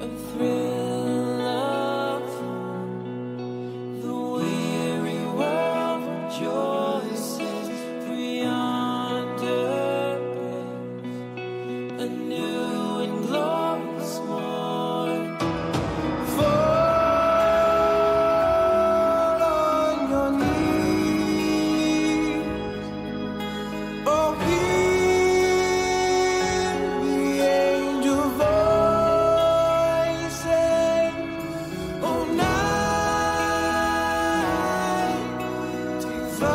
A thrill of hope, the weary world rejoices, for yonder breaks a new and glorious morn. Fall on your knees. Oh, hear the angel voices. Oh, night divine.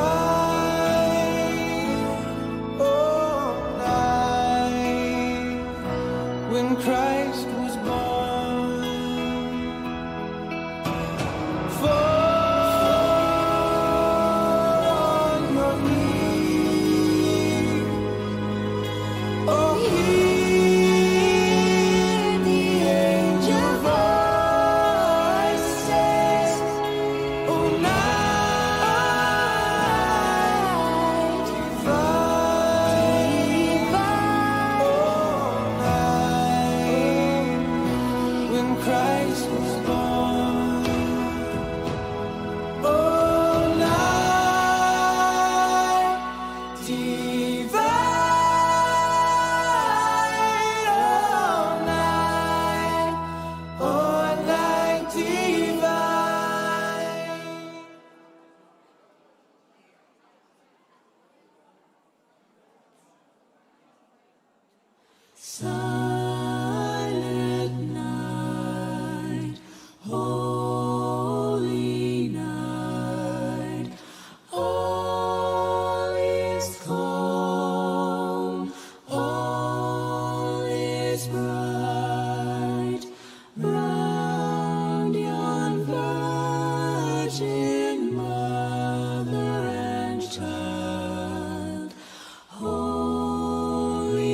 Oh, night when Christ was born. Fall on your knees. Oh, hear the angel voices. Oh, night divine. Oh, night when Christ was born. Oh, night divine. Oh, night. Oh, night divine. Silent night, holy night, all is calm, all is bright, round yon virgin mother and child. Holy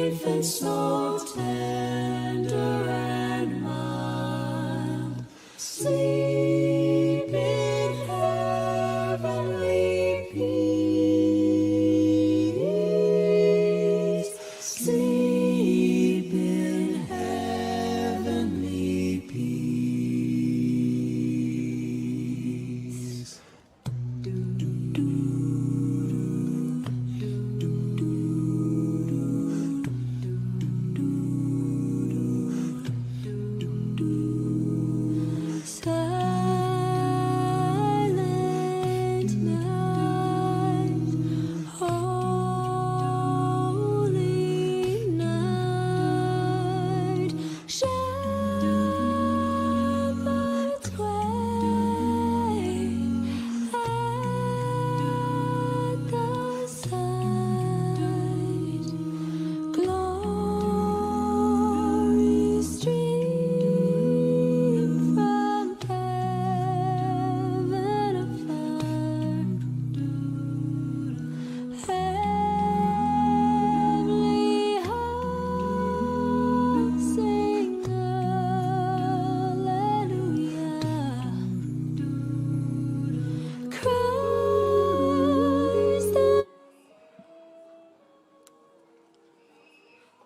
infant, so tender and mild, sleep in heavenly peace. Sleep in heavenly peace. Silent night, holy night, shepherds quake at the sight. Glory stream from heaven afar. Heavenly hosts sing Alleluia. Christ the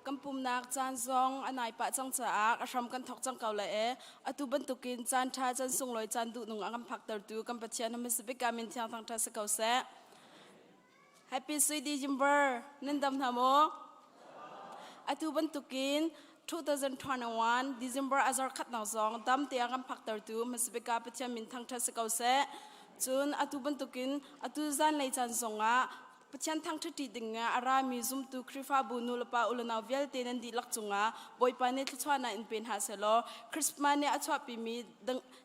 Kan pumnak caan zong a nai pah cang caah a hram kan thawk cang ko lai e. Atu bantukin caan ṭha caan sunglawi caan duhnung a kan phaktertu kan Pathian hmasabik ah min thiang thangṭhat si ko seh. Happy Sweet December nan dam hna maw? Atu bantukin 2021 December a zar khatnak zong dam te a kan phaktertu hmasabik ah Pathian min thangṭhat si ko seh. Cun atu bantukin atu zanlei caan zongah Pathian thangṭhatṭi ding ah a rami zumtu Khrihfabu nulepa ulenau vialte nan dihlak cungah Bawipa nih thluachuahnak in pe hna sehlaw Christmas nih a chuahpimi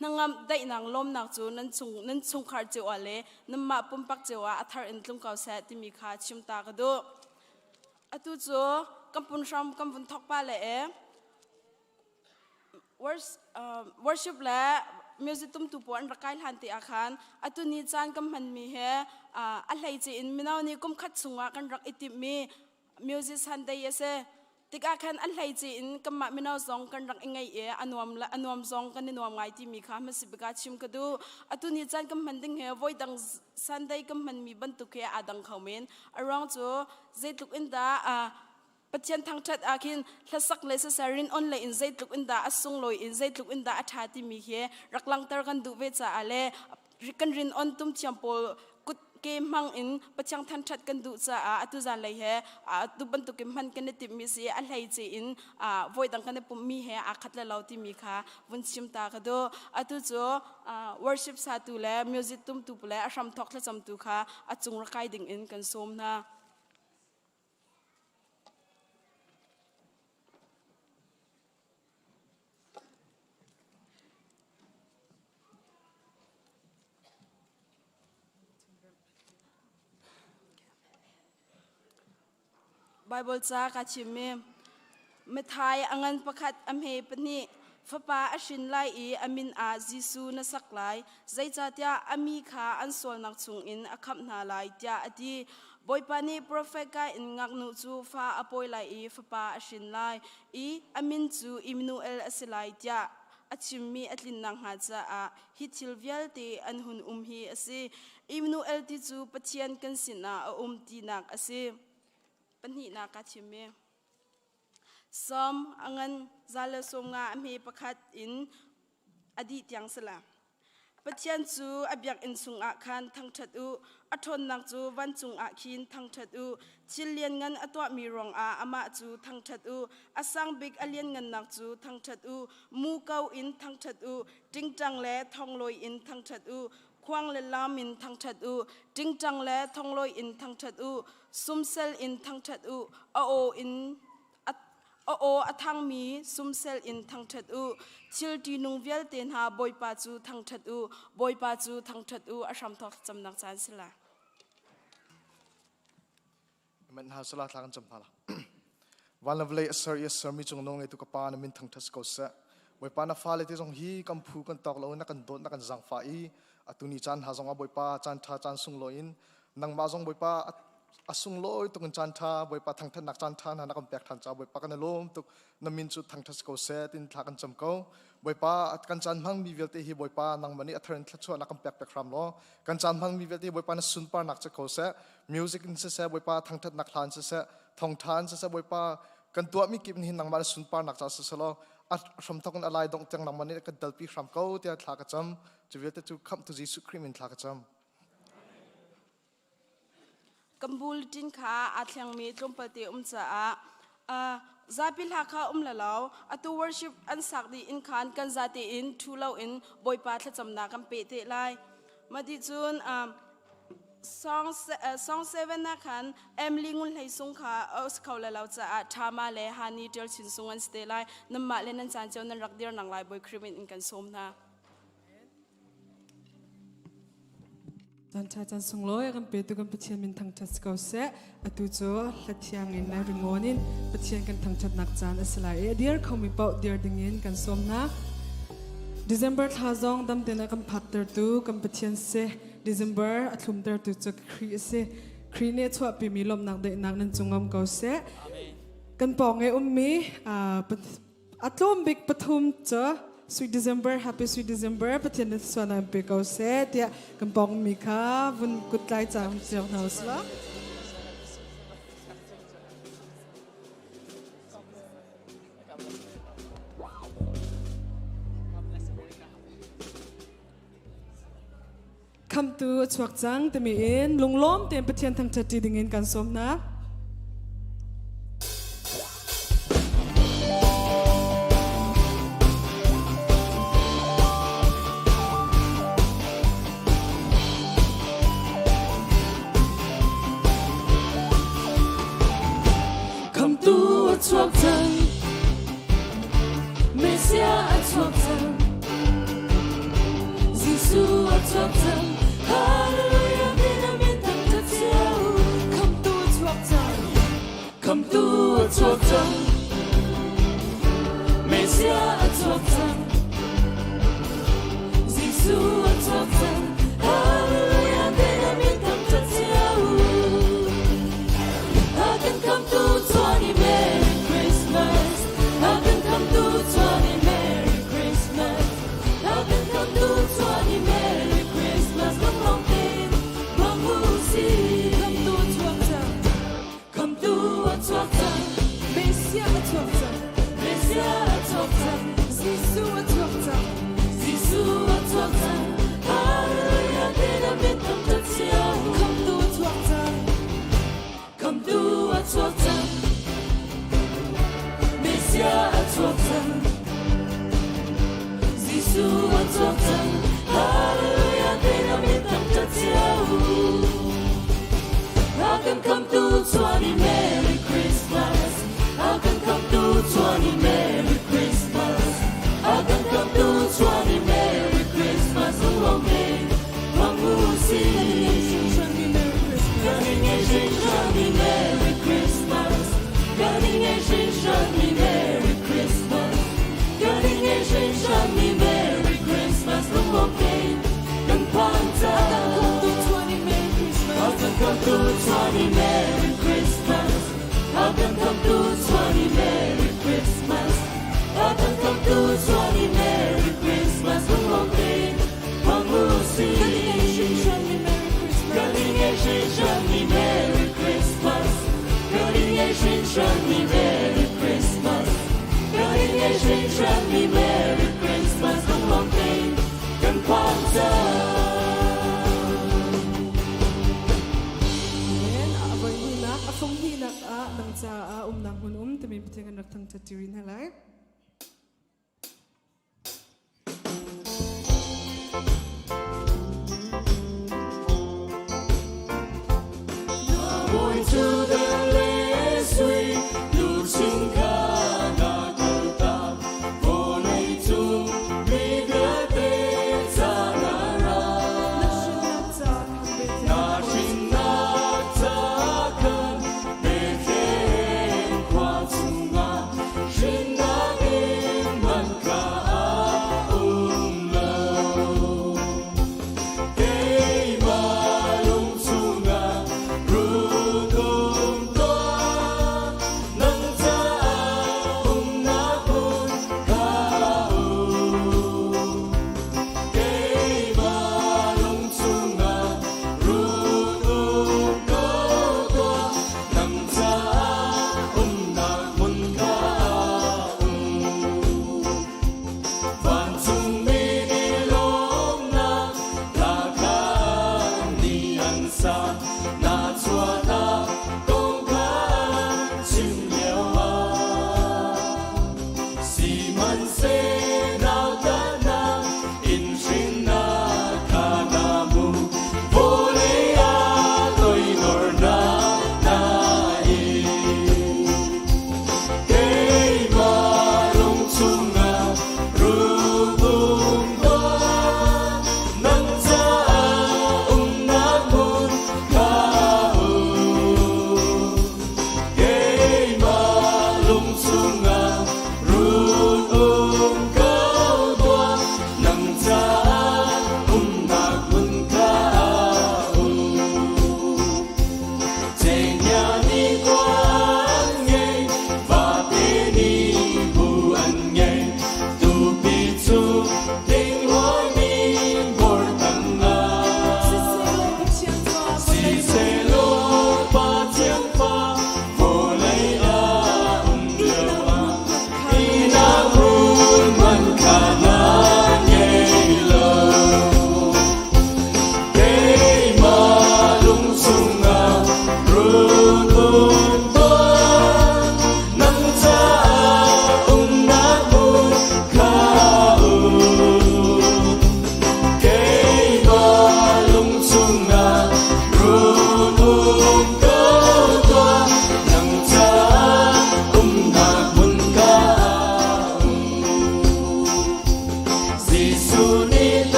hnangam daihnak lawmnak cu nan chung nan chungkhar cio ah le nanmah pumpak cio ah a thar in tlung ko seh timi kha chim ta ka duh. Atu cu kan pun hram kan vun thawk pa le e worship le music tumtu pawl an rak kai hlan te ah khan atu ni caan kan hmanmi he a hleice in mino nih kum khat chungah kan rak i timhmi music Sunday a si. Tikah khan a hleice in kanmah mino zong kan rak i ngeih i a nuam le a nuam zong kan i nuam ngai timi kha hmasabik ah chim ka duh. Atu ni caan kan hman ding hi voi dang Sunday kan hmanmi bantuk he aa dang kho men. A ruang cu zeitluk in dah. Pathian thangṭhat ah khin hlasak le siseh rin on le in zeitluk in dah a sunglawi in zeitluk in dah a ṭha timi hi rak langhter kan duh ve caah le kan rin on tum thiam pawl kut ke hmang in Pathian thangṭhat kan duh caah atu zanlei he atu bantukin hman kan i timhmi si a hleice in voi dang kan i pumhmi he aa khat le lo timi kha vun chim ta ka duh. Atu cu worship satu le music tumtu le a hramthawk thlacamtu kha a cung rak kai ding in kan sawm hna. Baibal ca ka chimmi Matthai a ngan pakhat a hme pahnih fapa a hrin lai i a min ah Jesuh na sak lai zeicahtiah a mi kha an sualnak chungin a khamh hna lai tiah a ti. Bawipa nih profet ka in ngaknu cu fa a pawi lai i fapa a hrin lai i a min cu Immanuel a si lai tiah a chimmi a tlin nakhnga caah hi thil vialte an hun um hi a si. Immanuel ti cu Pathian kan sinah a um tinak a si. Pahnihnak ka chimmi. Psalm a ngan 150 a hme pakhat in a dih tiang sala. Pathian cu a biakinn chungah khan thangṭhat u, a ṭhawnnak cu vancung ah khin thangṭhat u. Thil lianngan a tuahmi ruangah amah cu thangṭhat u, a sang bik a lianngannak cu thangṭhat u. Muko in thangṭhat u, ṭingṭang le thonglawi in thangṭhat u, khuang le lam in thangṭhat u, ṭingṭang le thonglawi in thangṭhat u, sumsel in thangṭhat u, a aw in a aw a thangmi sumsel in thangṭhat u. Thil ṭihnung vialte hna Bawipa cu thangṭhat u. Bawipa cu thangṭhat u. A hramthawk thlacamnak caan si lai. Amen. Ha sala thla kan cam hna la. Van le vawlei a ser i a sermi cung nawl ngeitu ka pa na min thangṭhat si ko seh. Bawipa na fale te zong hi kan phu kan tawk lo na kan dawt na kan zangfah i atu ni caan hna zong ah Bawipa caan ṭha caan sunglawi in nangmah zong Bawipa a sunglawi tuk in caan ṭha Bawipa thangṭhatnak caan ṭha hna na kan pek ṭhan caah Bawipa kan i lawm tuk na min cu thangṭhat si ko seh tin thla kan cam ko. Bawipa kan caan hmangmi vialte hi Bawipa nangmah nih a thar in thluachuahnak kan pek pek hram law kan caan hmangmi vialte hi Bawipa na sunparnak ci ko seh music in siseh Bawipa thangṭhatnak hla in siseh thawngṭha in siseh Bawipa kan tuahmi kip hin nangmah na sunparnak ca siseh law a hramthawk in a lai dongh tiang nangmah nih kan telpi hram ko tiah thla ka cam cu vialte cu khamhtu Jesuh Khrih min thla ka cam. Kan bulletin kha aa thlengmi tlawmpalte um caah zapi hla kha um la lo atu worship an sak dih in khan kan zate in thu lo in Bawipa thlacamnak kan peh te lai. Mah cun song song 7 ah khan Emily Ngun Hlei Sung kha a si kho le lo caah Thama le Hani Ṭial Chin Sung an si te lai. Nanmah le nan caan cio nan rak dir nang lai Bawi Khrih min in kan sawm hna. Caan ṭha caan sunglawi kan petu kan Pathian min thangṭhat si ko seh. Atu cu hla thiang in le ringawn in Pathian kan thangṭhatnak caan a si lai i a dir khomi paoh dir dingin kan sawm hna. December thla zong dam tein a kan phaktertu kan Pathian si. December a thlumtertu cu Khrih a si. Khrih nih a chuahpimi lawmhnak daihnak nan cung um ko seh. Kan pawng i ummi A tlawm bik pathum cu Sweet December, Happy Sweet December, Pathian na suan an pe ko seh tiah kan pawngmi kha vun kut tlai cang cio hna usih. Khamtu a chuak cang timi in lunglawm tein Pathian thangṭhat ṭi dingin kan sawm hna. Khamtu a chuak cang Messiah a chuak cang Jesuh a chuak cang Hallelujah min a min thangṭhat cio Khamtu a chuak cang Khamtu a chuak cang Messiah a chuak cang Jesuh a chuak cang Hallelujah min a min thangṭhat cio A kan khamtu chuan i Merry Christmas A kan khamtu chuan i Merry Christmas A kan khamtu chuan i Merry Christmas Lunglawm tein hmang u si Khamtu chuak cang Khamtu a chuak cang. chuak cang. Jesuh a chuak cang. Hallelujah ti na min thangṭhat cio. A kan khamtu chuan i Merry Christmas. A kan khamtu chuan i Merry Christmas. A kan khamtu chuan i Merry Christmas. Lunglawm tein hmang u sih. Kan in ngei hringhran i Merry Christmas. Kan in ngei hringhran i Merry Christmas. Kan in ngei hringhran i Merry Christmas. Lunglawm tein kan phan cang. A kan khamtu chuan i Merry Christmas. A kan khamtu chuan i Merry Christmas. A kan khamtu chuan i Merry Christmas. Lunglawm tein hmang u sih. Kan in ngei hringhran i Merry Christmas. Kan in ngei hringhran i Merry Christmas. Kan in ngei hringhran i Merry Christmas. Lunglawm tein kan phan cang. Amen. A voi hnihnak, a fung hnihnak ah nang caah umnak hmun um timi Pathian kan rak thangṭhat ṭi rih hna lai. Bawi cu dan le sui luchin kha na kaltak vawlei cung mi vialte ca na ra. Na hrinnak ca khan Bethlehem khua chungah hrinnak in hmanka ah um lo. Keimah lung chungah run um tuah, nang caah umnak hmun ka um. Keimah lung chungah run um ko tuah, nang caah umnak hmun ka um. Vancungmi nih lawmnak hla kha ni an sa, na chuahnak kong kha an chim lioah. Sihmanhseh nautatnak in hrinnak kha na hmu, vawlei ah toidornak na in. Keimah lung chungah run um tuah, nang caah umnak hmun ka um. Keimah lung chungah run um ko.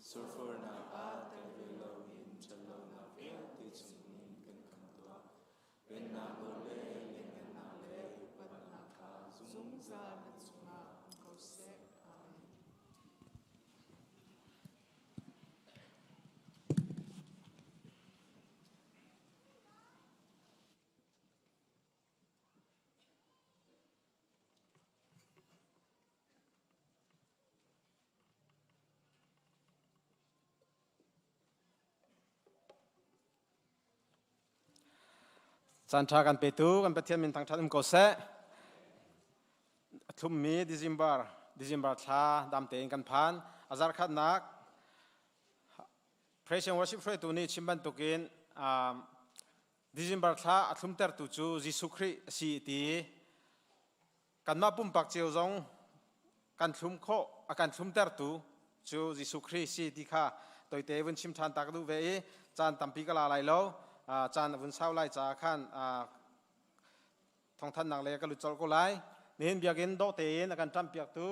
Surfornak ah tel ve loin ṭhatlonak vialte chungin kan khamh tuah. Pennak nawl le lianhngannak le upatnak kha zungzal na cungah um ko seh. Amen. Caan ṭha kan petu kan Pathian min thangṭhat um ko seh. A thlummi December December thla dam tein kan phan. A zarkhatnak Praise and Worship hruaitu nih chim bantukin December thla a thlumtertu cu Jesuh Khrih a si ti kanmah pumpak cio zong kan thlum khawh a kan thlumtertu cu Jesuh Khrih si ti kha toite vun chim ṭhan ta ka duh ve i caan tampi ka la lai lo caan a vun sau lai caah khan thawngthannak le ka lut colh ko lai. Nihin biakinn dawh tein a kan ṭampiaktu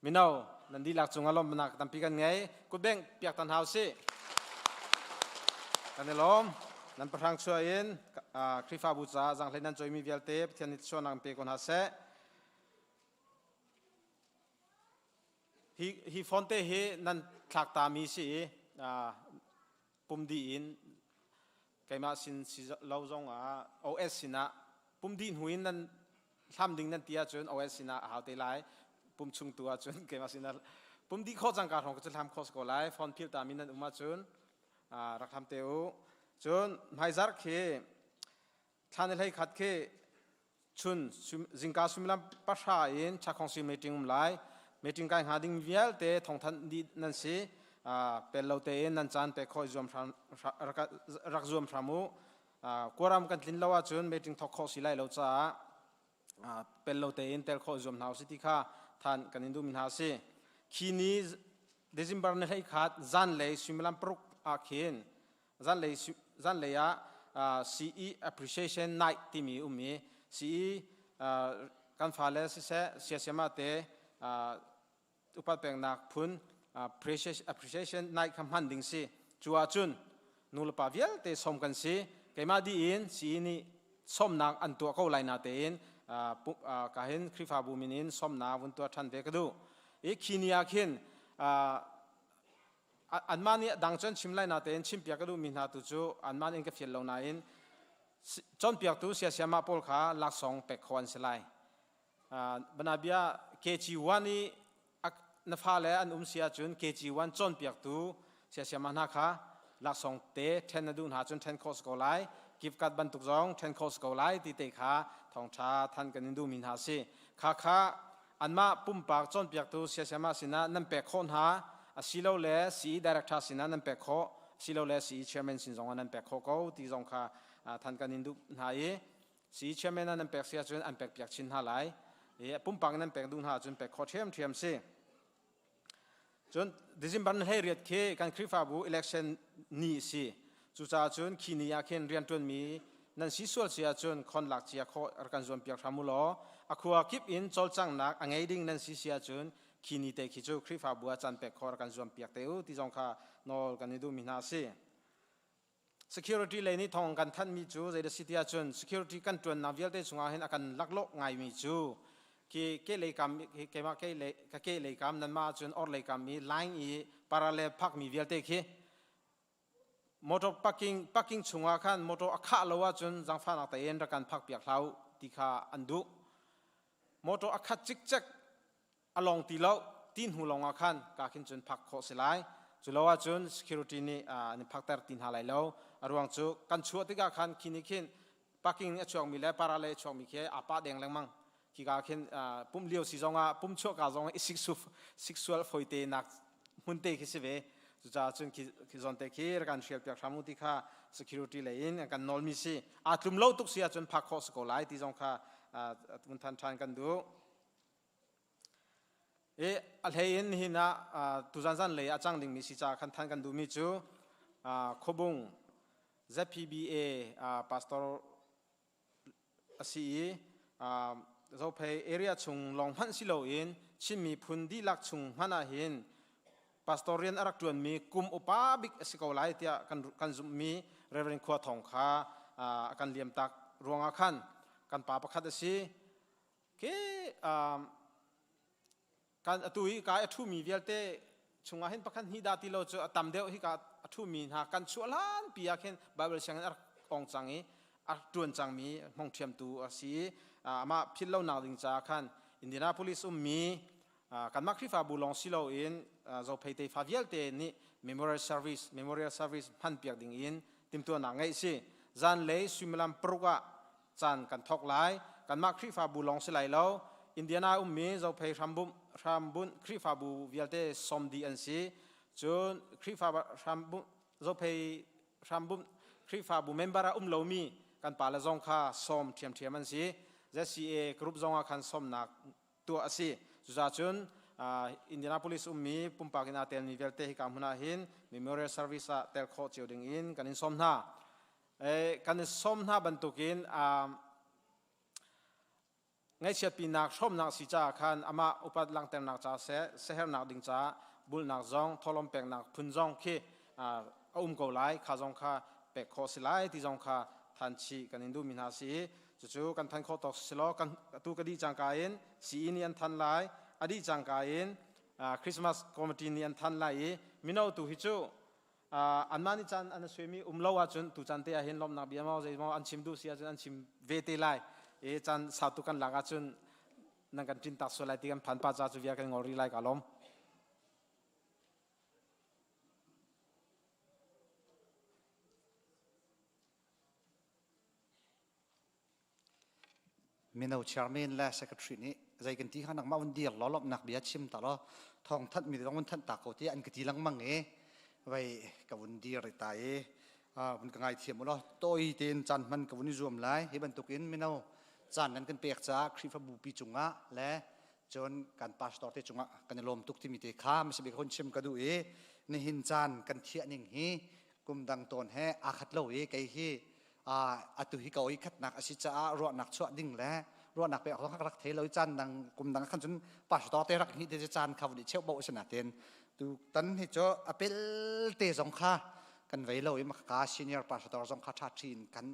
mino nan dihlak cungah lawmhnak tampi kan ngei. Kutbengh piak tan hau sih. Kan i lawm. Nan pahrang chuah in Khrihfabu caah zanghlei nan coimi vialte Pathian nih thluachuahnak in pe ko hna seh. Hi, hi phone te hi nan thlak tami si i pum dih in keimah sin si lo zong ah OS sinah pum dih hnu in nan hlam ding nan ti ahcun OS sinah a hau te lai. Pum chung tu ahcun keimah sinah pum dih khawh cangka hrawng cu hlam khawh ko lai. Phone phil tami nan um ahcun rak hlam te u. Cun hmaizarh khi thla ni hlei khat khi chun zingka suimilam pahra in chakhongsi meeting um lai. Meeting kai hnga ding vialte thawngthanh dih nan si. Pel lo tein nan caan pek khawh zuam hram rak zuam hram u. Kuaram kan tlin lo ahcun meeting thawk khawh si lai lo caah pel lo tein tel khawh zuam hna usih ti kha than kan in duhmi hna a si. Khi ni December ni 11 zanlei suimilam paruk ah khin zanlei zanlei ah CE appreciation night timi um i CE kan fale siseh siasiama te upat peknak phun appreciation night kha hman ding si. Cu ahcun nulepa vialte sawm kan si. Keimah dih in CE nih sawmnak an tuah ko lai na tein ka hin Khrihfabu min in sawmnak vun tuah ṭhan ve ka duh. I khi ni ah khin anmah nih dang cun chim lai natein chimpiak ka duhmi hna tu cu anmah nih in ka fial lo nain cawnpiaktu siasiamah pawl kha laksawng pek khawh an si lai. Banabia KG1 i na fale an um si ahcun KG1 cawnpiaktu siasiamah hna kha laksawng te ṭhen na duh hna cun ṭhen khawh si ko lai. Gift card bantuk zong ṭhen khawh si ko lai ti te kha thawngṭha than kan in duhmi hna a si. Kha kha anmah pumpak cawnpiaktu siasiamah sinah nan pek khawh hna asilole CE director sinah nan pek khawh asilole CE chairman sin zongah nan pek khawh ko ti zong kha than kan in duh hna i CE chairman ah nan pek si ahcun an pek piak chin hna lai i pumpak nan pek duh hna ahcun pek khawh ṭhiamṭhiam si. Cun December ni 18 khi kan Khrihfabu election ni a si. Cucaah cun khi ni ah khin rianṭuanmi nan si sual si ahcun khon lak cia khawh rak kan zuampiak hram u law a khua kip in cawlcanghnak a ngei ding nan si si ahcun khi ni te khi cu Khrihfabu ah caan pek khawh rak kan zuampiak te u ti zong kha nawl kan i duhmi hna a si. Security lei nih thawng kan thanhmi cu zeidah si ti ahcun security kan ṭuannak vialte chungah hin a kan laklawh ngaimi cu khi kehlei kam keimah kehlei ka kehlei kam nanmah ahcun orhlei kam i line i parallel phakmi vialte khi motor parking parking chungah khan motor a khah lo ahcun zangfahnak tein rak kan phak piak hlah u ti kha an duh. Motor a khat cikcek a lawng ti lo ti hnu lawng ah khan ka khin cun phak khawh si lai. Cu lo ahcun security nih an in phakter ti hna lai lo. A ruang cu kan chuah tikah khan khi nih khin parking nih a chuakmi le parale a chuakmi khi aa pah deng lengmang. Khi ka khin pumh lio si zongah pum chuah ka zongah i siksual foite nak hmun te khi si ve. Cucaah cun khi zawn te khi rak kan hrial piak hram u ti kha security lei in an kan nawlmi si. Aa tlum lo tuk si ahcun phak khawh si ko lai ti zong kha vun than ṭhan kan duh. I a hlei in nihin ah tuzan zanlei ah cang dingmi si caah khan than kan duhmi cu Khuabung ZPBA pastor a si i Zophei area chung lawng hmanh si loin Chin miphun dihlak chung hmanh ah hin Pastor rian a rak ṭuanmi kum upa bik a si ko lai tiah kan kan zumhmi Reverend Khua Thawng kha a kan liamtak ruangah khan kan pa pakhat a si. Ke kan atu hi ka a ṭhumi vialte chungah hin pakhat hnih dah ti lo cu a tam deuh hi ka a ṭhumi hna kan chuah hlan pi ah khin Bible sianginn a rak ong cang i a ṭuan cangmi hmongṭhiamtu a si i amah philh lonak ding caah khan Indianapolis ummi kanmah Khrihfabu lawng si loin Zophei tefa vialte nih memorial service memorial service hmanpiak ding in timhtuahnak ngeih si. Zanlei suimilam paruk ah caan kan thawk lai. Kanmah Khrihfabu lawng si lai lo. Indiana ummi Zophei hrambumh hrambunh Khrihfabu vialte sawm dih an si. Cun Khrihfa hrambunh Zophei hrambumh Khrihfabu member ah um lomi kan pale zong kha sawm ṭhiamṭhiam an si. ZCA group zong ah khan sawmnak tuah a si. Cucaah cun Indianapolis ummi pumpak in aa telmi vialte hika hmun ah hin memorial service ah tel khawh cio ding in kan in sawm hna. Kan i sawm hna bantukin ngaihchiatpinak hrawmnak si caah khan amah upat langhternak ca seh sehernak ding caah bulnak zong thawhlawm peknak phun zong khi a um ko lai kha zong kha pek khawh si lai ti zong kha than chih kan in duhmi hna si cucu kan than khawh tawk si law kan atu ka dih cangka in CE nih an than lai a dih cangka in Christmas committee nih an than lai i mino tu hi cu anmah nih caan an suaimi um lo ahcun tu caan te ah hin lawmhnak bia maw zei maw an chim duh si ahcun an chim ve te lai i caan sau tu kan lak ahcun nan kan ṭin tak sual lai ti kan phan pa ca cu via kan ngol rih lai ka lawm. Mino chairman le secretary nih zei kan ti kha nangmah vun dir law lawmhnak bia chim ta law thawng thanh mi zong vun thanh ta ko ti an ka ti lengmang i vei ka vun dir ta i vun ka ngaithiam u law tawi tein caan hman ka vun i zuam lai. Hi bantukin mino caan nan kan pek caah Khrihfabu pi cungah le cun kan pastor te cungah kan i lawm tuk timi te kha hmasabik hun chim ka duh i nihin caan kan thiah ning hi kum dang tawn he aa khat lo i kei hi atu hi ka oi khatnak a si caah ruahnak chuah ding le ruahnak pek awk rak thei lo i caan dang kum dang khan cun pastor te rak hi te caan kha vun i cheu bo a si natin tu tan hi cu a pel te zong kha kan vei lo i maka senior pastor zong kha tha thin kan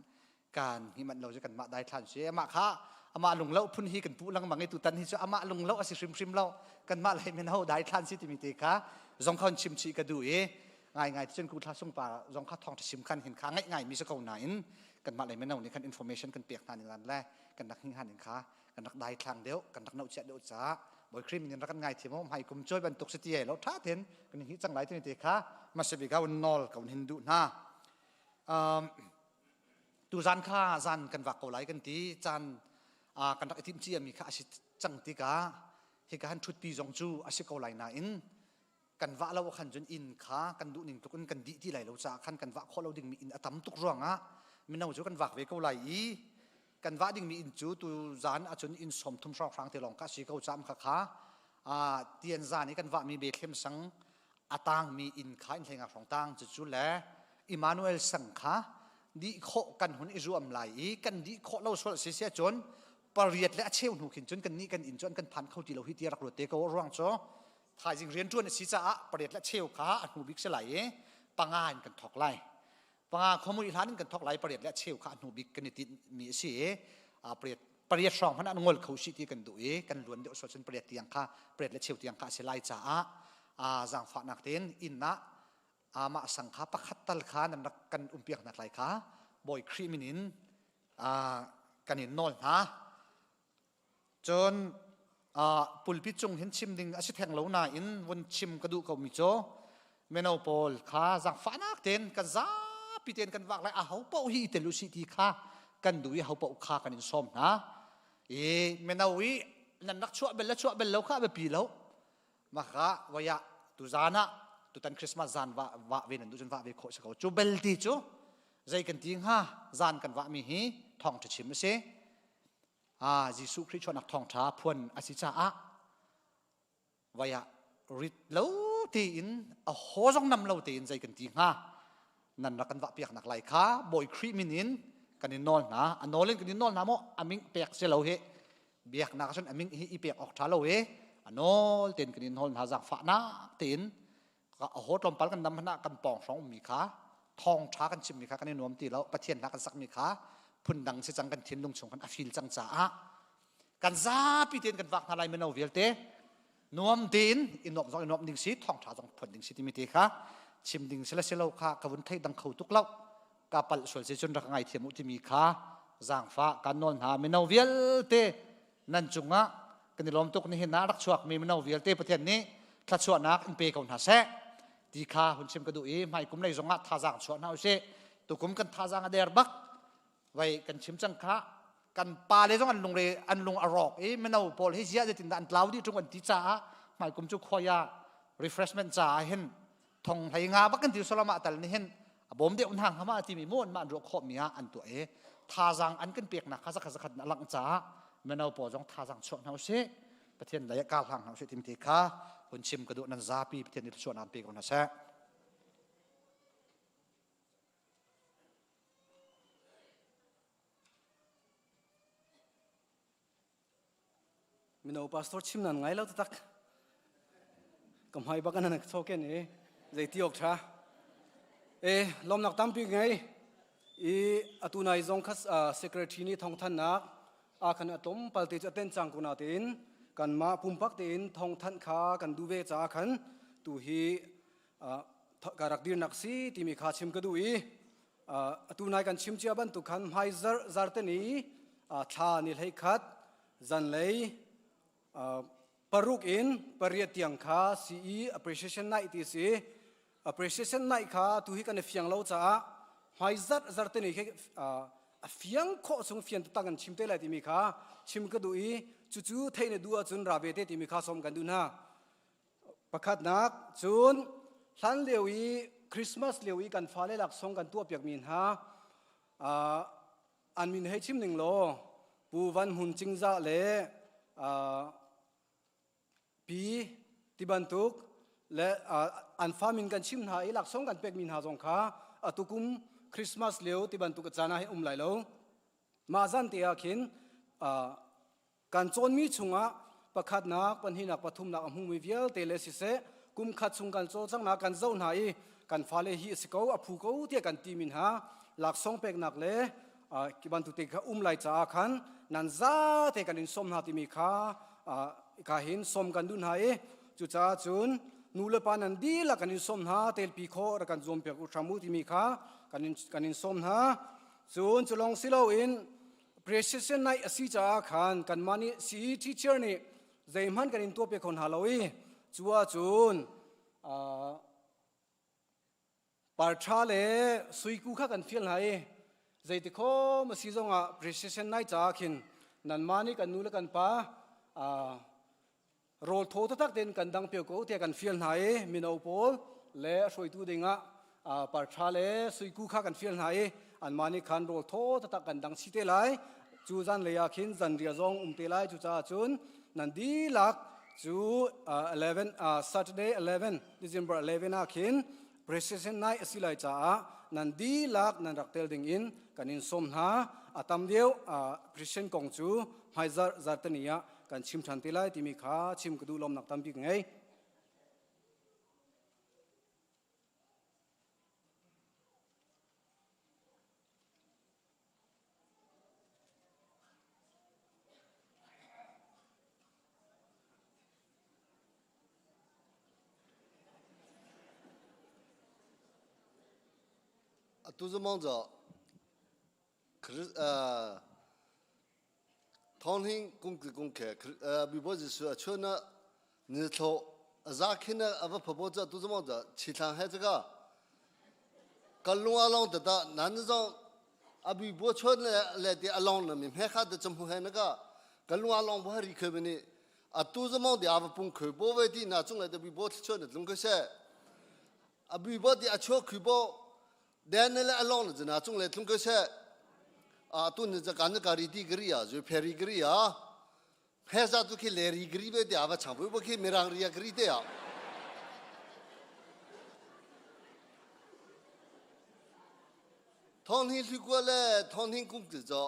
kan hi man lo cu kan mah dai thlan si amah kha amah lung lo phun hi kan pu lengmang i tutan hi cu amah lung lo a si hrimhrim lo kan mah lei men ho dai thlan si timi te kha zong kha chim chih ka duh i ngai ngai cun ku thla sung pa zong kha thong sim khan hin kha ngai ngai mi si ko nain kan mah lei meno nih khan information kan pek hna ning lan le kan rak hing han in kha kan rak dai thlang deuh kan rak no chia deuh ca boi khrim in rak kan ngai thiam hmai kum choi bantuk si ti lo tha ten kan hi chang lai te kha masebi ka un nol ka un hin du na um tu zan kha zan kan vak ko lai kan ti chan kan rak i tim cia mi kha a si cang tikah hika han thutpi zong cu a si ko lai nain kan vah lo khan cun inn kha kan duh ning tluk in kan dih ti lai lo caah khan kan vah khawh lo dingmi inn a tam tuk ruangah mino cu kan vak ve ko lai i kan vah dingmi inn cu tu zan ahcun inn 30 hrawnghrang te lawng kha si ko cam kha kha tian zan i kan vahmi Bethlehem sang a tangmi inn kha inn hleinga hrawng tang cucu le Emmanuel sang kha dih khawh kan hun i zuam lai i kan dih khawh lo sual si sia cun pariat le a cheu hnu khin cun kan nih kan inn cu an kan phan kho ti lo hi ti rak ruat te ko ruang cu thaizing rianṭuan a si caah pariat le cheu kha a hnu bik si lai i panga in kan thawk lai. Panga khuamui hlan in kan thawk lai. Pariat le cheu kha a hnu bik kan i tinhmi a si i pariat pariat hrawng hmanh an ngol kho si ti kan duh i kan luan deuh sual cun pariat tiang kha pariat le cheu tiang kha a si lai caah zaangfahnak tein inn ah amah sang kha pakhat tal kha nan rak kan umpiak nak lai kha Bawi Khrih min in kan in nawl hna. Cun pulpit cung hin chim ding a si theng lo nain vun chim ka duh komi cu mino pawl kha zaangfahnak tein kan zapi tein kan vak lai a ho paoh hi i tel usih ti kha kan duh i ho paoh kha kan in sawm hna. I mino i nan rak chuah bel le chuah bel lo kha a biapi lo. Maka voia tu zan ah tutan Christmas zan va va ve nan duh cun va ve khawh si ko. Cu bel ti cu zei kan ti hnga zan kan vahmi hi thawngṭha chim a si. Jesuh Khrih chuahnak thawngṭha phuan a si caah vai ah rit lo tein a haw zong nam lo tein zei kan ti hnga nan rak kan vah piaknak lai kha Bawi Khrih min in kan in nawl hna. A nawl in kan in nawl hna maw? A ming pek si lo hi biaknak cun a ming hi i pek awk ṭha lo i a nawl tein kan in nawl hna. Zaangfahnak tein. A haw tlawmpal kan dam hmanh ah kan pawng hrawng ummi kha thawngṭha kan chimmi kha kan i nuam ti lo. Pathian hla kan sakmi kha phundang si cang kan thinlung chung kan a fil cang caah kan zapi tein kan vak hna lai mino vialte nuam tein i nuamh zong i nuamh ding si thawngṭha zong phuan ding si timi te kha chim ding si le si lo kha ka vun thei dang kho tuk lo ka palh sual si cun rak ngai thiam u timi kha zaangfah kan nawl hna mino vialte nan cungah kan i lawm tuk nihin ah rak chuakmi mino vialte Pathian nih thluachuahnak in pe ko hna seh ti kha hun chim ka duh i hmai kum lei zongah thazaang chuah hna usih tukum kan thazaang a der bak vai kan chim cang kha kan pa le zong an lungre an lung a rawk i mino pawl hi ziah zeitin dah an tlau dih ṭung an ti caah hmai kum cu khuai ah refreshment caah hin thong hlei nga bak kan ti solama tal ni hin a bawm deuh hna hnga ma timi mu an ma an ruah khawh mi ah an tuah i thazaang an kan peknak kha zakhat zakhat na langh caah mino pawl zong thazaang chuah hna usih Pathian lei ah kar hlang hna usih timi te kha hun chim ka duh nan zapi Pathian nih thluachuah nan pe ko hna seh. Mino pastor chim nan ngai lo taktak. Ka hmai bak an choken i zeiti awk tha. E lomnak tampi ngei i atu nai zong kha secretary nih thawngthannak a kan atom palte cu aten cang ko na tein kanmah pumpak tein thawngthanh kha kan duh ve caah khan tu hi ka rak dirnak si timi kha chim ka duh i atu nai kan chim cia bantuk khan hmai zar zarte ni thla ni hlei khat zanlei paruk in pariat tiang kha CE appreciation night ti si appreciation night kha tu hi kan i fiang lo caah hmai zar zarte ni khi a fiang khawh chung fian taktak kan chim te lai timi kha chim ka duh i cucu theih na duh ahcun ra ve te timi kha sawm kan duh hna Pakhatnak, cun hlan lio i Christmas lio i kan fale laksawng kan tuahpiakmi hna an min hei chim ning law Pu Van Hmun Cingzah le Pi ti bantuk le an fa min kan chim hna i laksawng kan pekmi hna zong kha atukum Christmas lio ti bantuk caan ah hin um lai lo. Mah zan te ah khin Kan cawnmi chungah pakhatnak, pahnihnak, pathumnak a hmumi vialte le siseh, kum khat chung kan cawlcanghnak kan zoh hna i kan fale hi a si ko, a phu ko tiah kan timi hna laksawng peknak le ki bantuk te kha um lai caah khan nan zate kan in sawm hna timi kha ka hin sawm kan duh hna i cucaah cun nu le pa nan dihlak kan in sawm hna telpi khawh rak kan zuam piak u hram u timi kha kan in kan in sawm hna cun cu lawng si loin Precision night a si caah khan kanmah nih CE teacher nih zeihmanh kan in tuah piak kho hna lo i cu ahcun parṭha le suiku kha kan fial hna i zeiti khom a si zongah precision night caah khin nanmah nih kan nu le kan pa Rawl thaw taktak tein kan dang pio ko tiah kan fial hna i mino pawl le a hruaitu dingah parṭha le suiku kha kan fial hna i anmah nih khan rawl thaw taktak kan dang chih te lai. Cu zanlei ah khin zanriah zong um te lai. Cucaah cun nan dihlak cu 11 Saturday 11 December 11 ah khin Precision night a si lai caah nan dihlak nan rak tel ding in kan in sawm hna. A tam deuh Christian kong cu hmaizarh zarhteni ah kan chim ṭhan te lai timi kha chim ka duh lawmnak tampi ka ngei. Atu zamang ca Thawng kung kung khe Bible Jesu a chuna ni thlo za khin a va phabo cha tu zamang ca chi thlang he chaka kalung along ta ta nan zong a bi bo chon le le ti along na mi hme kha ta cham hu he na ka kalung along bo hari khe bani atu zamang di ava pung khe bo ve ti na chung le ta bi bo chon na tlung khe se a bi bo ti a chua khu bo den le along na na chung le tlung khe se a tu ni ka kan ka ri ti gri a ju pheri gri a phe za tu khi le ri gri be ti ava chang bo khi mirang ria gri te a thong hi hli kwa le thong hin kum ti cho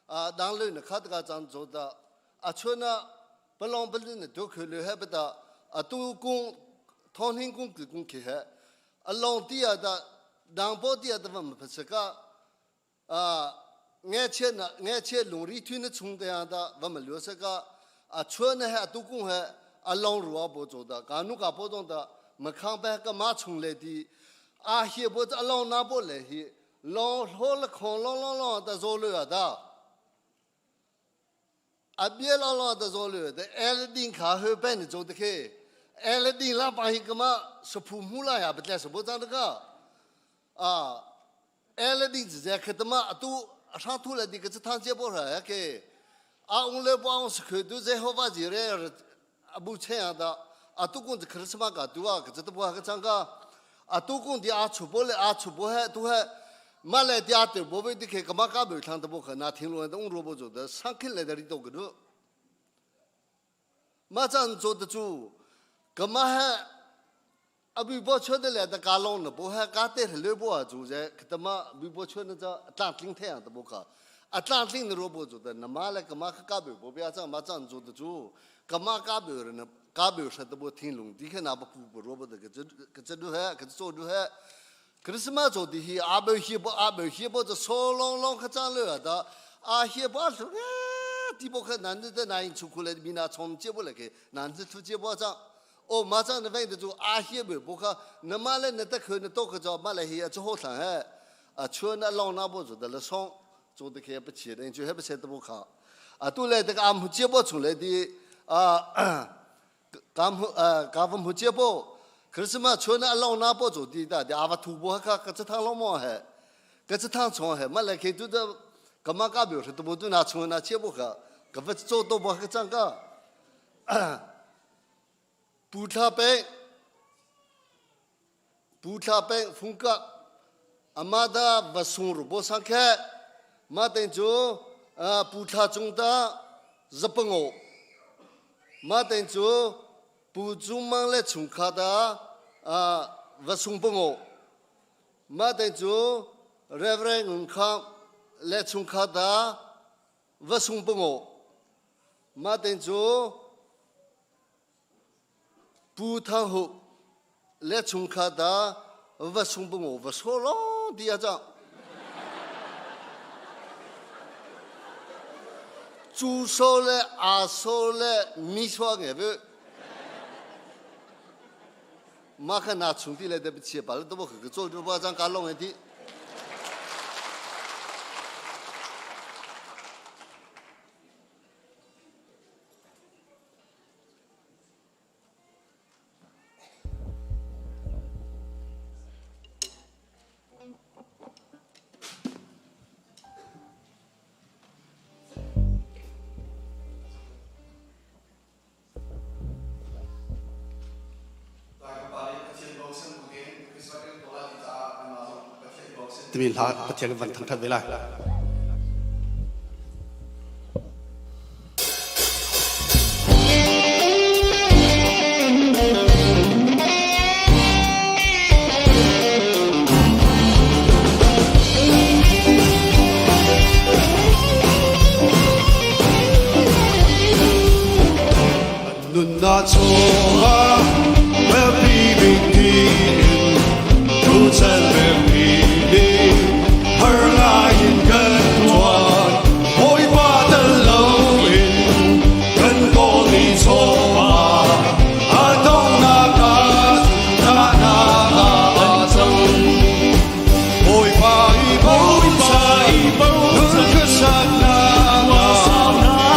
a dang le na khat ka chan cho da a chuna palong balin na to khulu he ba da atu kung. Thong hing kung ki kung khi he a long ti ah da dang po ti ah da vam pha ka a nge che na nge che lung ri thu na chung te da vam lu se ka a chua na he atu kung he a long ruwa bo cho da ka nu ka po dong da ma khang pe ka ma chung le ti a hi bo a long na bo le hi long ho la khong long long long da zo lu da အပြဲလောလောတဇောလေတဲ့အဲလဒင်ခါဟပဲနေဇောတခေအဲလဒင်လာပါဟိကမစဖူမူလာရပတဲ့စဘောဇန်တကအာအဲလဒင်ဇေခတမအတူအရှာထူလေဒီကစထန်ချေဘောရကေအာုံလေဘောအောင်စခေဒူဇေဟောဘာဂျီရဲအဘူချေရတာအတူကွန်ခရစ်မကတူဝကစတဘောကချန်ကအတူကွန်ဒီအာချူဘောလေအာချူဘောဟဲတူဟဲမလဲတရားတေဘောဝိတိခေကမကဘေထန်တဘောခနာထင်းလုံးတုံရောဘောဇောဒဆန်ခိလေဒရီတော့ကဒ မချန်ဇောတချူကမဟဲအဘိဘောချွတဲ့လေတကာလုံးနဘောဟဲကာတဲ့လေဘောအကျူကျကတမဘိဘောချွနေကြအတန်တင်းထဲတဘောခအတန်တင်းရောဘောဇောဒနမလဲကမခကဘေဘောပြချမချန်ဇောတချူကမကဘေရနကဘေရှတဘောထင်းလုံးဒီခနာဘပူရောဘောတကကချဒူဟဲကချောဒူဟဲ ခရစ်မတ်ဆိုဒီဟီအဘဟီဘအဘဟီဘဆောလုံးလုံးခချန်လေတာအာဟီဘဆိုဒီဘခနန်တဲ့နိုင်ချူခုလေမီနာချုံချေဘလေကေနန်သူချေဘောချအိုမချန်တဲ့တဲ့ကျအာဟီဘဘခနမလဲနတဲ့ခွနတော့ခကြောမလဲဟီအချိုးဆန်ဟဲအချွန်းအလောင်းနာဘောဆိုတယ်လဆောင်ကျိုးတခေပချေတဲ့ကျဟဲပစေတဘခအတူလေတကအမှုချေဘောချုလေဒီအာကမ်ကာဗမှုချေဘော ခရစ်မတ်ချွန်းအလောင်းနာပေါ်ဆိုဒီတာဒီအာဝထူဘောခကစထလောမောဟဲကစထချုံဟဲမလဲခေတူဒကမကဘျောတဘဒနာချုံနာချေဘောခကဝတ်ချိုတော့ဘောခချန်ကပူထပဲပူထပဲဖုန်ကအမဒါဝဆုံရဘောဆန်ခဲမတင်ချိုပူထချုံတာဇပငောမတင်ချိုပူဇုံမန်လဲချုံခါတာ 啊，不送不我，马等做 Reverend 我看来从卡达，不送不我，马等做不汤后来从卡达，不送不我，不说了，第二张。猪手嘞，阿手嘞，米说个不。 马克拿兄弟来对不起，把那都不去做，就把咱干弄一点。 Timi hla Pathian van thangthat ve lai. Nun na chunga happy begin tu chan happy ni har la in kan tuan hoi pa tan lo in kan ko ni cho pa a dong na ka ta na ka chang hoi pa i bo chai nun ka sa na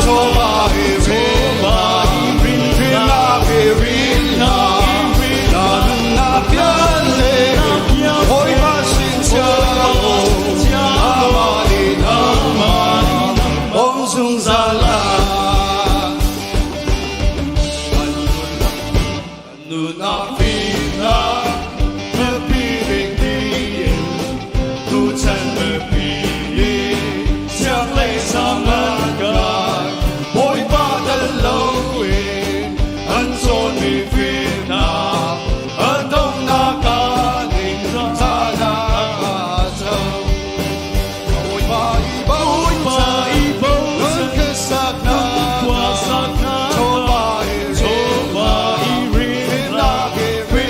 cho ba i ri na ri na ri na na na pian le hoi pa sin cha a ma ni na ma ong sung za la nu na fi na happy ding ding tu chan happy 将泪上那个 hoi pa tan lo in an zo ni fi na a dong na ka ning za na ka chau hoi pa i bo i bo nun ka sak na cho ba i ri na ri na ki ri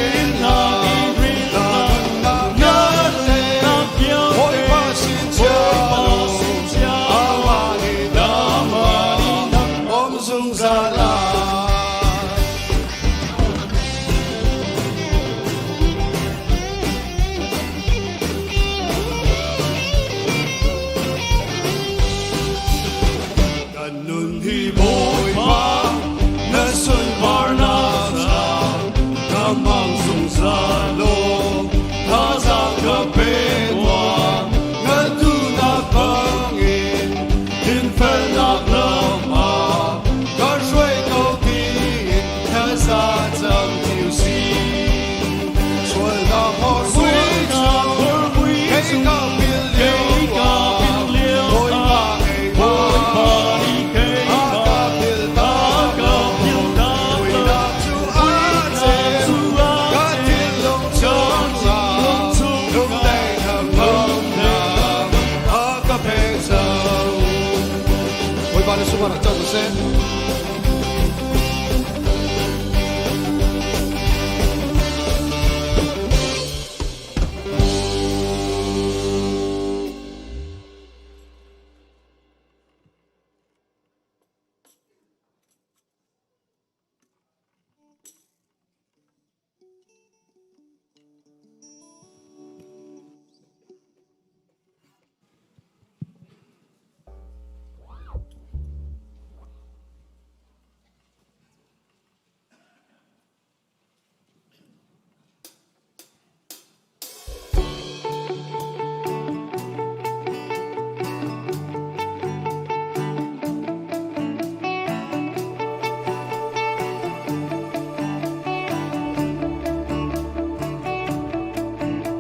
seh.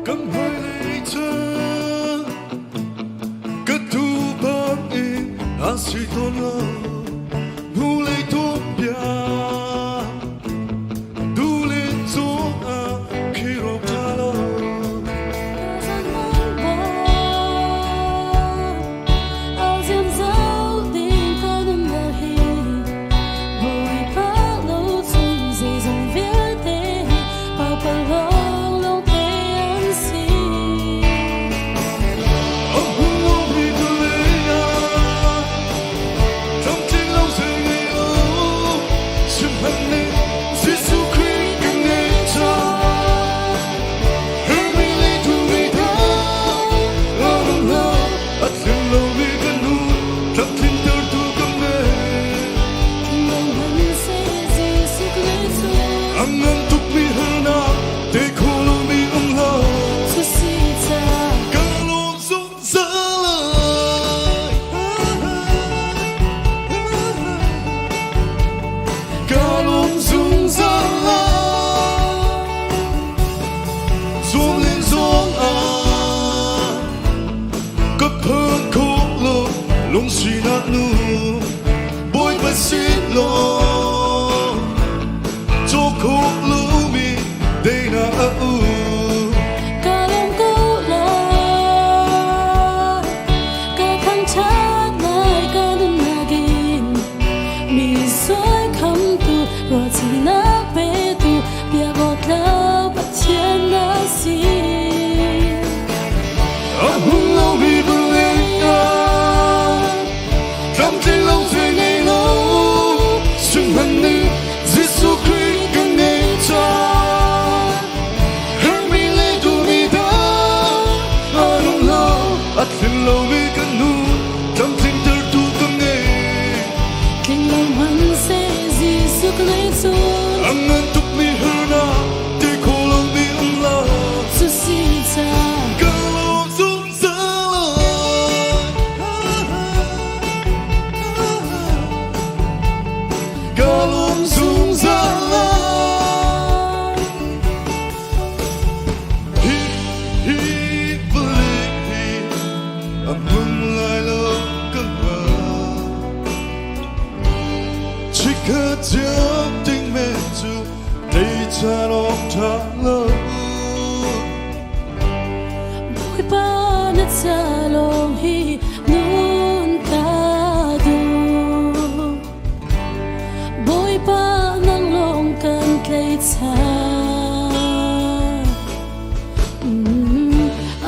Kan hmailei caan ka tu bangin a si tawn lo hnulei tuanbia du le cungah khi ro ṭha lo. A hung lomi vawlei ah tlamtling lo zei ngei lo sihmanhnih Jesuh Khrih kan ngei cang. Hermi le duhmi dang a rum lo a tling lomi kan nun tlamtlintertu kan ngei. A ngan tukmi harnak te kho lomi um lo. Ka lawm zungzal lai. Ka lawm zungzal lai. Zum len zong ah ka phan khawh lo lungsinak nu Bawipa sin law caw khawh lomi deinak a um. Ka lawm ko lai, ka thangṭhat lai, ka nunnak in mi sual khamtu ruahchannak petu biak awk tlak Pathian na si. A hung lomi vawlei ah tlamtling lo zei ngei lo sihmanhnih Jesuh Khrih kan ngei cang. Herhmi le duhmi dah a nung lo a tling lomi kan nu tlamtlingtertu kan ngei. Tling lo hmanhseh Jesuh Khrih cu A ngan tukmi harnak ti kho lomi um lo. Cu si cang. Ka lawm zungzal Ka lawm zungzal lai. Hi hi vawlei hi a hmun lai lo ka hngal. Chikkhat tiang ding men cu tei chan awk ṭha lo. Bawipa na ca lawng hi nun ka duh. Bawipa nang lawng kan tlaihchan.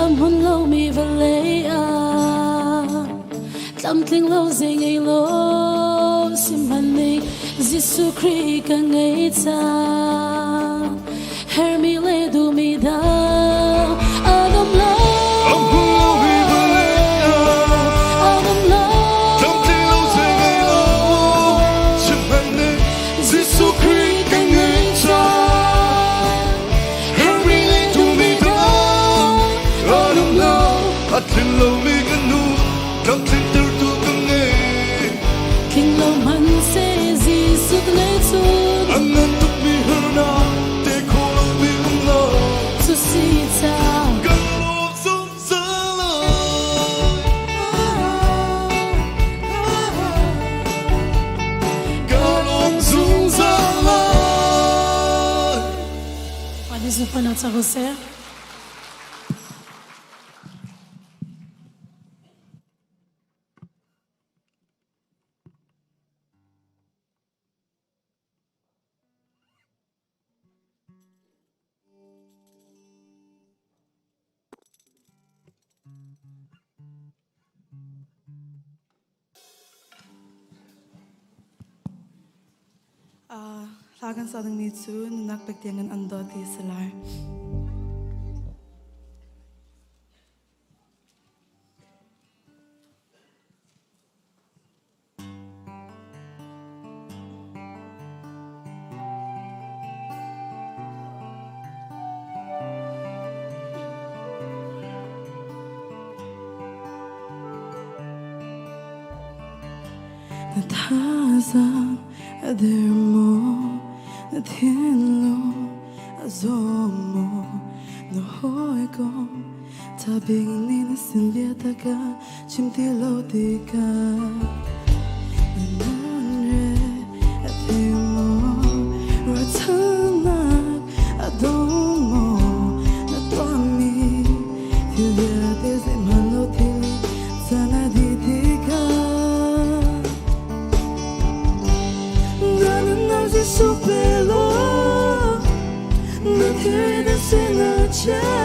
A hmun lomi vawlei ah tlamtling lo zei ngei lo sihmanhning Jesuh Khrih ka ngei cang. Hermi le duhmi dang a dam lo. A hmun lomi vawlei ah A dam lo. tlamtling lo zei ngei lo sihmanhning Jesuh Khrih ka ngei cang. Hermi le duhmi dang a dam lo a tling lomi kan nu tlamtlingtertu kan ngei. Tling lo hmanhseh Jesuh ka ngei cun. A ngan tukmi harnak te kho lomi um lo. Cu si cang. Ka lawm zungzal lai. Ka lawm zungzal lai. Padi zupana chagose. Hla kan sa dingmi cu nunnak pek tiangin an dawt ti a si lai. Na thazaang a der maw? Na thinlung a zaw maw? Na hawikom ṭha bik nih na sin biatak a chim ti lo tikah na nun re a thei maw? Ruahchannak a dong maw? Na tuahmi thil vialte zeihmanh lo thil caan a dih tikah na nunnak Jesuh pe law na thil na sinah chia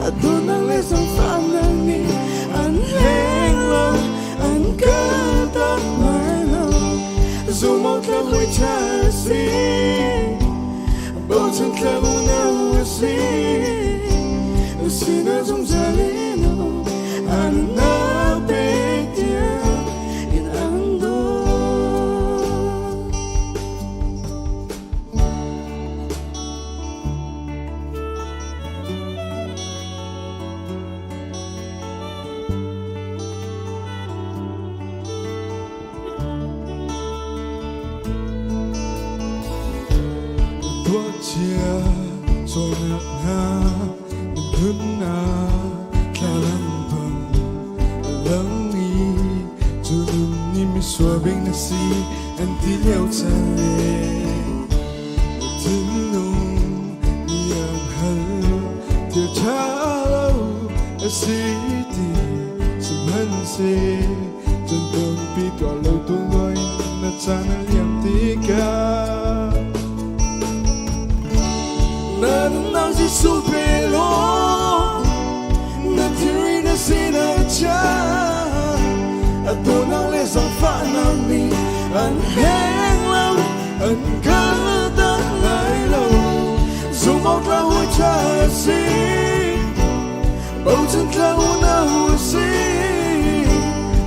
a dawtnak le zaangfahnak nih an hleng lo an kaltak lai lo zumawk tlak hawi ṭha a si bochan tlak unau a si na sinah zungzal in a um a nunnak pek tiang in an dawt. Tuahcia sualnak hna na nunnak thlalang bang a lang i cu nun nih misual bik na si an ti lio caan le na thinlung nih an hal thil ṭha lo a si ti sihmanhseh cun tampi tuah lo tu in na caan a liam tikah na nunnak Jesuh pe law na thilri na sinah chia a dawtnak le zaangfahnak nih an hleng lo an kaltak lai lo zumh awk tlak hawi ṭha a si bochan tlak unau a si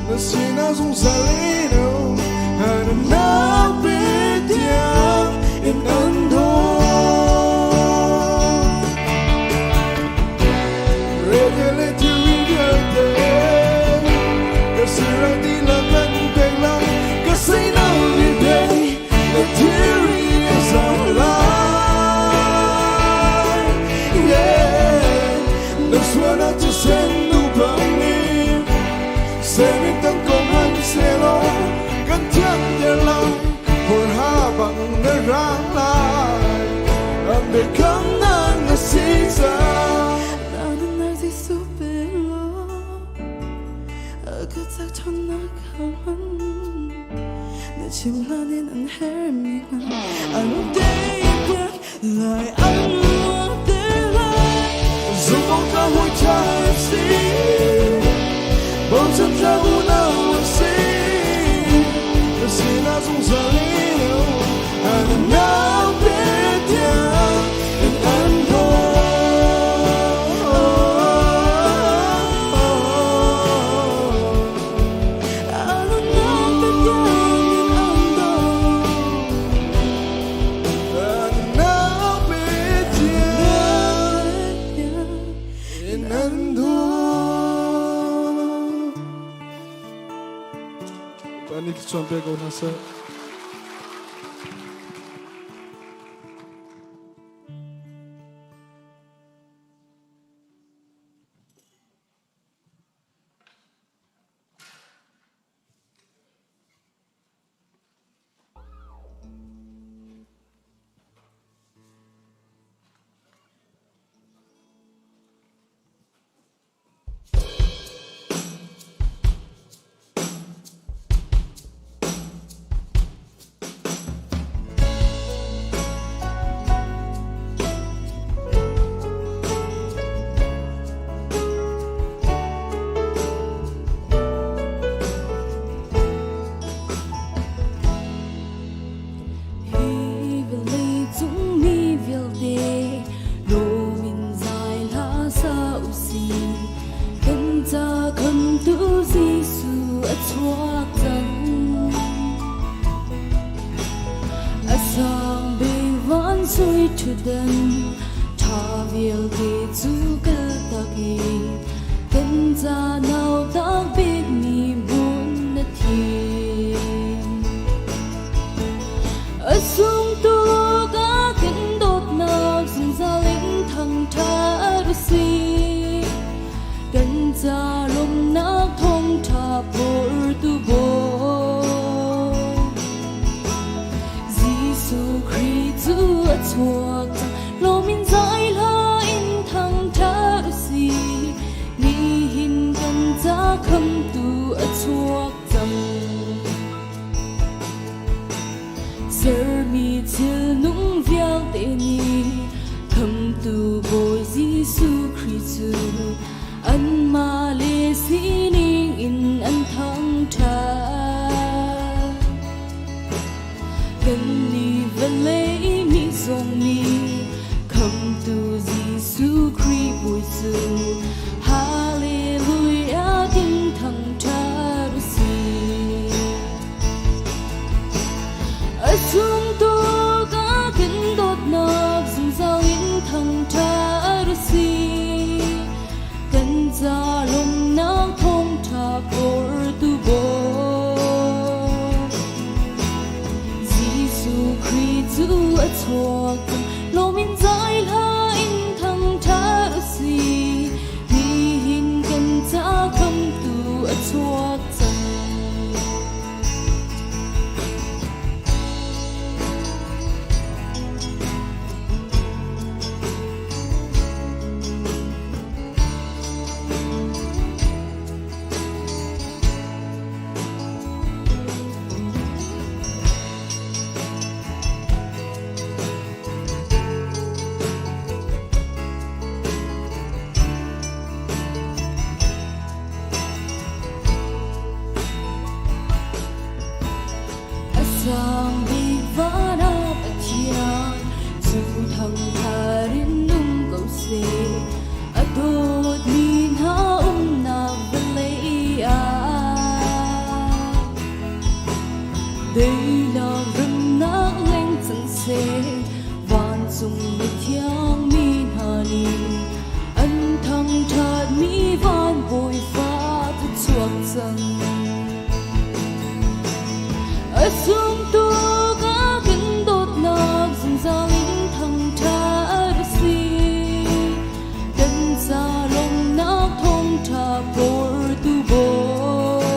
na sinah zungzal in a um na pe tiang in an dawt Regele thil vialte ka sira ti la kan pek lai ka sino ni te na thiri a zau lai yeah na suana ti sen nu bang ni Semin tan ko man se lo kan thiam ter lai hor ha bang na rang lai am be kam na na si ca 나는 Jesuh pe law ka tak ṭhawnnak kha na chim hlan in an hermi hna an tei piak lai an te lai Zumong ka hui cha si bochan tla unau si na sina zungzal in an nau pe tiang in an Pani chuan pe ko hna seh. ṭhutdan ṭha vialte cu kaltak i kan ca nautak bikmi hmun na thim. A sungtu ka kan dawtnak zungzal in thangṭhat u sih. Kan ca lawmhnak thawngṭha phortu Bawi. Jesuh Khrih cu a chuak cang, lawm in zai hla in thangṭhat u sih. Nihin kan ca khamtu a chuak cang. Sermi thil nung vialte nih Khamtu Bawi Jesuh Khrih cu anmah le sining in an thangṭhat. Kannih vawlei mi zong nih Khamtu Jesuh Khrih Bawi cu Hallelujah tin thangṭhat u sih. A sungtu ka kan dawtnak zungzal in thangṭhat u sih. Kan ca lawmhnak thawngṭha phortu Bawi. Jesuh Khrih cu a chuak cang, lawm in zai hla in thangṭhat u sih. Nihin kan ca khamtu a chuak cang. A sang bik van ah Pathian cu thangthar in um ko seh. A dawtmi hna umnak vawlei ah Deinak remnak leng cang seh. Vancung mithiang mi hna nih an thangṭhatmi van bawifa thuchuak cang. A sungtu ka kan dawtnak zungzal in thangṭhat a si. Kan ca lawmhnak thawngṭha phortu Bawi.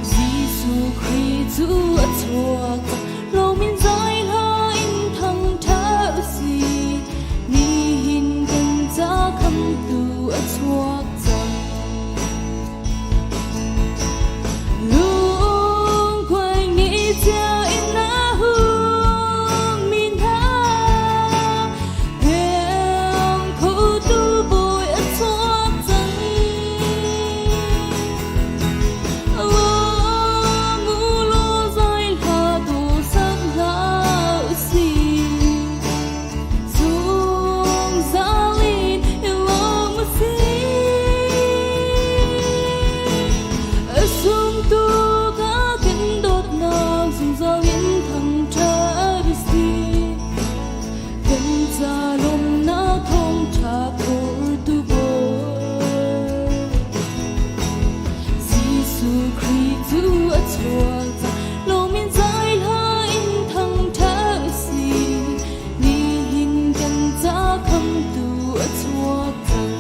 Jesuh Khrih cu a chuak lawm in zai hla in thangṭhat u sih. Nihin kan ca khamtu a chuak cang. Lungkuai ni cia in a hum mi hna Hem khotu bawi a chuak cang. Kan ca lawmnak thawngṭha phortu Bawi. Jesuh Khrih cu a chuak cang, lawm in zai hla in thangṭhat u sih. Nihin kan ca khamtu a chuak cang.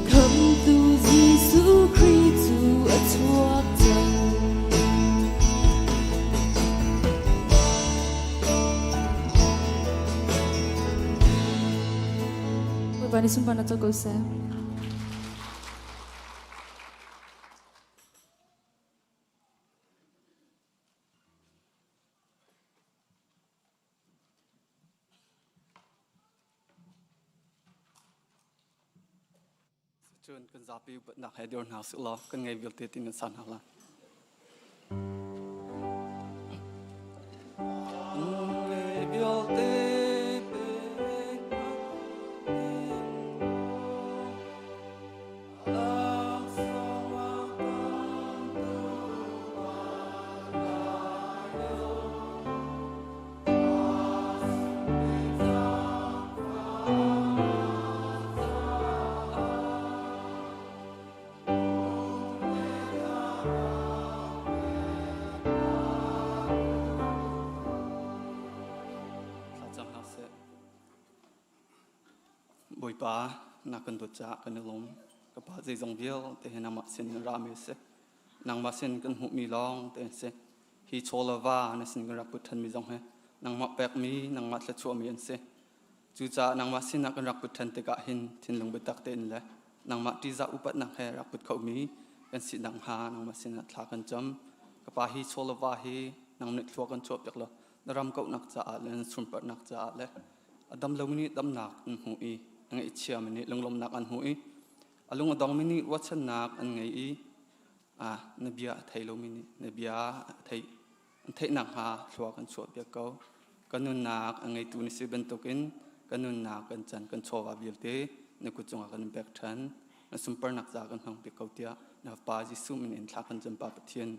Khamtu Jesuh Khrih cu a chuak cang. Bawipa nih sunparnak co ko seh. Cun kan zapi upatnak he dir hna sih law kan ngei vialte tin kan sa hna lai. Ngei vialte Bawipa na kan dawt caah kan i lawm. Ka pa zeizong vialte hi nangmah sin in rami a si. Nangmah sin kan hmuhmi lawng te an si. Hi chaw le va na sin kan rak put ṭhanmi zong hi nangmah pekmi, nangmah thluachuahmi an si. Cucaah nangmah sinah kan rak put ṭhan tikah hin thinlung biatak tein le nangmah ṭihzah upatnak he rak put khomi kan si nakhnga nangmah sinah thla kan cam. Ka pa hi chaw le va hi nang nih thlua kan chuahpiak law na ram kauhnak caah le na sunparnak caah le a dam lomi nih damnak an hmu i a ngaihchiami nih lunglawmhnak an hmu i a lung a dongmi nih ruahchannak an ngei i na bia a thei lomi nih na bia a thei an theih nakhnga thlua kan chuahpiak ko. Kan nunnak a ngeitu na si bantukin kan nunnak kan chan kan chawva vialte na kut cungah kan in pek ṭhan. Na sunparnak ca kan hmang piak ko tiah na Fapa Jesuh min in thla kan cam Pa Pathian.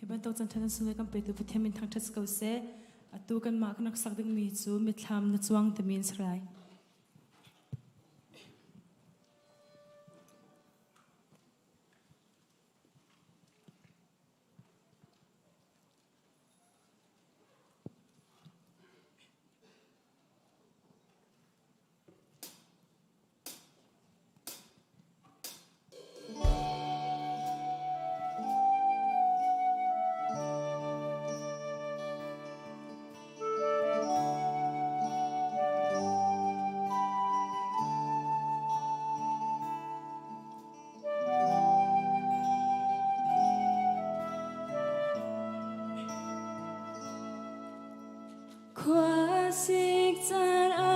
Hi bantuk chan ṭhan sung kan petu Pathian min thangṭhat ko seh. Atu kanmah kan rak sak dingmi cu mithlam na cuang timi in si lai. Khuasik caan a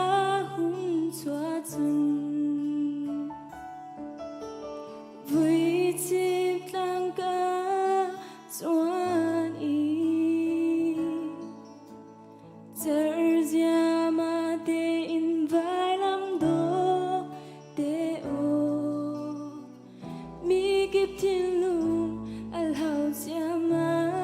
hun chuah cun vuichip tlang ka cuan i cerziama tein vailam dawh te aw Mikip thinlung a hlau ciammam.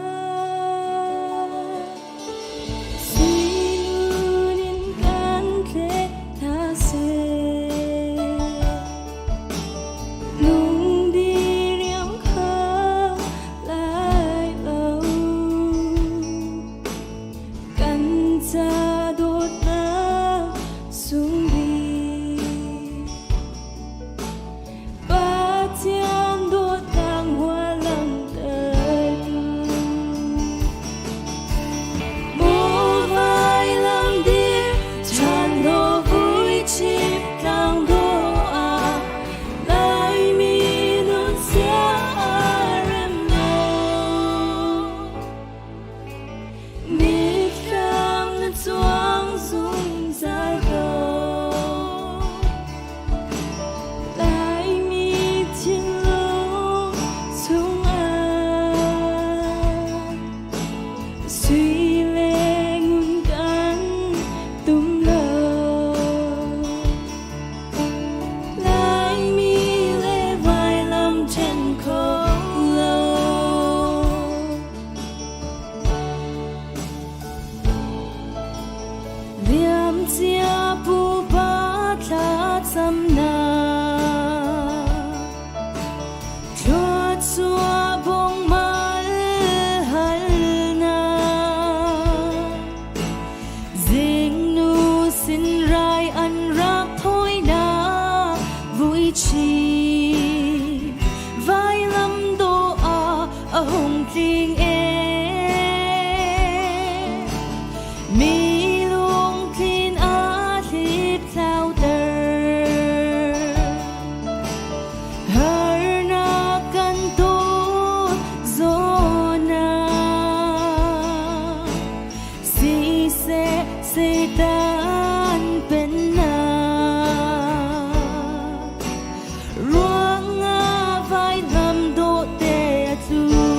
Suingun in kan tlek hna seh. Lungdi riam kho lai lo. Kan ca dawtnak sung bik. Pathian dawtnak hmual langhtertu. Maw vailam dir ṭhan law vuichip tlang dawh ah Laimi nun sia a rem lo. Mitthlam na cuang zungzal ko. Laimi thinlung chungah sui le ngun kan tum lo. Laimi le vailam ṭhen kho lo. Liamcia pupa thlacamnak thluachuah bong mal halnak zingnu sin rai an rak thawinak vuichi vailam dawh ah a hung tling e mi lungthin a hliphlauter harnak kan ton zawnah siseh Satan pennak ruangah vailam dawh te a tlu.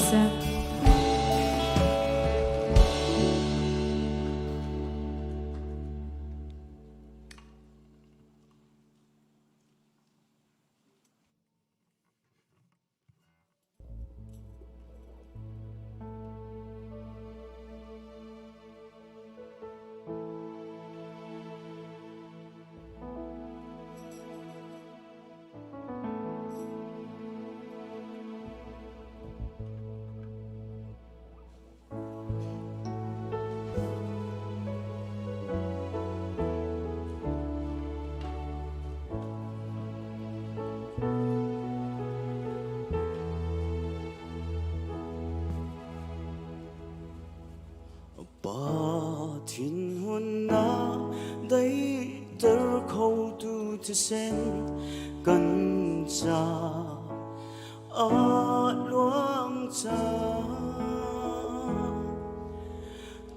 seh. Pa thinhunnak daihter khotu thisen kan ca a luang cang.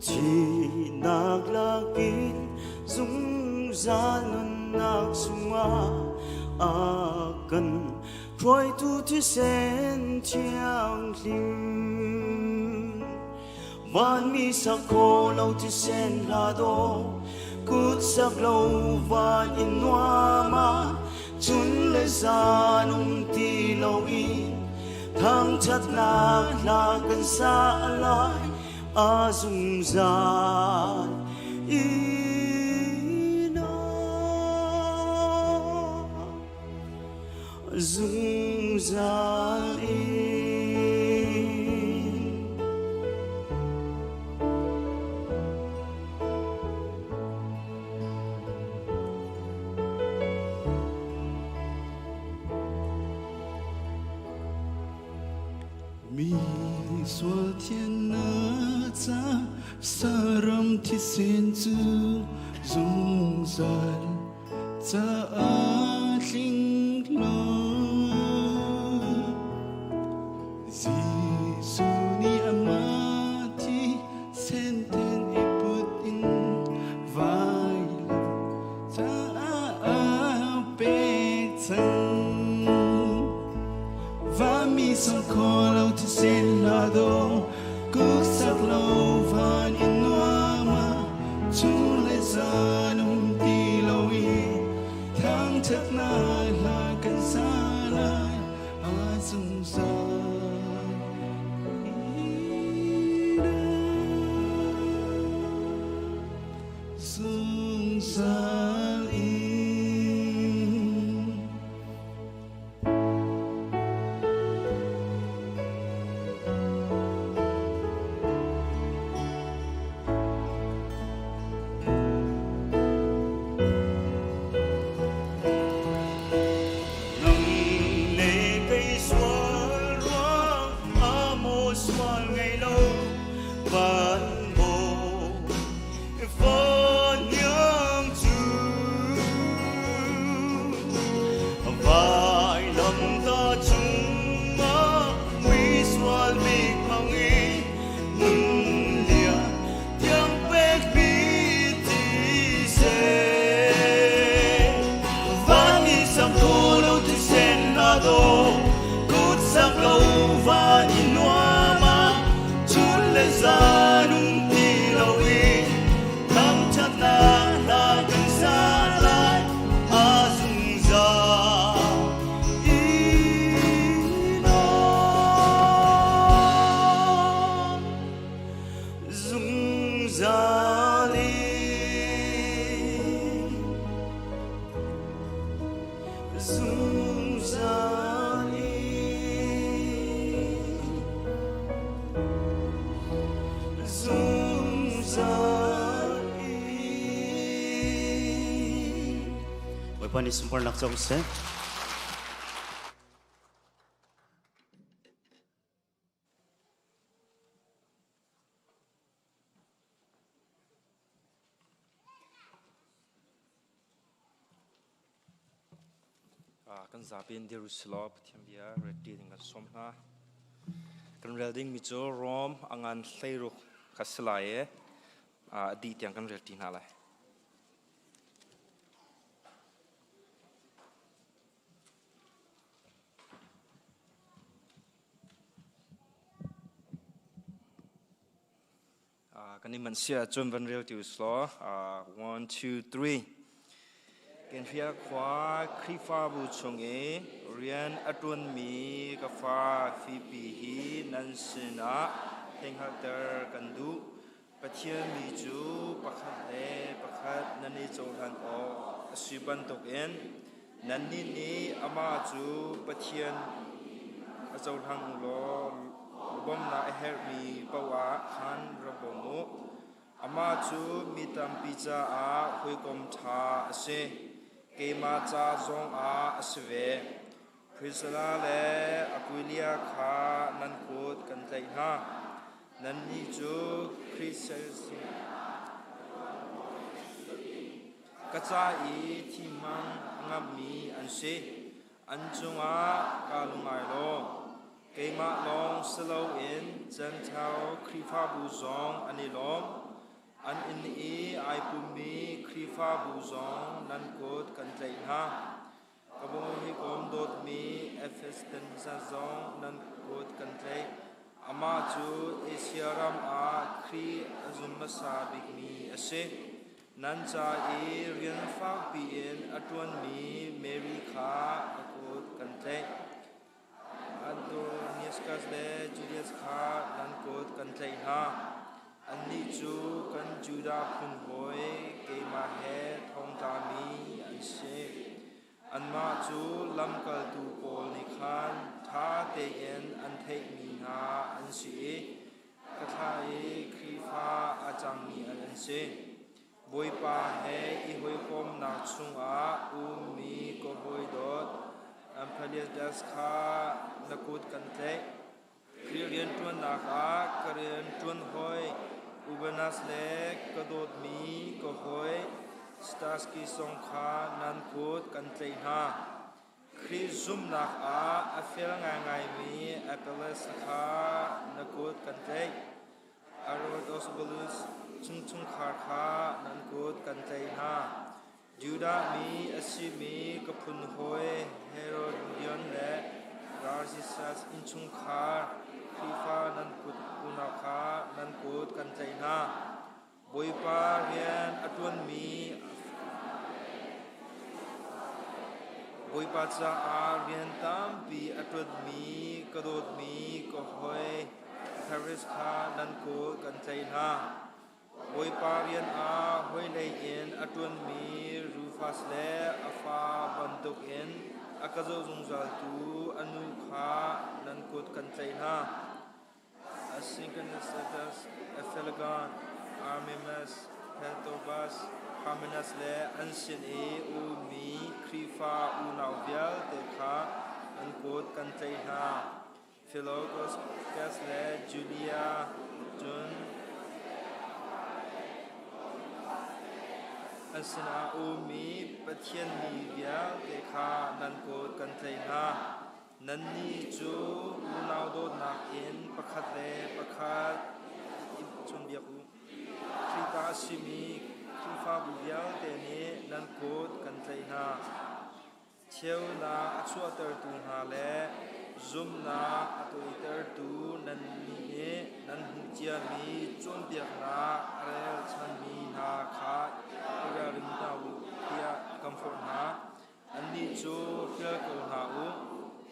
Thihnak lakin zungzal nunnak chungah a kan hruaitu thisen thianghlim. Vanmi sak kho lo thisen hla dawh, kut sak lo van in nuam ah, chun le zan um ti loin thangṭhatnak hla kan sa lai a zungzal in zungzal in. Mi sual thiannak ca saram thisen cu zungzal caah tling lo. Jesuh nih amah thi senten i put in vailam caah a pek cang. Vanmi song kho lo thisen hla do kuk sak lo van in nuam ah chung le zan um ti lo i thangṭhatnak hla kan sa lai a zungzal. Zungzal in. Nang le kei sual ruang a maw sual ngei lo van maw van iang cu vailam ta cungah mui sual bik mang i nun lia tiang pek mi ti seh. Van i sang ko lo thisen na do kut sak lo van i nuam ah chun le zan um ti lo i thangṭhatnak hla kan sa lai a zungzal in zungzal in zungzal in zungzal in. Bawipa nih sunparnak co seh. Kan zapi in dir usilaw Pathian bia reti ding kan sawm hna. Kan rel ding mi cu Rom a ngan 16 kha si lai i a dih tiang kan rel ti hna lai. Kan i manh si ahcun van rel ti usilaw. One, two, three. Kenhria khua Khrihfabu chung i rian a ṭuanmi ka fa Fibi hi nan sinah theihhngalhter kan duh. Pathian mi cu pakhat le pakhat nan i cohlan awk a si bantukin nannih nih amah cu Pathian a cohlang u law bawmhnak a herhmi paoh ah khan rak bawm u. Amah cu mi tampi caah hawikom ṭha a si. Keimah ca zongah a si ve. Priscilla le Aquilia kha nan kut kan tlaih hna. Nannih cu Khrih ka ca i thi hmang a ngamhmi an si. An cungah kaa lungai law keimah lawng si loin Jentail Khrihfabu zong an i lawm. An inn i ai pummi Khrihfabu zong nan kut kan tlaih hna. Ka hawikom dawtmi Efes zong nan kut kan tlaih. Amah cu Asia ram ah Khrih a zum hmasa bikmi a si. Nan ca i rian fakpi in a ṭuanmi Mary kha a kut kan tlaih. Antonius le Julius kha nan kut kan tlaih hna. Annih cu kan Judah phun hawi keimah he thongtlami an si. Anmah cu lamkaltu pawl nih khan ṭha tein an theihmi hna an si i ka thlah i Khrihfa a cangmi an si. Bawipa he i hawikomnak chungah ummi ka hawidawt Amphaliadas kha na kut kan tlaih. Khrih rianṭuannak ah ka rianṭuan hawi Urbanus le ka dawtmi ka hawi Staskis zong kha nan kut kan tlaih hna. Khrih zumhnak ah a fel ngaingaimi Apelles kha na kut kan tlaih. Aristobulus chungchungkhar kha nan kut kan tlaih hna. Judah mi a simi ka phun hawi Herodion le Narcissus innchungkhar Khrihfa nan kut unau kha nan kut kan tlaih hna. Bawipa rian a ṭuanmi Bawipa caah rian tampi a ṭuanmi ka dawtmi ka hawi Paris kha nan kut kan tlaih hna. Bawipa rian ah hawilei in a ṭuanmi Rufus le a fa bantukin a ka zoh zungzaltu a nu kha nan kut kan tlaih hna. Asynchronous, Ephelgon, Armimus, Heltobus, Parmenas le an sin i ummi Khrihfa unau vialte kha an kut kan tlaih hna. Philologus le Julia cun an sinah a ummi Pathian mi vialte kha nan kut kan tlaih hna. Nannih cu unau dawtnak in pakhat le pakhat i chawnbiak u. Khrihfa a simi Khrihfabu vialte nih nan kut kan tlaih hna. Cheunak a chuahtertu hna le zumhnak a tawitertu nannih nih nan hmuh ciami cawnpiaknak a relchanmi hna kha i ralring hna u tiah kan forh hna. Annih cu hrial ko hna u,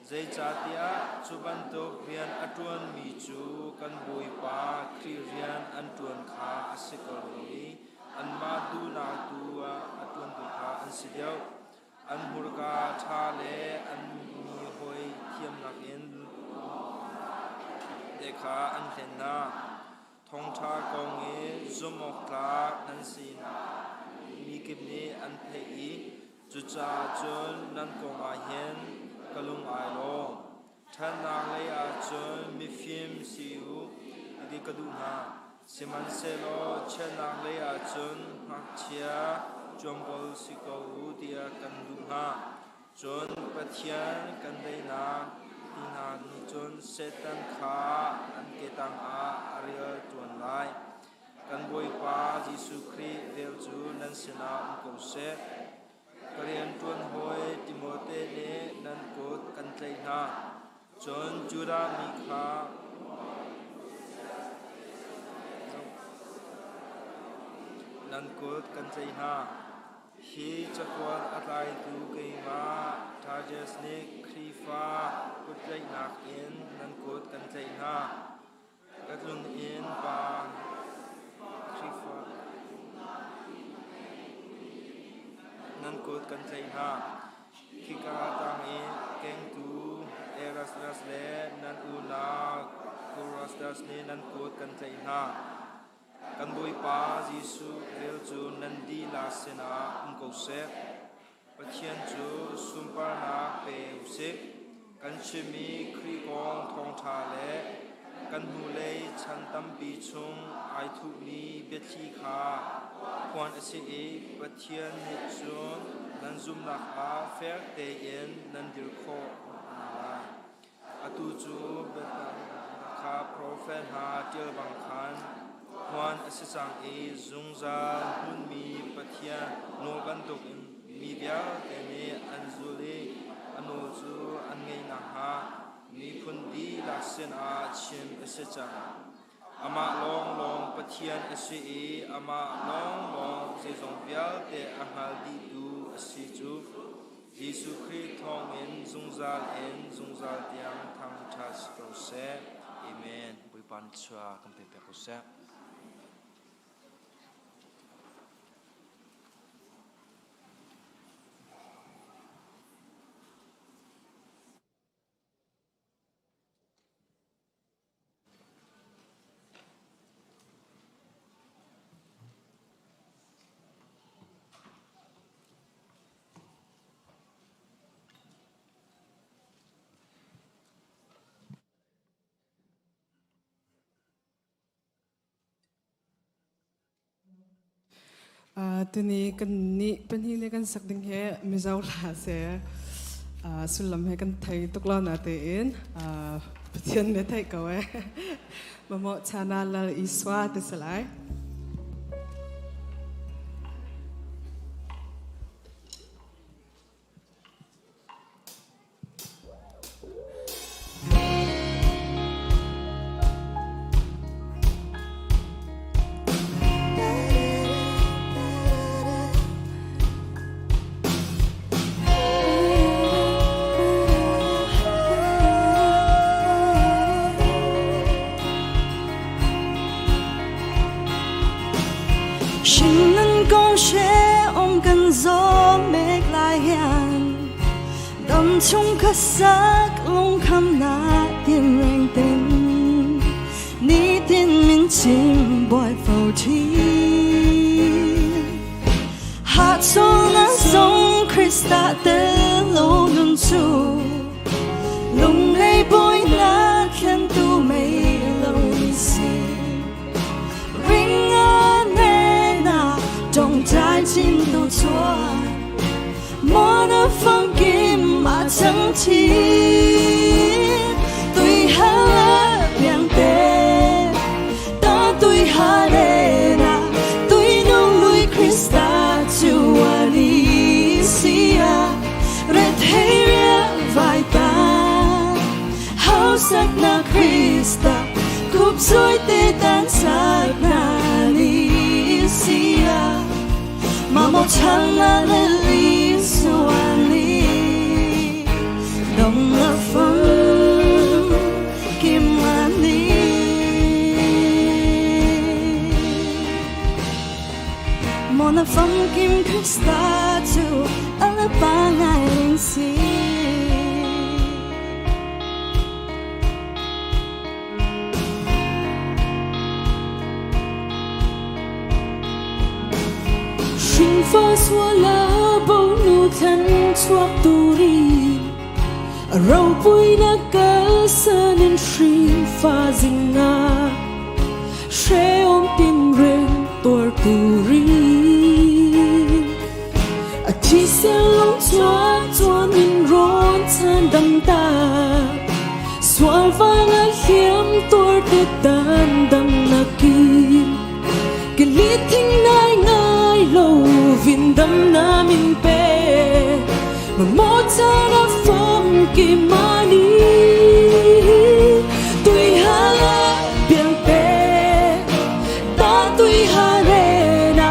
zeicahtiah cu bantuk rian a ṭuanmi cu kan Bawipa Khrih rian an ṭuan kha a si ko lo i anmah duhnak tu ah a ṭuantu kha an si deuh. An hmurka ṭha le an mi hawi thiamnak in te kha an hlen hna. Thawngṭha kong i zumhawktlak nan sinak mi kip nih an theih i cucaah cun nan kong ah hin ka lung ai lawm. Ṭhatnak lei ah cun mifim si u ti ka duh hna. Sihmanhsehlaw chiatnak lei ah cun ngakchia cuamkawl si ko u tiah kan duh hna. Cun Pathian kan daihnak ti hna nih cun Satan kha an ke tangah a rial ṭuan lai. Kan Bawipa Jesuh Khrih vel cu nan sinah um ko seh. Ka rianṭuan hawi Timote nih nan kut kan tlaih hna. Cun Judah mi kha. nan kut kan tlaih hna. Hi cakuat a tlaitu keimah Tages nih Khrihfa kuttlaihnak in nan kut kan tlaih hna. Ka tlun inn pa Khrihfa nan kut kan tlaih hna. Khika tang i kengtu Erastus le nan unau Kurastas nih nan kut kan tlaih hna. Kan Bawipa Jesuh vel cu nan dihlak sinah um ko seh. Pathian cu sunparnak pe u sih. Kan chimmi Khrih kong thawngṭha le kan hnulei chan tampi chung ai thuhmi biathli kha phuan a si i Pathian nih cun nan zumhnak ah fek tein nan dir khawh hna lai. Atu cu biatak kha profet hna ṭial bang khan phuan a si cang i zungzal hmunmi Pathian nawl bantukin mi vialte nih an zul i a nawl cu an ngaih nakhnga miphun dihlak sinah chim a si cang. Amah lawnglawng Pathian a si i amah lawnglawng zeizong vialte a hngal dihtu a si cu Jesuh Khrih thawngin zungzal in zungzal tiang thangṭhat si ko seh. Amen. Bawipa nih thluachuah kan pe piak ko seh. Tuni kan nih pahnih nih kan sak ding hi Mizo hla si. Sullam he kan thei tuk lo natein Pathian nih a theih ko eh. Mamawh chana lal Isua ti si lai. Shin kong she om kan zo mek lai hian Dam chung kha sak lung kham na tin reng tin Ni tin min chim boi phô thi Hat so na song Krista te lo nun chu Lung lei boi na khen tu mei lo ni si Ring a ne na dong tai chin tu chua Mona phong kim ma chẳng chi Tui ha piang te Ta tui ha re na Tui nung lui Krista chu ani sia Re thei ria vai ta Hau sak na Krista Kup zui te tan sak na ni sia Mamo chang na le li suani Dong la phong kim ani Mona phong kim Krista chu ala pa ngai ling si Hringfa suala bo nu thlan chuak turin a ropuina kalsanin hringfa zinga hreawm tinreng tuar turin a thisen lo chuak chuan min rawn chan dam ta sual vanga hliam tuar te tan dam nakin Kili thing nai ngai lo vin dam na min pe Mo chana fam ki mani Tui ha la piang te Ta tui ha re na.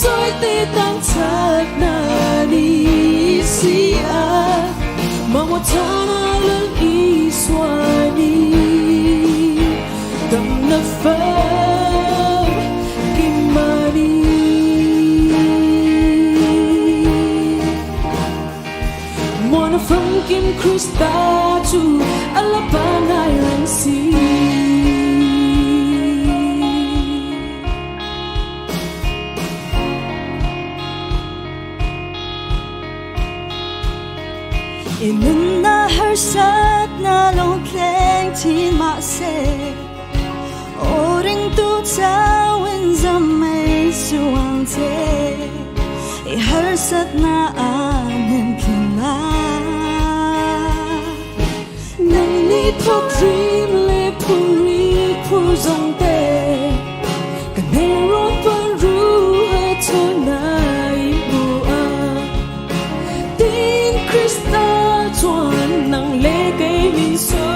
soi te tang chat na ni si a Mamotana lal iswani Dam na fam kimani Mona fam kim Krista chu alapangai rang si. Inun na harsat na long tleng chin ma se Oring tu chawin zamay suang te I harsat na anin tlina Nang ni thok dream le puri phu zong te Ka nei ro tuan ru ha chu nai bu a Tin Krista chuan nang le kei min so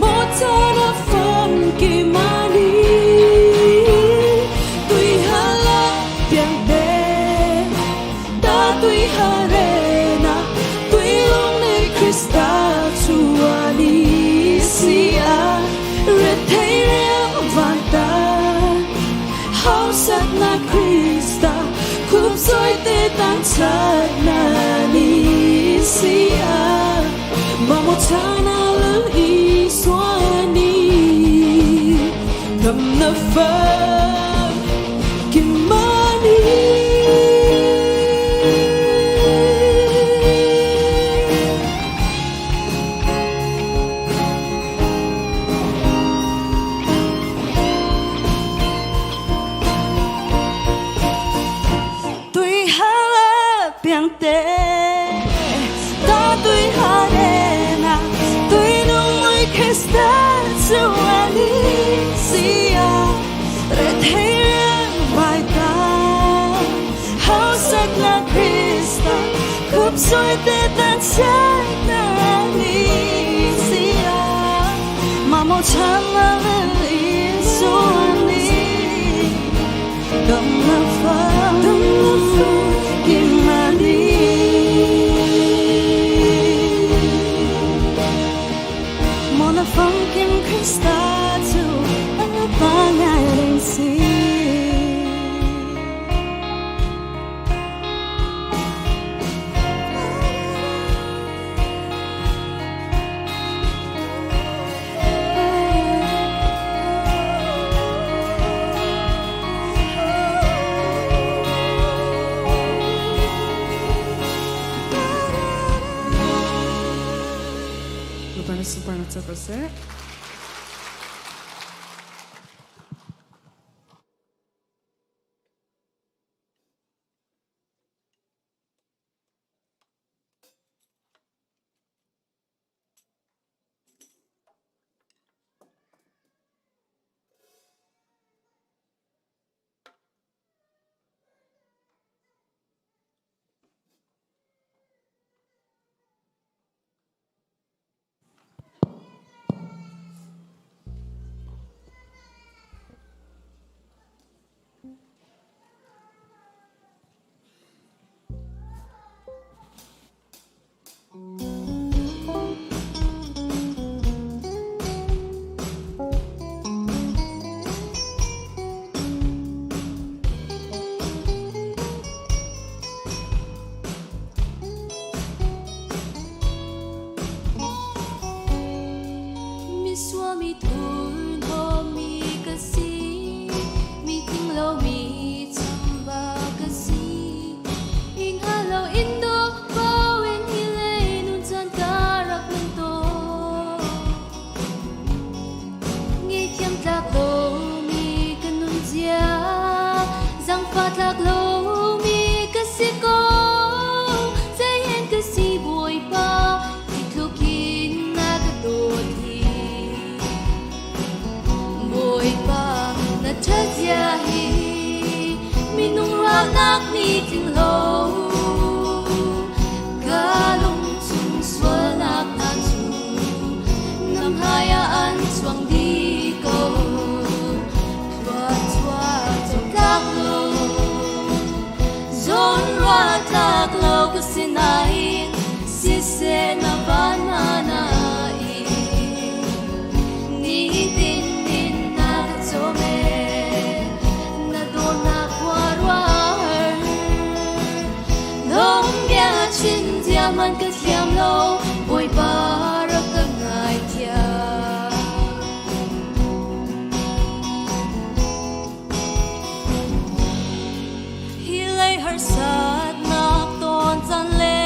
Mo cha na fam ki mani Tui hala piang te Ta tui ha re na Tui long nei Krista chuani si a Re thei rem van ta Hau sat na Krista Khup soi te tang chat na ni si a Mamotana lal iswani Dam na fam kimani. Tui hala piang te Ta tui harena Tui nung ui Krista chuani sia Re thei reng vai ta Hau sak na Krista Khup soi te tan sak na ni sia Mamo chana le isuani Dam na fam kimani Mona fam kim Krista chu Alapangai ring si. Bapak na sunparnak ca ko seh. Mi suami thur no mi ka si mi ting lo mi chamba ka si ing halo indo bawin hile nun chan karak nun to ngi thiam tlak lo mi ka nun zia giang pha tlak lo mi ka si ko zai hen ka si boi pa ti tlukin na ka dot hi Bawipa na ṭhatzia hi minung ruahnak nih tling lo ka lungchung sualnak hna cu na hmaiah an chuang dih ko. Thluachuah cawk tlak lo. sinain siseh na van mana i nitin in na ka cawm e na dawtnak khuaruahhar Lawm bia chim zia man ka thiam lo Bawipa rak ka ngaithiam. Hi lei harsatnak tawn caan le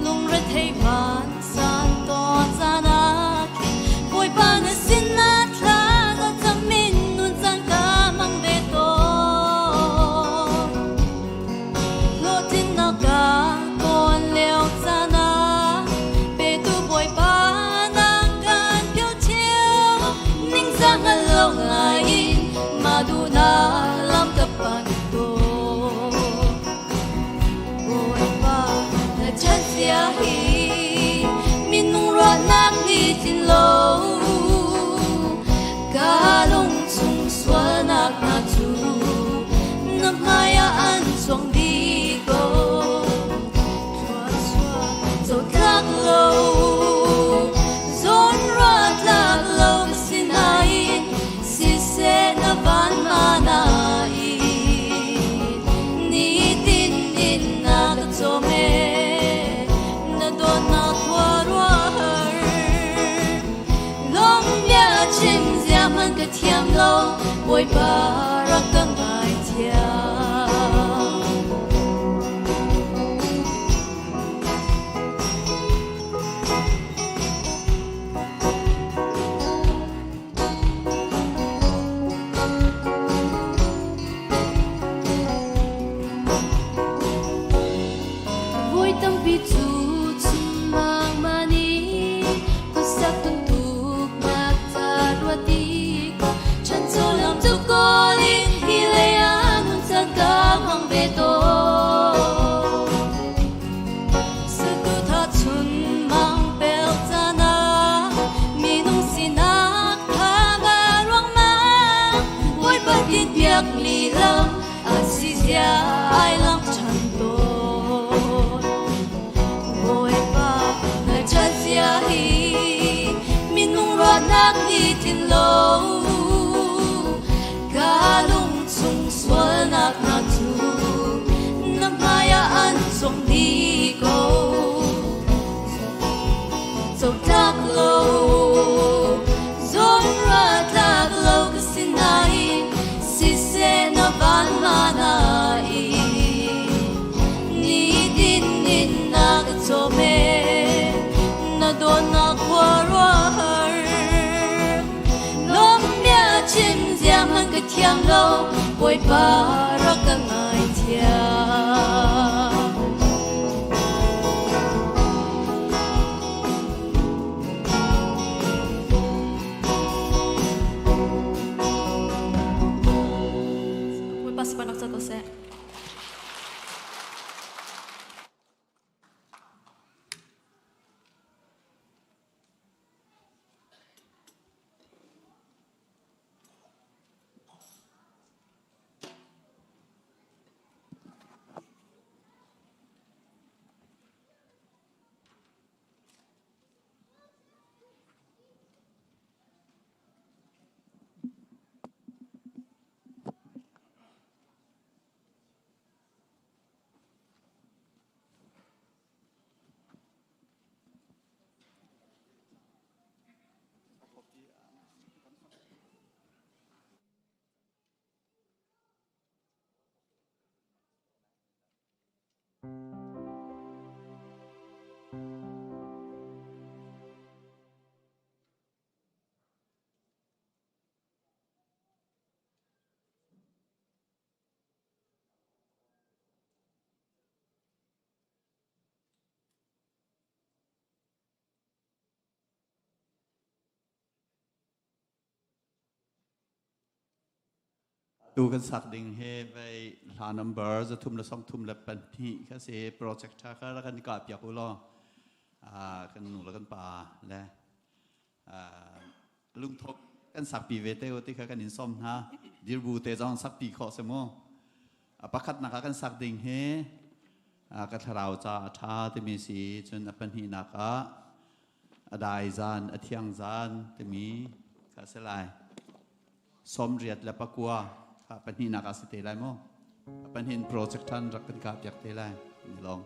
lungrethei vansan tawn caan ah khin Bawipa na sinah thla ka cam in nun caan ka hmang ve tawn. Hlawhtlinnak ka kawl lio caan ah petu Bawipa nang kan philh cio. Ningzah hngal lo ngai in mah duhnak lam ka panh tawn. Bawipa na ṭhatzia hi minung ruahnak nih tlin lo. Ka lung chung sualnak hna cu na hmaiah an cuang dih ko. Thluachuah cotlak lo, zawnruah tlak lo ka si nain siseh na van mana i nitin in na ka cawm e na dawtnak khuaruahhar Lawm bia chim zia hmanh ka thiam lo Bawipa rak ka ngaithiam. Voi tampi cu chim man i khuasak tuntuknak ca ruat tikah chan cu lam cu kawl in hi lei ah nun caan ka hmang ve tawn. Saduhthah chunmang pel caan ah minung sinak tha nga ruangmang Bawipa tinpiakmi lam a si zia ai lang ṭhan tawn. Bawipa na ṭhatzia hi minung ruahnak nih tlin lo ka lung chung sualnak hna cu na hmaiah an cawng dih ko. Cotlak lo, zawnruah tlak lo ka si nain siseh na van mana i nitin in na ka cawm e na dawtnak khuaruahhar lawm bia chim zia hmanh ka thiam lo Bawipa rak ka ngaithiam. Bawipa sapanak ca ko seh. Tu kan sak ding hi vei hla number 332 kha si project tha kha rak kan kah piak u law kan nu le kan pa le lungthok kan sak pi ve te u ti kha kan in som hna dirbu te zong sak pi khawh se mu pakhat nak ah kan sak ding hi. Ka thlarau ca a ṭha timi si cun a pahnihnak ah a dai zan a thiang zan timi kha si lai. 89 kha pahnihnak ah si te lai mu. A pahnih project ṭhan rak kan kah piak te lai. Ni lawng.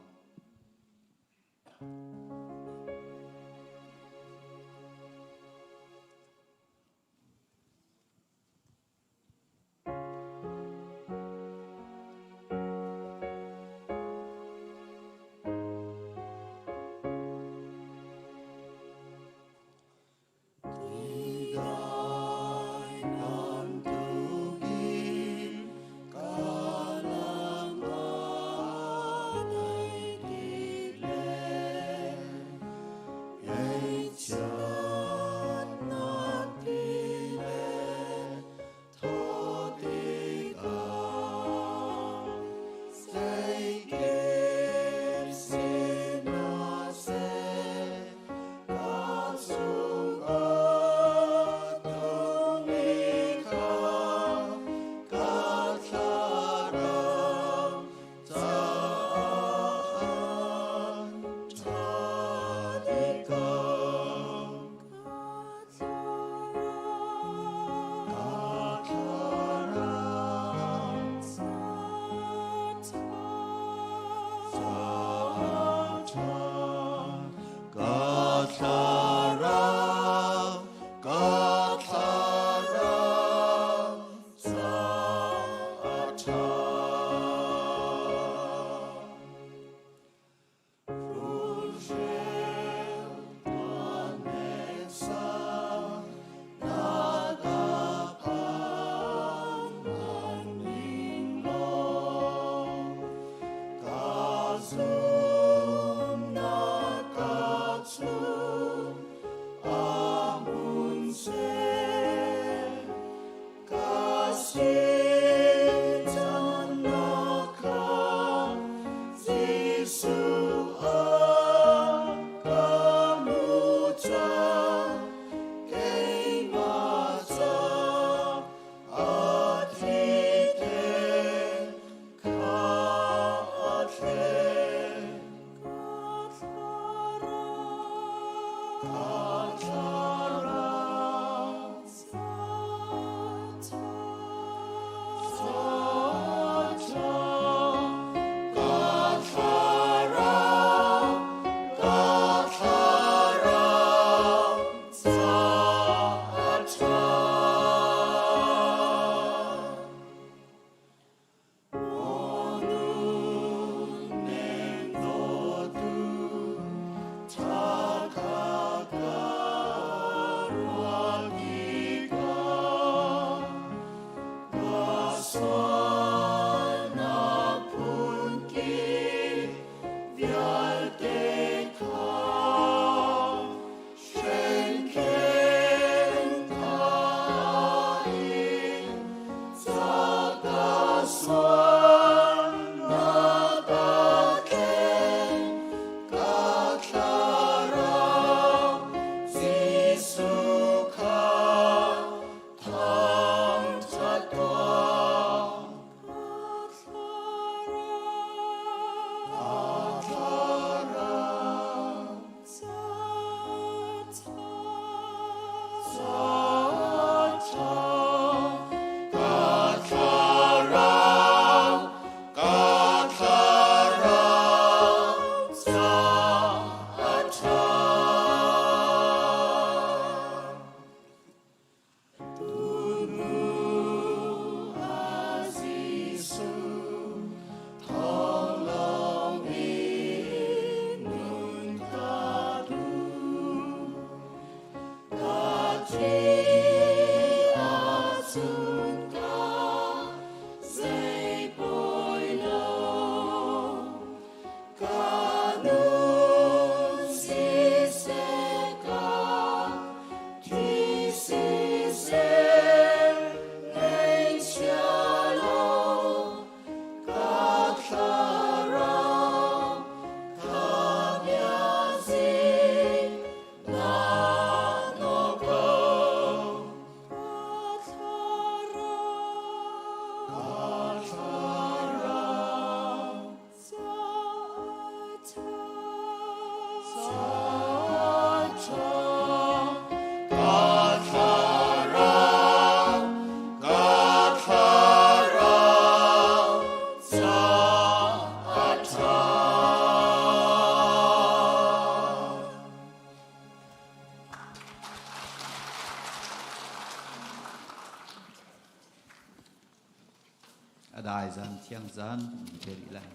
A dai zan thiang zan te rih lai.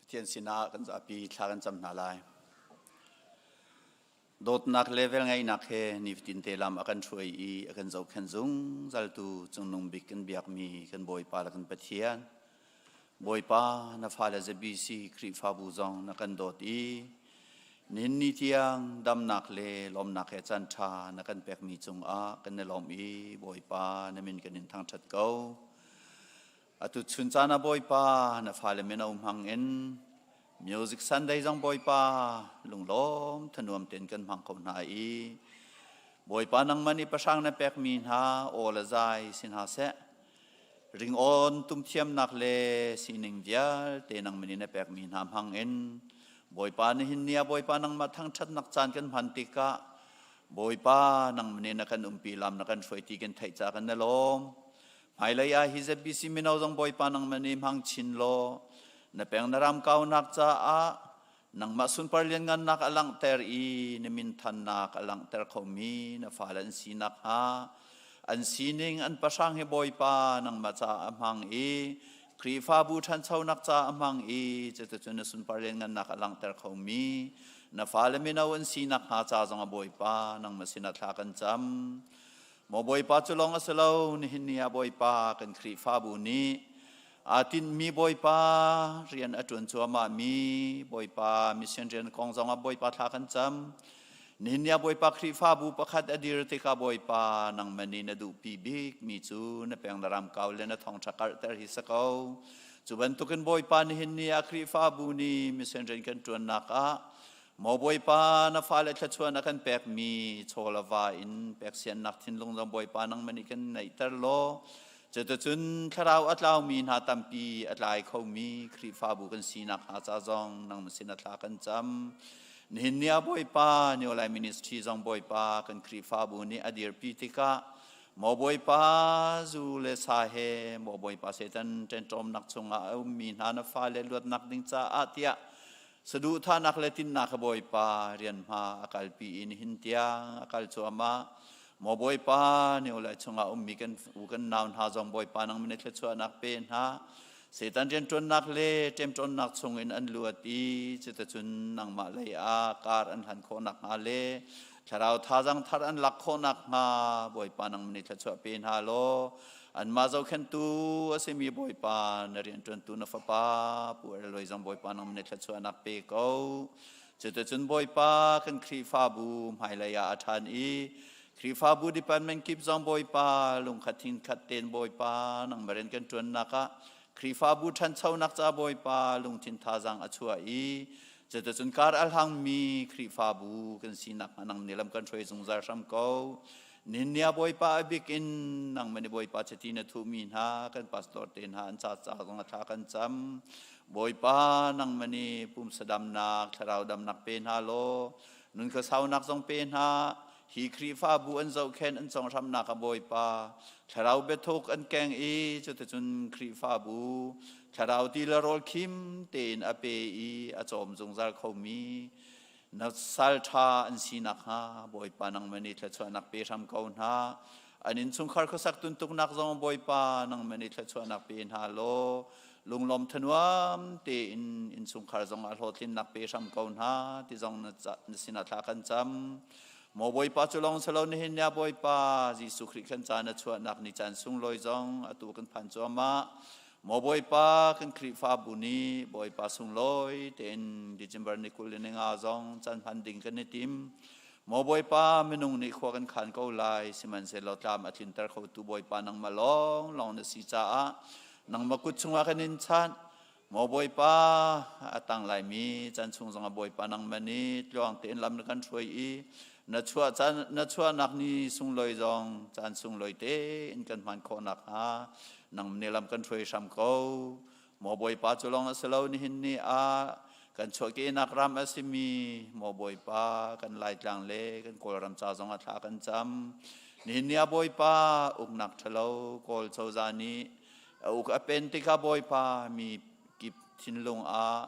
Pathian sinah kan zapi thla kan cam hna lai. Dawtnak le velngeihnak he nifatin te lam a kan hruai i a kan zohkhenh zungzaltu cungnung bik kan biakmi kan Bawipa le kan Pathian. Bawipa, na fale ZBC Khrihfabu zong na kan dawt i nihin ni tiang damnak le lawmnak he caan ṭha na kan pekmi cungah kan i lawm i Bawipa na min kan in thangṭhat ko. Atu chun caan ah Bawipa na fale mino hmang in Music Sunday zong Bawipa lunglawm thanuam tein kan hmang ko hna i Bawipa nangmah nih pahrang na pekmi hna aw le zai si hna seh. Ringawn tumthiamnak le sining vialte nangmah nih na pekmi hna hmang in Bawipa nihin ni ah Bawipa nangmah thangṭhatnak caan kan hman tikah Bawipa nangmah nih na kan umpi lam na kan hruai ti kan theih ca kan i lawm. Hmailei ah hi ZBC mino zong Bawipa nangmah nih hmang chin law na peng na ram kaunak caah nangmah sunpar lianngannak a langhter i na minthannak a langhter khomi na fale an si nakhnga an sining an pahrang hi Bawipa nangmah caah a hmang i Khrihfabu ṭhanchonak caah a hmang i cuticun na sunpar lianngannak a langhter khomi na fale mino an si nakhnga ca zong a Bawipa nangmah sinah thla kan cam. Maw Bawipa cu lawng a si lo, nihin ni ah Bawipa kan Khrihfabu nih aa tinhmi Bawipa rian a ṭuan cuahmahmi Bawipa mission rian kong zong ah Bawipa thla kan cam. Nihin ni ah Bawipa Khrihfabu pakhat a dir tikah Bawipa nangmah nih na duhpi bikmi cu na peng na ram kau le na thawngṭha karhter hi si ko. Cu bantukin Bawipa nihin ni ah Khrihfabu nih mission rian kan ṭuannak ah Maw Bawipa, na fale thluachuah na kan pekmi chaw le va in peksiannak thinlung zong Bawipa nangmah nih kan neihter law, cuticun thlarau a tlaumi hna tampi a tlai khomi Khrihfabu kan sinak hnga ca zong nangmah sin ah thla kan cam. Nihin ni ah Bawipa, New Life Ministry zong Bawipa kan Khrihfabu nih a dirpi tikah Maw Bawipa, zu le sa he Maw Bawipa Satan ṭenṭawmnak chungah a ummi hna na fale luatnak ding caah tiah Saduhthahnak le tinnak a Bawipa rianhma a kalpi i nihin tiang a kal cuahmah. Maw Bawipa, ni ulai chungah ummi kan u kan nau hna zong Bawipa nang min thluachuahnak pe hna. Satan rianṭuannak le ṭemṭawnnak chungin an luat i cuticun nangmah lei ah kar an hlan khawh nakhnga le thlarau thazang thar an lak khawh nakhnga Bawipa nang min thluachuah pe hna law Anmah zohkhenhtu a simi Bawipa, na rianṭuantu na fapa Pu Erloi zong Bawipa nang na thluachuahnak pe ko. Cuticun Bawipa kan Khrihfabu hmailei ah a ṭhan i Khrihfabu department kip zong Bawipa lungkhat thinkhat tein Bawipa nangmah rian kan ṭuannak ah Khrihfabu ṭhanchonak ca Bawipa lungthin thazaang a chuah i cuticun kar a hlangmi Khrihfabu kan sinak hnga nang nih lam kan hruai zungzal hram ko. Ninnia Bawipa a bik in nangmah nih Bawipa chiti na thuhmi hna kan pastor te hna an ca ca zong a thla kan cam. Bawipa nangmah nih pumsa damnak thlarau damnak pe hna law nun khuasaunak zong pe hna. Hi Khrihfabu an zohkhenh an conghramnak a Bawipa thlarau biathuk an keng i cuticun Khrihfabu thlarau ti le rawl khim tein a pe i a cawm zungzal khomi Na sal ṭha an si nakhnga Bawipa nangmah nih thluachuahnak pe hram ko hna. An innchungkhar khuasak tuntuknak zong Bawipa nangmah nih thluachuahnak pe hna law lunglawm thanuam tein innchungkhar zong ah hlawhtlinnak pe hram ko hna ti zong na sinah thla kan cam. Maw Bawipa cu lawng si lo nihin ni ah Bawipa Jesuh Khrih kan caan a chuahnak ni caan sunglawi zong atu kan phan cuahmah. Maw Bawipa kan Khrihfabu nih Bawipa sunglawi tein December ni 25 zong caan hman ding kan i tim. Maw Bawipa minung nih khua kan khan ko lai sihmanhsehlaw tlam a tlinter khotu Bawipa nangmah lawng lawng na si caah nangmah kut chungah kan in chanh. Maw Bawipa a tang laimi caan chung zongah Bawipa nangmah nih tluang tein lam na kan hruai i na chuah caan na chuahnak ni sunglawi zong caan sunglawi tein kan hman khawh nakhnga nang nih lam kan hruai hram ko maw bawipa cu lawng a si lo nihin ni ah kan chuahkehnak ram a simi maw bawipa kan laitlang le kan kawlram ca zong ah thla kan cam nihin ni ah bawipa uknak ṭhalo kawl cozah nih a uk a pen tikah bawipa mi kip thinlung ah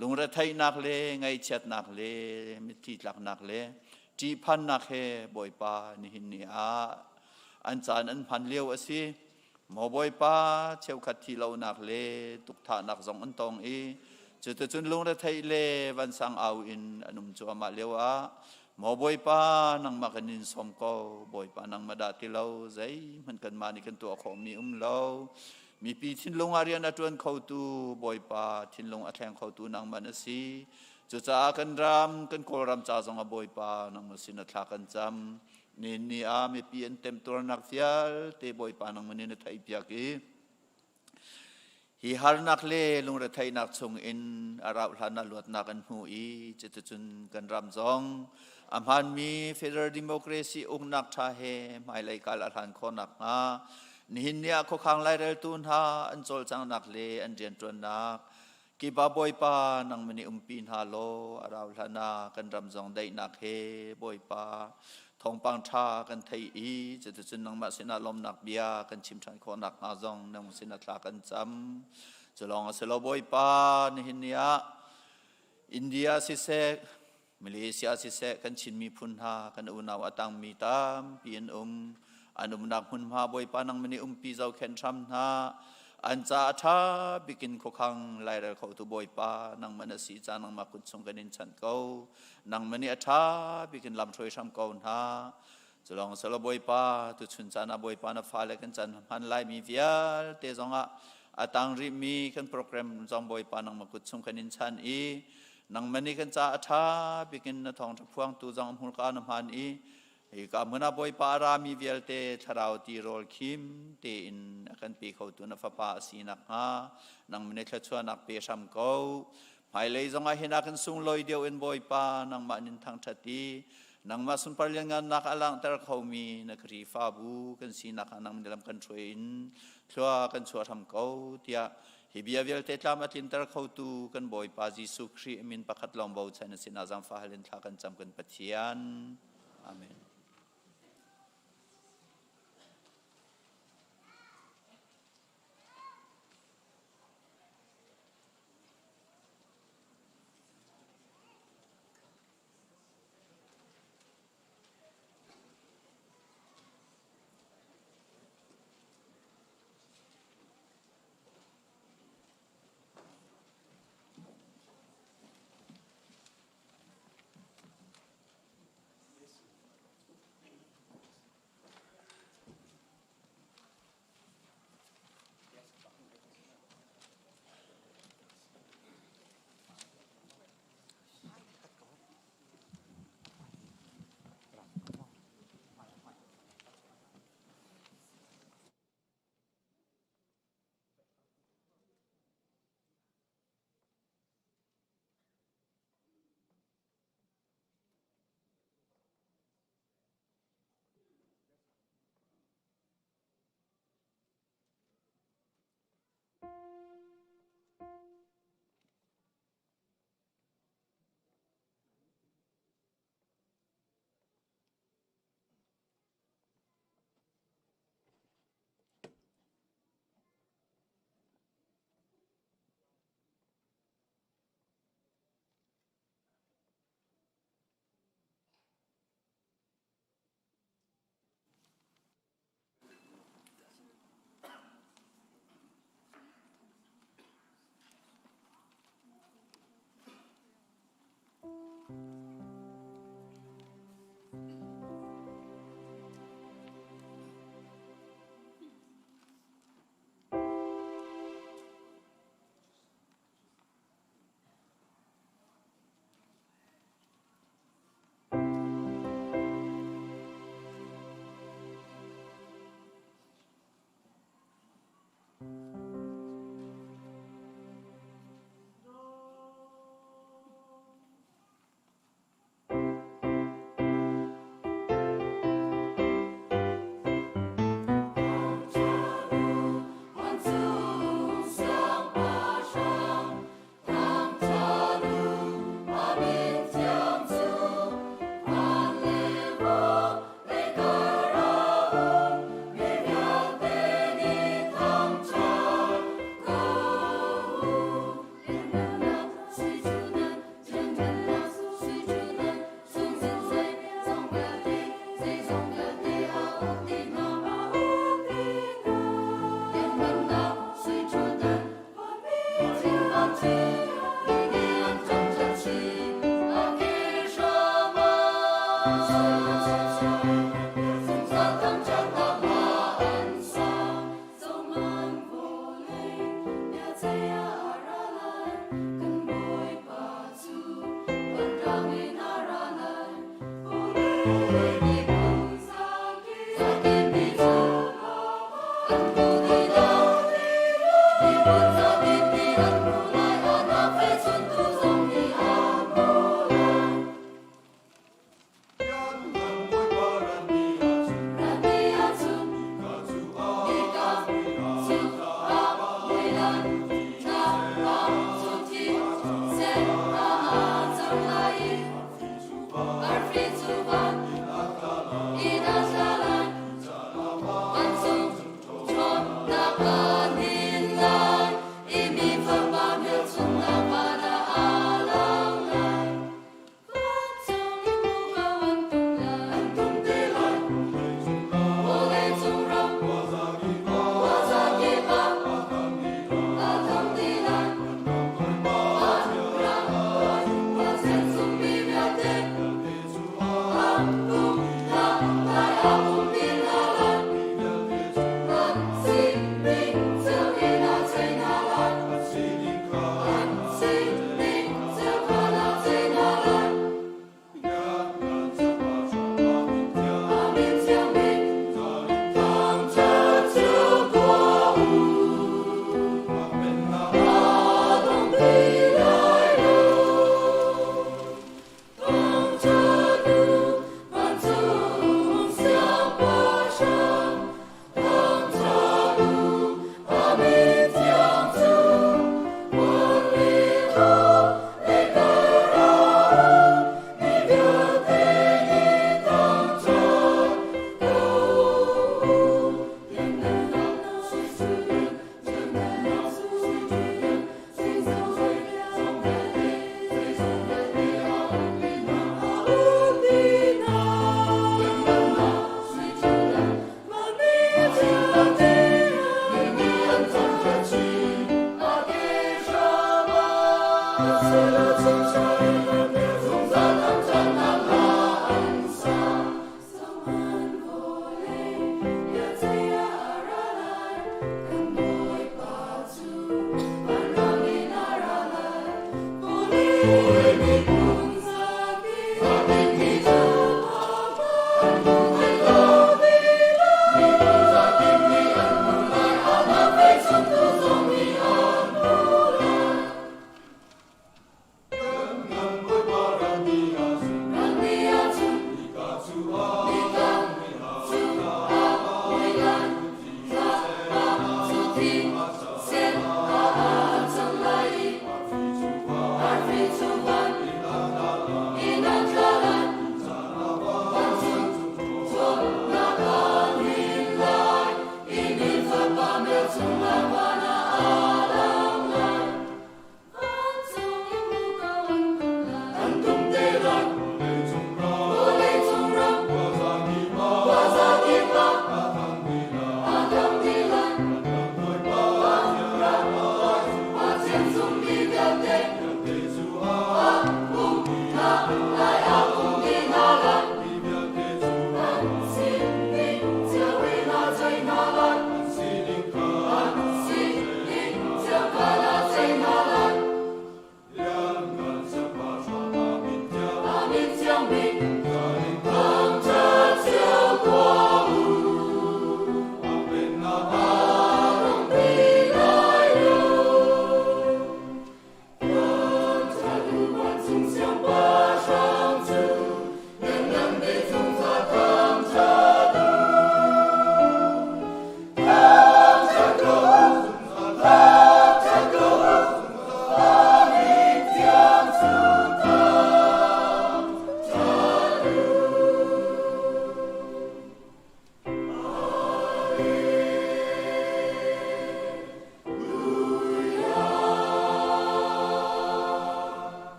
lungretheihnak le ngaihchiatnak le mitthli tlaknak le ṭihphannak he bawipa nihin ni ah an caan an hman lio a si. Maw Bawipa cheukhat thi lonak le tukthahnak zong an tong i cuticun lungretheih le vansang au in an um cuahmah lio ah. Maw Bawipa nangmah kan in sawm ko Bawipa nangmah dah ti lo zeihmanh kanmah nih kan tuah khawhmi um lo mipi thinlung ah rian a ṭuan khotu Bawipa thinlung a thleng khotu nangmah na si cucaah kan ram kan Kawlram ca zong ah Bawipa nangmah sin a thla kan cam ni ni ah mipi an temtuarnak vialte Bawipa nangmah nih na theihpiak i Hi harnak le lungretheihnak chungin a rauhhlan ah luatnak an hmu i cuticun kan ram zong a hmaanmi federal democracy uknak ṭha he hmailei kal a hlan khawh nakhnga nihin ni ah khuakhang laireltu hna an cawlcanghnak le an rianṭuannak kipa Bawipa nangmah nih umpi hna law a rauhhlan ah kan ram zong daihnak he Bawipa Thawngpang ṭha kan theih i cuticun nangmah sinah lawmnak bia kan chim ṭhan khawh nakhnga zong nang sinah thla kan cam. Cu lawng a si lo Bawipa, nihin ni ah India siseh, Malaysia siseh, kan Chin miphun hna, kan unau a tangmi tampi an um. An umnak hmunhma Bawipa nangmah nih umpi zohkhenh hram hna. An ca a ṭha bikin khuakhang lairel khotu Bawipa nangmah na si ca nangmah kut chung kan in chanh ko. Nangmah nih a ṭha bik in lamhruai hram ko hna. Culawng selaw Bawipa, tuchun caan ah Bawipa na fale kan caan hman laimi vialte zongah a tang rihmi kan program zong Bawipa nangmah kut chung kan in chan i nangmah nih kan ca a ṭha bik in na thawngṭha phuangtu zong hmurka na hman i hika hmun ah Bawipa a rami vialte thlarau tirawl khim tein a kan pe khotu na fapa a si nakhnga nangmah nih thluachuahnak pe hram ko. Hmailei zongah hin a kan sunglawi deuh in Bawipa nangmah nin thangṭhat i nangmah sunpar lianngannak a langhter khomi na Khrihfabu kan sinak ah nang lam kan hruai in thlua kan chuah hram ko tiah hi bia vialte tlam a tlinter khotu kan Bawipa Jesuh Khrih min pakhat lawng bochan a sinah zaangfah hal in thla kan cam kan Pathian. Amen.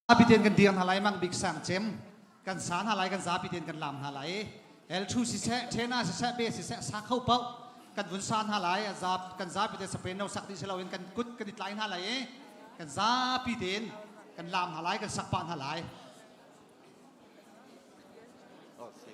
Zapi tein kan dir hna lai mang bik sang cem kan sa hna lai kan zapi tein kan lam hna lai el thu siseh thena siseh be siseh sa kho pau kan vun sa hna lai zap kan zapi te sapen no sak ti silo in kan kut kan i tlai hna lai i kan zapi tein kan lam hna lai kan sak pa hna lai. Oh, si.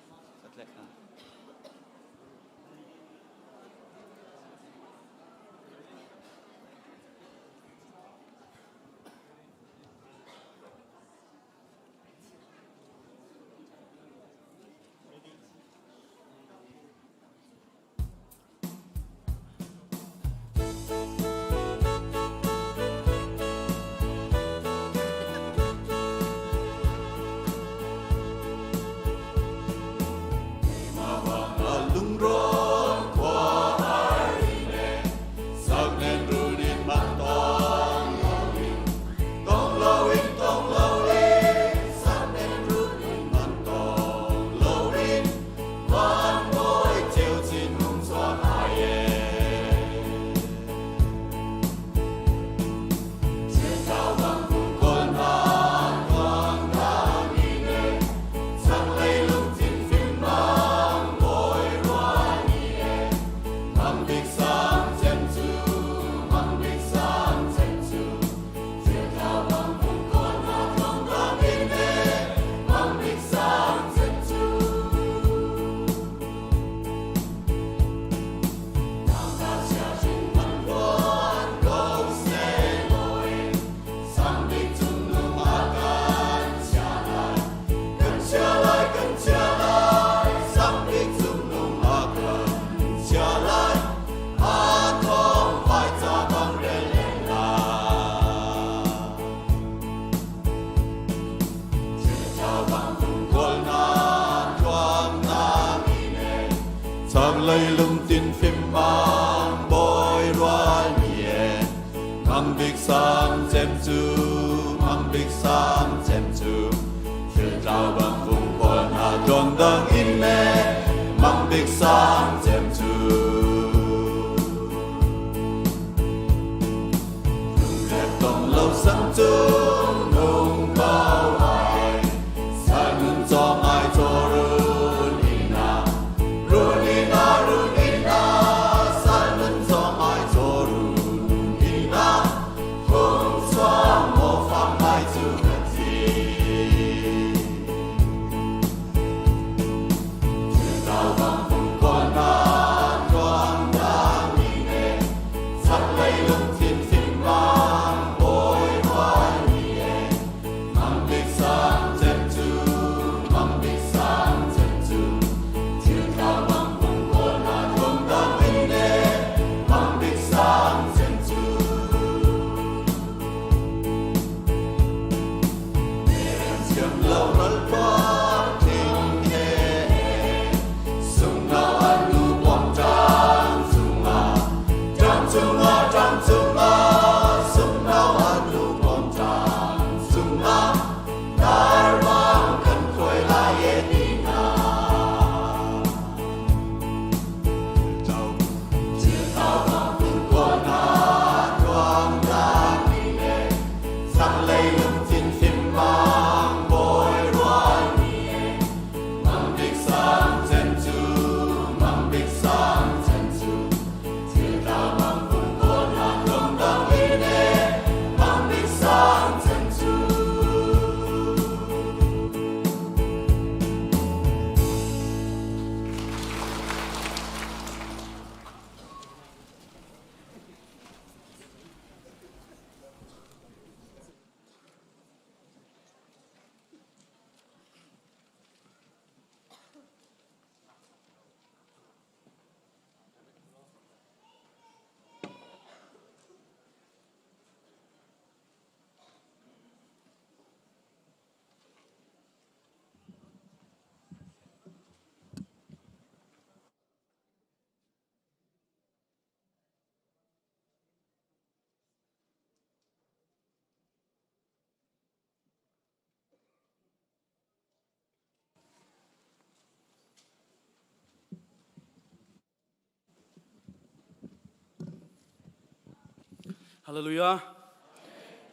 Hallelujah.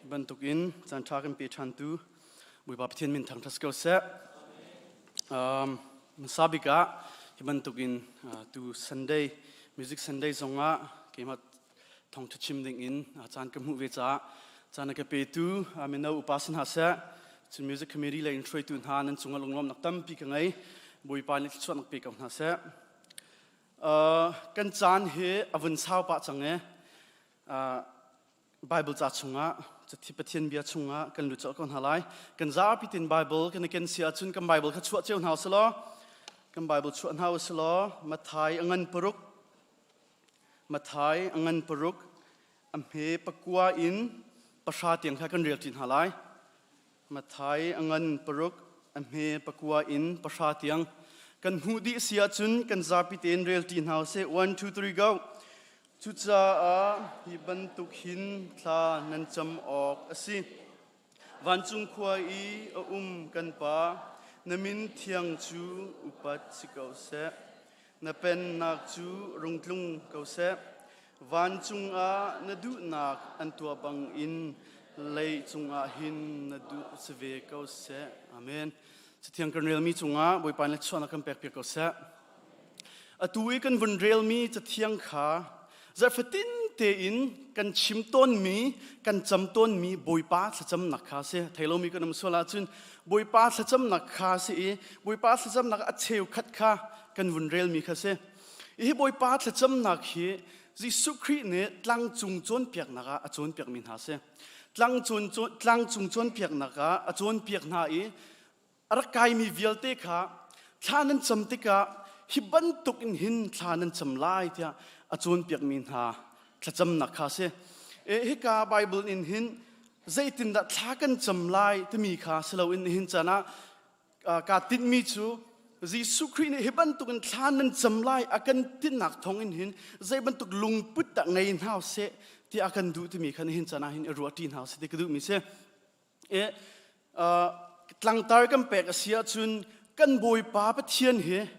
Bantukin caan ṭha kan pe ṭhantu. Bawipa Pathian min thangṭhat si ko seh. Um, hmasa bik ah hi bantukin uh, tu Sunday Music Sunday zongah keimah thawngṭha chim dingin uh, caan ka hmuh ve caah caan a ka petu uh, mino upa si hna seh cun music committee lei in hruaitu hna nan cungah lunglawmnak tampi ka ngei. Bawipa nih thluachuahnak pe ko hna seh. Uh, kan caan hi a vun sau pah cang e. Uh, Bible ca chungah cathi Pathian bia chungah kan lut colh ko hna lai. Kan zapi tin Bible kan i ken si ahcun kan Bible kha chuah cio hna usih law kan Bible chuah hna usih law Matthai a ngan paruk Matthai a ngan paruk a hme pakua in pahra tiang kha kan rel ṭi hna lai. Matthai a ngan paruk a hme pakua in pahra tiang kan hmuh dih si ahcun kan zapi tein rel ṭi hna usih. One, two, three, go. Cucaah hi bantuk hin thla nan cam awk a si. Vancung khua i a um kan Pa, na min thiang cu upat si ko seh. Na pennak cu rung tlung ko seh. Vancung ah na duhnak an tuah bangin leicung ah hin na duh si ve ko seh. Amen. Cathiang kan relmi cungah Bawipa nih chuahnak kan pekpiak ko seh. Atu i kan vun relmi cathiang kha zarhfatin tein kan chim tawnmi, kan cam tawnmi Bawipa thlacamnak kha a si. Thei lomi kan um sual ahcun Bawipa thlacamnak kha a si i Bawipa thlacamnak a cheukhat kha kan vun relmi kha a si. Hi Bawipa thlacamnak hi Jesuh Khrih nih tlangcung cawnpiaknak ah a cawnpiakmi hna a si. Tlangcung, tlangcung cawnpiaknak ah a cawnpiak hna i a rak kaimi vialte kha thla nan cam tikah hi bantuk in hin thla nan cam lai tiah a cawnpiakmi hna thlacamnak kha a si. Hika Bible in hin zeitindah thla kan cam lai timi kha si loin nihin caan ah kaa tinhmi cu Jesuh Khrih nih hi bantuk in thla nan cam lai a kan tinhnak thawng in hin zei bantuk lungput dah ngei hna seh ti a kan duh timi kha nihin caan ah hin i ruah ṭi hna seh ti ka duhmi si. E, tlangtar kan pek a si ahcun kan Bawipa Pathian hi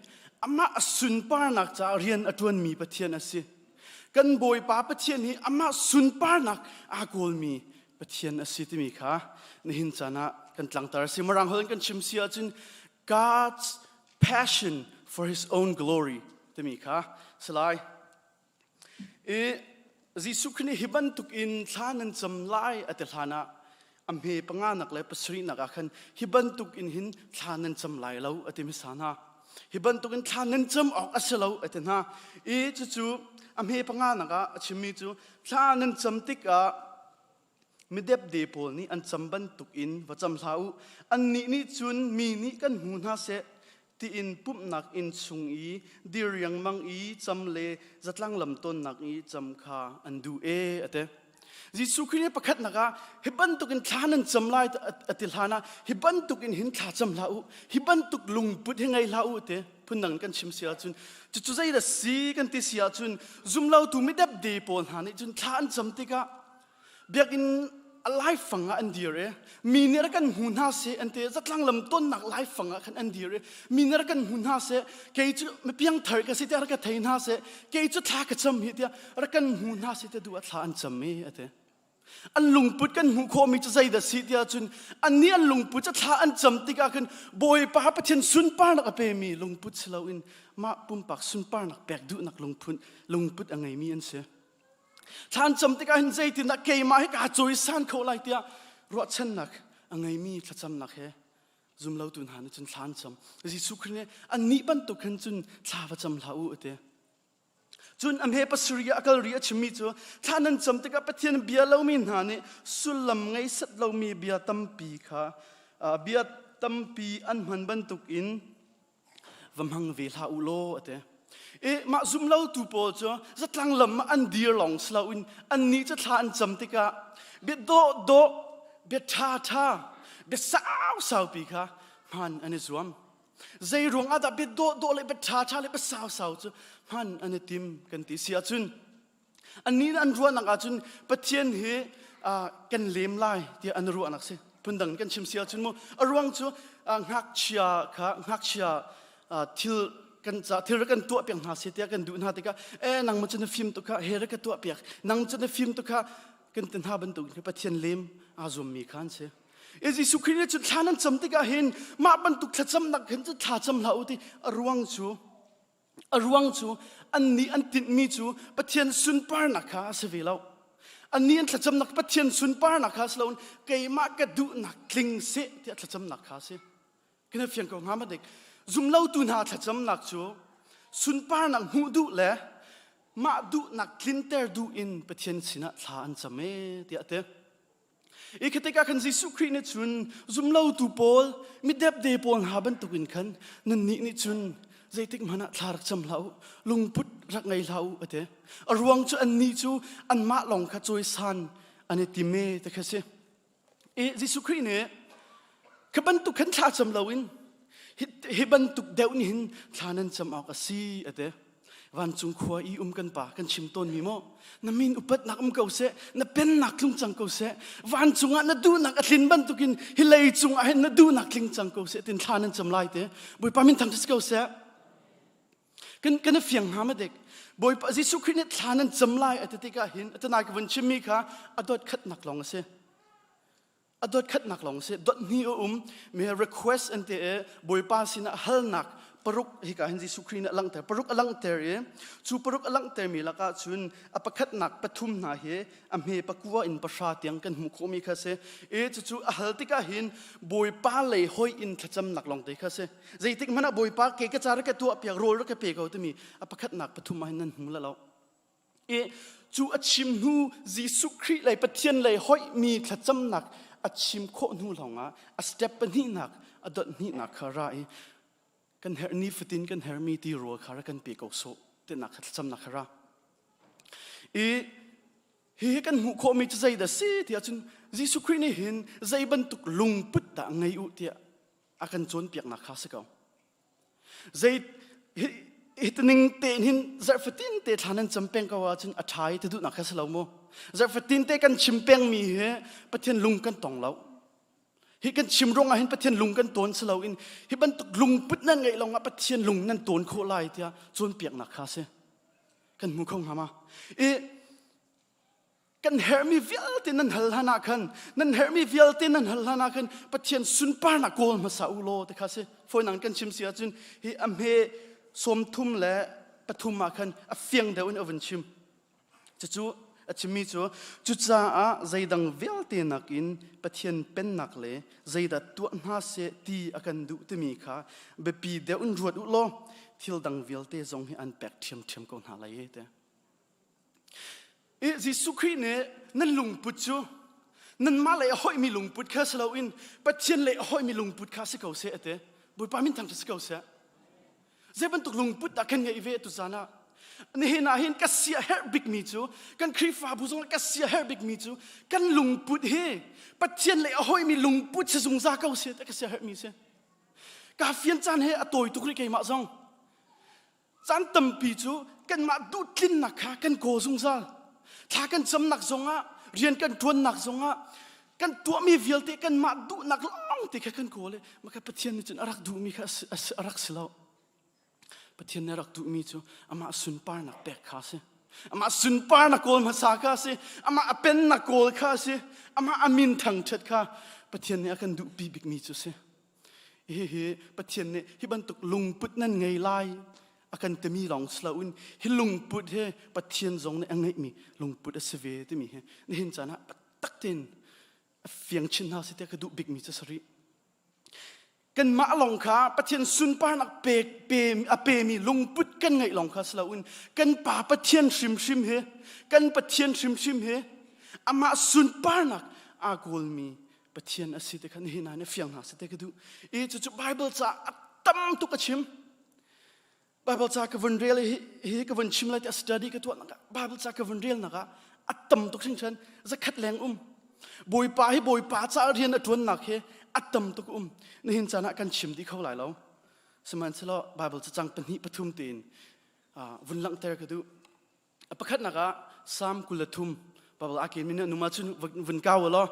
amah a sunparnak caah rian a ṭuanmi Pathian a si. Kan Bawipa Pathian hi amah sunparnak aa kawlmi Pathian a si timi kha nihin caan ah kan tlangtar a si. Mirang holh in kan chim si ahcun God's passion for his own glory timi kha si lai. I Jesuh Khrih nih hi bantuk in thla nan cam lai a ti hlan ah a hme panganak le pasarihnak ah khan hi bantuk in hin thla nan cam lai lo a ti hmasa hna. Hi bantuk in thla nan cam awk a si lo a ti hna. I cucu a hme panganak ah a chimmi cu thla nan cam tikah midepde pawl nih an cam bantuk in va cam hlah u. Annih nih cun mi nih kan hmu hna seh tiin pumhnak inn chung i dir riangmang i cam le zatlang lam tawnnak i cam kha an duh e a ti. Jesuh Khrih nih pakhatnak ah hi bantuk in thla nan cam lai a ti hlan ah hi bantuk in hin thla cam hlah u hi bantuk lungput hi ngei hlah u ti phundang kan chim si ahcun cucu zeidah si kan ti si ahcun zumlotu midepde pawl hna nih cun thla an cam tikah Biakinn a laifang ah an dir i mi nih rak kan hmu hna seh an ti zatlang lam tonnak laifang ah khan an dir i mi nih rak kan hmu hna seh kei cu mipiangthar ka si tiah rak ka thei hna seh kei cu thla ka cam hi tiah rak kan hmu hna seh tiah duh ah thla an cam i a ti an lungput kan hmuh khawhmi cu zeidah si tiah cun annih an lungput cu thla an cam tikah khan Bawipa Pathian sunparnak a pemi lungput si loin mah pumpak sunparnak pek duhnak lungphun lungput a ngeimi an si Thlan cam tikah hin zeitindah keimah hi kaa cawisan kho lai tiah ruahchannak a ngeimi thlacamnak he zumlotu hna nih cun thlan cam. Jesuh Khrih nih annih bantuk hin cun thla va cam hlah u a ti. Cun a hme pasarih ah a kal ri a chimmi cu thla nan cam tikah Pathian bia lomi hna nih sullam ngei set lomi bia tampi kha bia tampi an hman bantukin va hmang ve hlah u law a ti. I mah zumlotu pawl cu zatlang lam ah an dir lawng si loin annih cu thla an cam tikah bia dawhdawh, bia ṭhaṭha, bia sau saupi kha hman an i zuam. Zei ruang ah dah bia dawhdawh le bia ṭhaṭha le bia sausau cu hman an i tim kan ti si ahcun Annih nih an ruahnak ahcun Pathian hi kan lem lai tiah an ruahnak si. Phundang kan chim si ahcun mu a ruang cu ngakchia kha ngakchia thil kan ca thil kan tuah piak hna si tiah kan duh hna tikah e nang ma cu na fim tuk kha he ra ka tuah piak nang cu na fim tuk kha kan ti hna bantuk Pathian lem aa zuammi kha an si. E Jesuh Khrih nih cun thla nan cam tikah hin mah bantuk thlacamnak hin cu thla cam hlah u ti a ruang cu a ruang cu annih an tinhmi cu Pathian sunparnak kha a si ve lo. Annih an thlacamnak Pathian sunparnak kha si loin keimah ka duhnak tling seh tiah thlacamnak kha a si. Kan fiang ko hnga ma dik. Zumlotu hna thlacamnak cu sunparnak hmuh duh le mah duhnak tlinter duh in Pathian sinah thla an cam e tiah a ti. I khatik ah khan Jesuh Khrih nih cun zumlotu pawl midepde pawl hna bantukin khan nannih nih cun zeitik hmanh ah thla rak cam hlah u lungput rak ngei hlah u a ti. A ruang cu annih cu anmah lawng kha cawisan an i tim e ti kha si. I Jesuh Khrih nih kha bantuk khan thla cam loin hi bantuk deuh nih hin thla nan cam awk a si a ti. Vancung khua i um kan pa kan chim tawnmi maw na min upatnak um ko seh na pennak tlung cang ko seh vancung ah na duhnak a tlin bantukin hi lei cung ah hin na duhnak tling cang ko seh tin thla nan cam lai te Bawipa min thang ko seh kan kan fiang hnga ma dek Bawipa Jesuh Khrih nih thla nan cam lai a ti tikah hin atanai ka vun chimmi kha a dot khatnak lawng a si a dot khatnak lawng si dot hnih a um mi request an ti i Bawipa sinah halnak paruk hika hin Jesuh Khrih nih a langhter paruk a langhter i cu paruk a langhter mi lakah cun a pakhatnak pathum hna hi a hme pakua in pahra tiang kan hmuh khawhmi kha si i cucu a hal tikah hin Bawipa lei hoi in thlacamnak lawng te kha si zeitik hmanh ah Bawipa ke ka ca rak ka tuah piak rawl rak ka pe ko timi a pakhatnak pathum ah hin nan hmu la lo I cu a chim hnu Jesuh Khrih lei Pathian lei hoihmi thlacamnak a chim khawh hnu lawngah a step pahnihnak a dot hnihnak kha ra i kan herh ni fatin kan hermi ti rawl kha ra kan pe ko sawh tinak kha thlacamnak kha ra. I hihi kan hmuh khawhmi cu zeidah si tiah cun Jesuh Khrih nih hin zei bantuk lungput dah ngei u tiah a kan cawnpiaknak kha si ko. Zei hi ning te hin zarhfatin te thla nan cam peng ko ahcun a ṭha i ti duhnak kha si lo mu. Zarhfatin te kan chim pengmi hi Pathian lung kan tong lo. Hi kan chim ruangah hin Pathian lung kan tawn si loin hi bantuk lungput nan ngeih lawngah Pathian lung nan tawn khawh lai tiah cawnpiaknak kha si. Kan hmu kho hnga ma? I kan herhmi vialte nan hal hlan ah khan nan herhmi vialte nan hal hlan ah khan Pathian sunparnak kawl hmasa u law ti kha si fawinak kan chim si ahcun hi a hme 33 ah khan a fiang deuh in a vun chim cucu a chimmi cu cucaah zeidang vialte nakin Pathian pennak le zeidah tuah hna seh ti a kan duh timi kha biapi deuh in ruat u law thil dang vialte zong hi an pek ṭhiamṭhiam ko hna lai te I Jesuh Khrih nih nan lungput cu nanmah lei a hoihmi lungput kha si loin Pathian lei a hoihmi lungput kha si ko seh a ti. Bawipa min thang si ko seh. Zei bantuk lungput dah kan ngeih ve tu zan ah? Nihin ah hin ka sia herh bikmi cu kan Khrihfabu zong ka sia herh bikmi cu kan lungput hi Pathian lei a hoihmi lungput si zungzal ko seh ti ka sia herhmi si. Ka fian caan he a tawi tuk rih keimah zong. Caan tampi cu kanmah duhtlinnak kha kan kawl zungzal. Thla kan camnak zongah, rian kan ṭuannak zongah, kan tuahmi vialte kanmah duhnak lawng te kha kan kawl i maka Pathian nih cun a rak duhmi kha a rak si lo. Pathian nih a rak duhmi cu amah sunparnak pek kha a si. Amah sunparnak kawl hmasa kha a si. Amah a pennak kawl kha a si. Amah a min thangṭhat kha Pathian nih a kan duhpi bikmi cu a si. Hihi Pathian nih hi bantuk lungput nan ngei lai a kan timi lawng si loin hi lungput hi Pathian zong nih a ngeihmi lungput a si ve timi hi nihin caan ah tak tein a fiang chin hna si tiah ka duh bikmi cu si rih. Kanmah lawng kha Pathian sunparnak pe, pe, a pemi lungput kan ngeih lawng kha si loin kan Pa Pathian hrimhrim hi kan Pathian hrimhrim hi amah sunparnak aa kawlmi Pathian a si te kha nihin ah na fiang hna si te ka duh. I cucu Bible ca a tam tuk a chim. Bible ca ka vun rel hi hi ka vun chim lai ti a study ka tuah nak ah Bible ca ka vun rel nak ah a tam tuk hringhran zakhat leng um. Bawipa hi Bawipa ca rian a tuan nak hi a tam tuk um. Nihin caan ah kan chim dih kho lai lo. Sihmanhsehlaw Bible cacang pahnih pathum tein vun langhter ka duh. A pakhatnak ah Psalm 23 Bible a ken mi nih numa cun vun kau law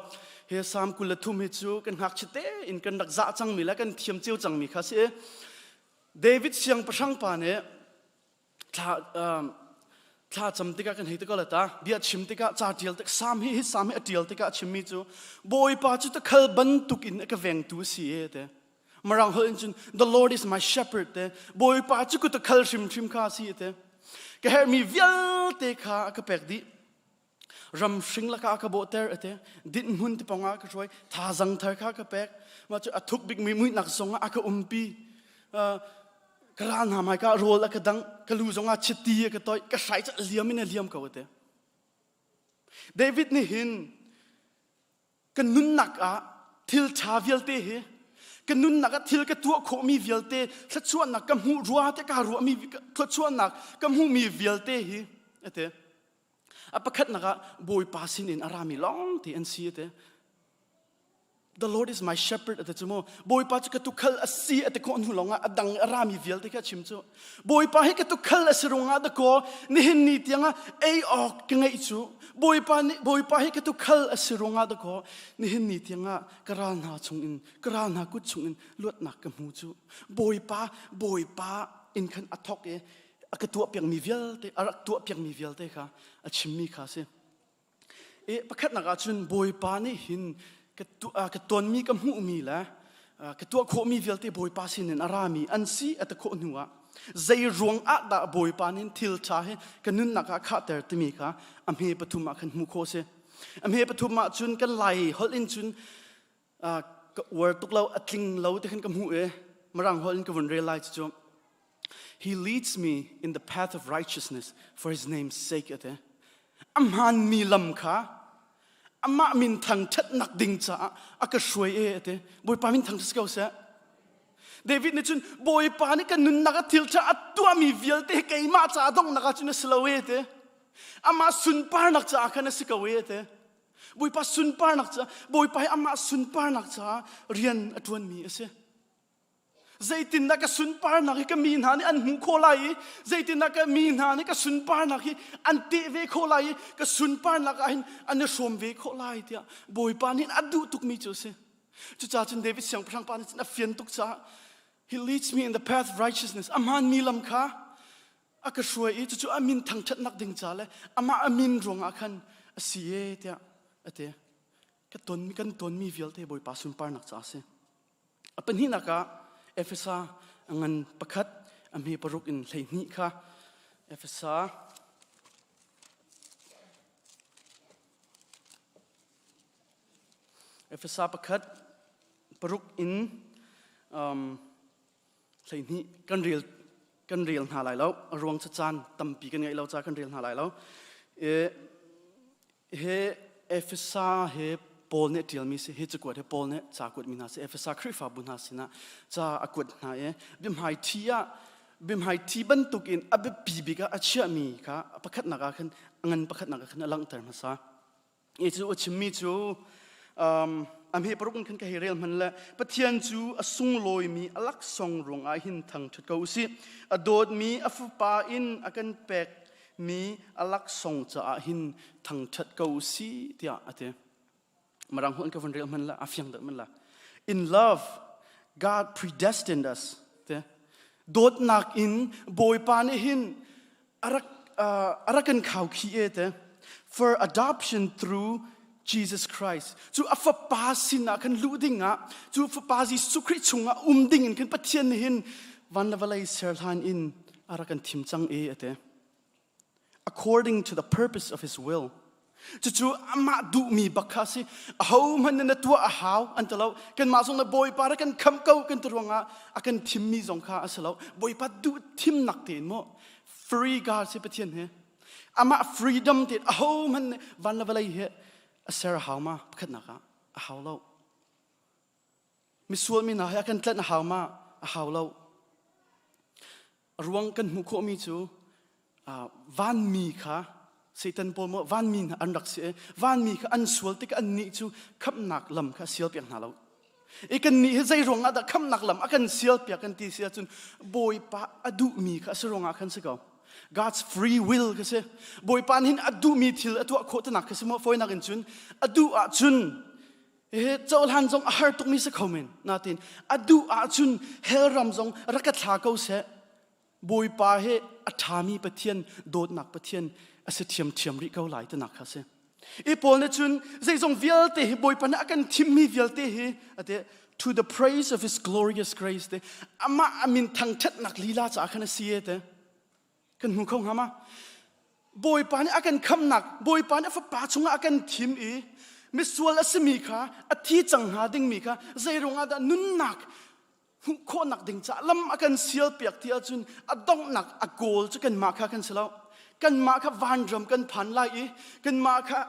hi Psalm 23 hi cu kan ngakchia te in kan rak zah cangmi le kan thiam cio cangmi kha si. David siangpahrang pa nih thla um, Thla cam tikah kan hei ti ko la ta. Bia chim tikah ca tial tik sam hi hi sam hi a tial tikah a chimmi cu Bawipa cu takhal bantuk in a ka vengtu a si e te. Mirang holh in cun the Lord is my shepherd te. Bawipa cu ka takhal hrimhrim kha a si te. Ka herhmi vialte kha a ka pek dih. Ram hring lakah a ka bawhter ate. Dinh hmun te pongah a ka hruai. Thazang thar kha ka pek. Mah cu a thuk bikmi muihnak zongah a ka umpi. Uh, ka ral hna hmai ka rawl a ka dang ka lu zongah chiti a ka toih ka hrai cu a liam in a liam ko ate. David nih hin ka nunnak ah thil ṭha vialte hi ka nunnak ah thil ka tuah khawhmi vialte thluachuahnak ka hmuh rua te ka ruahmi thluachuahnak ka hmuhmi vialte hi ate a pakhatnak ah Bawipa sinin a rami lawng te an si ate The Lord is my shepherd ati cu mu. Bawipa cu ka tukhal a si ati khawh hnu lawngah a dang a rami vialte kha a chim cu. Bawipa hi ka tukhal a si ruangah dakaw nihin ni tiangah ei awk ka ngeih cu. Bawipa nih Bawipa hi ka tukhal a si ruangah dakaw nihin ni tiangah ka ral hna chungin ka ral hna kut chungin luatnak ka hmu cu. Bawipa Bawipa in khan a thawk i a ka tuah piakmi vialte a rak tuah piakmi vialte kha a chimmi kha a si. I pakhatnak ah cun Bawipa nih hin ka, ka tonmi ka hmuhmi le ka tuah khawhmi vialte Bawipa sinin a rami an si a ti khawh hnu ah zei ruang ah dah Bawipa nih thil ṭha hi ka nunnak ah khahter timi kha a hme pathum ah khan hmuh khawh si. A hme pathum ah cun kan Lai holh in cun ka uar tuk lo a tling lo ti khan ka hmuh i Mirang holh in ka vun rel lai cu He leads me in the path of righteousness for his name's sake ate. A hmaanmi lam kha amah min thangṭhatnak ding caah a ka hruai e ate. Bawipa min thangṭhat si ko seh. David nih cun Bawipa nih ka nunnak a thil ṭha a tuahmi vialte hi keimah caah donghnak ah cun a si lo e ate. Amah sunparnak caah khan a si ko e ate. Bawipa sunparnak caah Bawipa hi amah sunparnak caah rian a ṭuanmi a si. Zeitindah ka sunparnak hi ka mi hna nih an hmuh khawh lai i zeitindah ka mi hna nih ka sunparnak hi an teh ve khawh lai i ka sunparnak ah hin an i hrawm ve khawh lai tiah Bawipa nih a duh tukmi cu a si. Cucaah cun David siangpahrang pa nih cun a fian tuk caah he leads me in the path of righteousness a hmaanmi lam kha a ka hruai i cucu a min thangṭhatnak ding ca le amah a min ruangah khan a si e tiah a ti. Ka ton, kan tonmi vialte Bawipa sunparnak ca a si. A pahnihnak ah Efesa a ngan pakhat a hme paruk in 12 kha Efesa Efesa pakhat paruk in um, 12 kan rel kan rel hna lai lo a ruang cu caan tampi kan ngeih lo ca kan rel hna lai lo e, he Efesa he Paul nih a ṭialmi si hi cakuat hi Paul nih ca kuatmi hna si Efesa Khrihfabu hna sinah ca a kuat hna i biahmai thi ah biahmai thi bantukin a biapi bik ah a chiahmi kha pakhatnak ah khan a ngan pakhatnak ah khan a langhter hmasa i cu a chimmi cu um, a hme paruk in khan ka hei rel hman le Pathian cu a sunglawimi a laksawng ruangah hin thangṭhat ko usih a dawtmi a fapa in a kan pek mi a laksawng caah hin thangṭhat ko usih tiah a ti Mirang holh ka vun rel hman la a fiang deuh man la in love God predestined us te dawtnak in Bawipa nih hin a rak a rak kan khau khi e te for adoption through Jesus Christ cu a fapa sinah khan luh ding ah cu fapa Jesuh Khrih chungah um ding in khan Pathian nih hin van le vawlei ser hlan in a rak kan thim cang e ate according to the purpose of his will cucu amah duhmi bak kha si ahohmanh na tuah a hau an ti lo kanmah zong na bawipa ra kan kham ko kan ti ruangah a kan thimmi zong kha a si lo bawipa duh thimnak tein maw free God si Pathian he amah freedom tein ahohmanh nih van le vawlei he a ser a hau ma pakhatnak ah a hau lo misual mi hna he a kan tlanh a hau ma a hau lo A ruang kan hmuh khawhmi cu vanmi kha Satan pawl maw vanmi hna an rak si i vanmi kha an sual tikah annih cu khamhnak lam kha sialpiak hna lo. I kannih hi zei ruangah dah khamhnak lam a kan sialpiak kan ti si ahcun Bawipa a duhmi kha a si ruangah khan si ko. God's free will kha si. Bawipa nih hin a duhmi thil a tuah khawh tinak kha si maw fawinak in cun a duh ahcun Hihi cohlan zong a har tukmi si kho men. Natin a duh ahcun hell ram zong rak ka thla ko seh. Bawipa he a ṭhami Pathian dawtnak Pathian a si ṭhiamṭhiam rih ko lai tinak kha a si. I Paul nih cun zeizong vialte hi Bawipa nih a kan thimmi vialte hi ate to the praise of his glorious grace te amah a min thangṭhatnak lila caah khan a si e te kan hmu kho hnga ma Bawipa nih a kan khamnak Bawipa nih a fapa chungah a kan thim i misual a simi kha a thi cang hnga dingmi kha zeiruangah dah nunnak hmuh khawhnak ding caah lam a kan sial piak ti ahcun a donghnak a goal cu kanmah kha kan si lo kanmah kha vanram kan phan lai i kanmah kha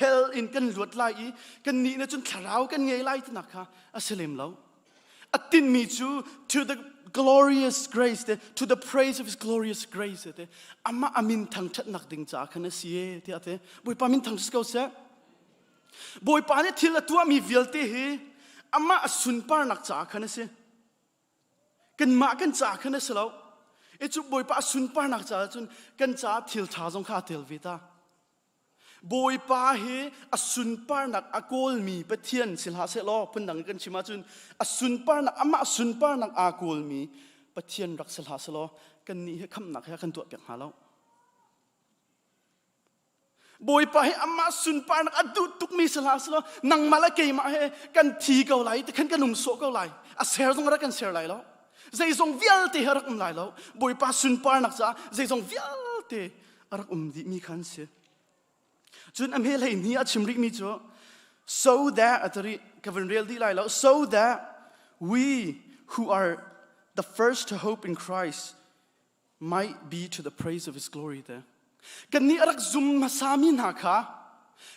hell in kan luat lai i kannih nih cun thlarau kan ngei lai tinak kha a si lem lo a tinhmi cu to the glorious grace te to the praise of his glorious grace te amah amin thangṭhatnak ding caah khan a si e tiah te Bawipa min thangṭhat ko seh Bawipa nih thil a tuahmi vialte hi amah a sunparnak caah khan a si. Kanmah kan caah khan a si lo. I cu Bawipa a sunparnak caah cun kan caah thil ṭha zong kha a tel ve ta. Bawipa hi a sunparnak a kawlmi Pathian si hlah seh law phundang kan chim ahcun a sunparnak amah sunparnak aa kawlmi Pathian rak si hlah seh law kannih hi khamhnak hi a kan tuahpiak hnga lo. Bawipa hi amah sunparnak a duh tukmi si hlah selaw nangmah le keimah he kan thi ko lai ti khan kan um sawh ko lai a ser zong rak kan ser lai lo zeizong vialte he rak um lai lo Bawipa sunparnak caah zeizong vialte a rak um dihmi khan si cun a hme hlei ni a chim rihmi cu so that atari ka van rel dih lai lo so that we who are the first to hope in Christ might be to the praise of his glory te. Kannih a rak zum hmasami hna kha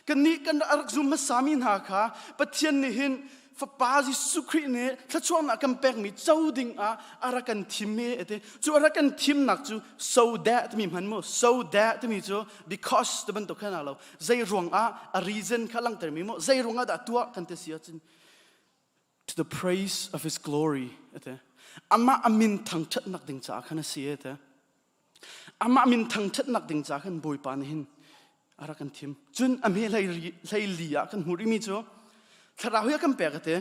kannih kan a rak zum hmasami hna kha Pathian nih hin Fapa Jesuh Khrih nih thluachuahnak kan pekmi co ding ah a rak kan thim i ati cu a rak kan thimnak cu so that timi hman mu so that timi cu because ti bantuk khan lo zei ruang ah a reason kha langhtermi mu zei ruang ah dah tuah kan ti si ahcun to the praise of his glory ate amah amin thangthatnak ding caah khan a si ate amah min thangthatnak ding caah khan bawipa nih hin a rak kan thim cun a hme hlei li ah kan hmuh rihmi cu thlarau hi a kan pek ate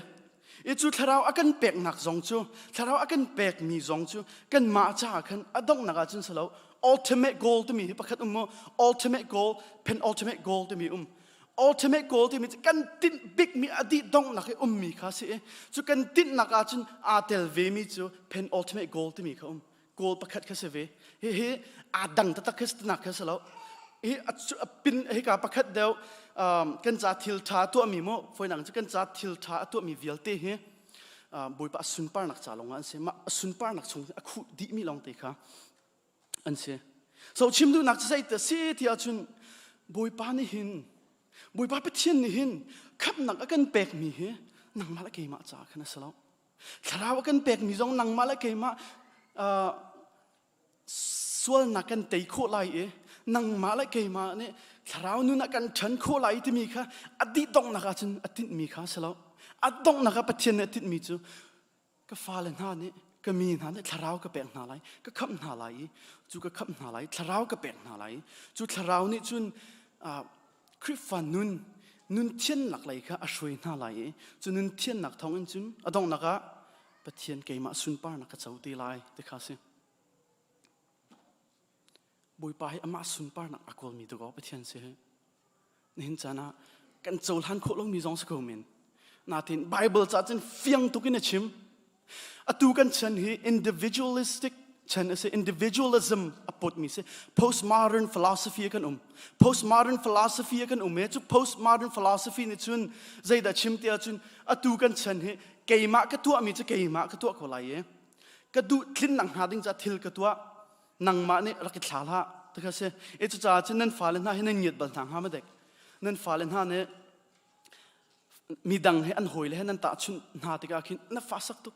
i cu thlarau a kan peknak zong cu thlarau a kan pekmi zong cu kanmah caah khan a donghnak ah cun silo ultimate goal timi hi pakhat um mu ultimate goal penultimate goal timi um ultimate goal timi cu kan tinh bikmi a dih donghnak i ummi kha si i cu kan tinhnak ah cun aa tel vemi cu pen ultimate goal timi kha um goal pakhat kha si ve hihi aa dang taktak kha si nak kha si lo hi a pin hika pakhat deuh kan ca thil tha tuahmi mu foinang cu kan ca thil tha a tuahmi vialte hi bawipa a sunparnak ca lawng ah an si mah a sunparnak chung a khuh dihmi lawng te kha an si. So chim duhnak cu zei si ti ahcun Bawipa nih hin Bawipa Pathian nih hin khamhnak a kan pekmi hi nangmah le keimah caah khan a si lo. Thlarau a kan pekmi zong nangmah le keimah uh, sualnak kan tei khawh lai i nangmah le keimah nih thlarau nun ah kan ṭhan khawh lai timi kha a dih donghnak ahcun a tinhmi kha a si lo. A donghnak ah Pathian nih a tinhmi cu ka fale hna nih ka mi hna nih thlarau ka pek hna lai ka khamh hna lai i cu ka khamh hna lai thlarau ka pek hna lai cu thlarau nih cun Khrihfa nun nun thiannak lei kha a hruai hna lai i cu nun thiannak thawng in cun a donghnak ah Pathian keimah sunparnak ka co te lai ti kha si Bawipa hi amah sunparnak a kawlmi dawkaw Pathian si hi Nihin caan ah kan cohlan khawh lomi zong si ko men. Natin Bible ca cun fiang tuk in a chim. Atu kan chan hi individualistic chan a si individualism a putmi si postmodern philosophy kan um postmodern philosophy kan um e cu postmodern philosophy nih cun zeidah chim ti ahcun atu kan chan hi keimah ka tuahmi cu keimah ka tuah ko lai e ka duh tlinnak hnga ding ca thil ka tuah nangmah nih rak i thla hlah ti kha si e cucaah cun nan fale hna hi nan ngiat bal hna hnga ma dek nan fale hna nih midang he an hawile he nan tahchunh hna tikah khin na fa sak tuk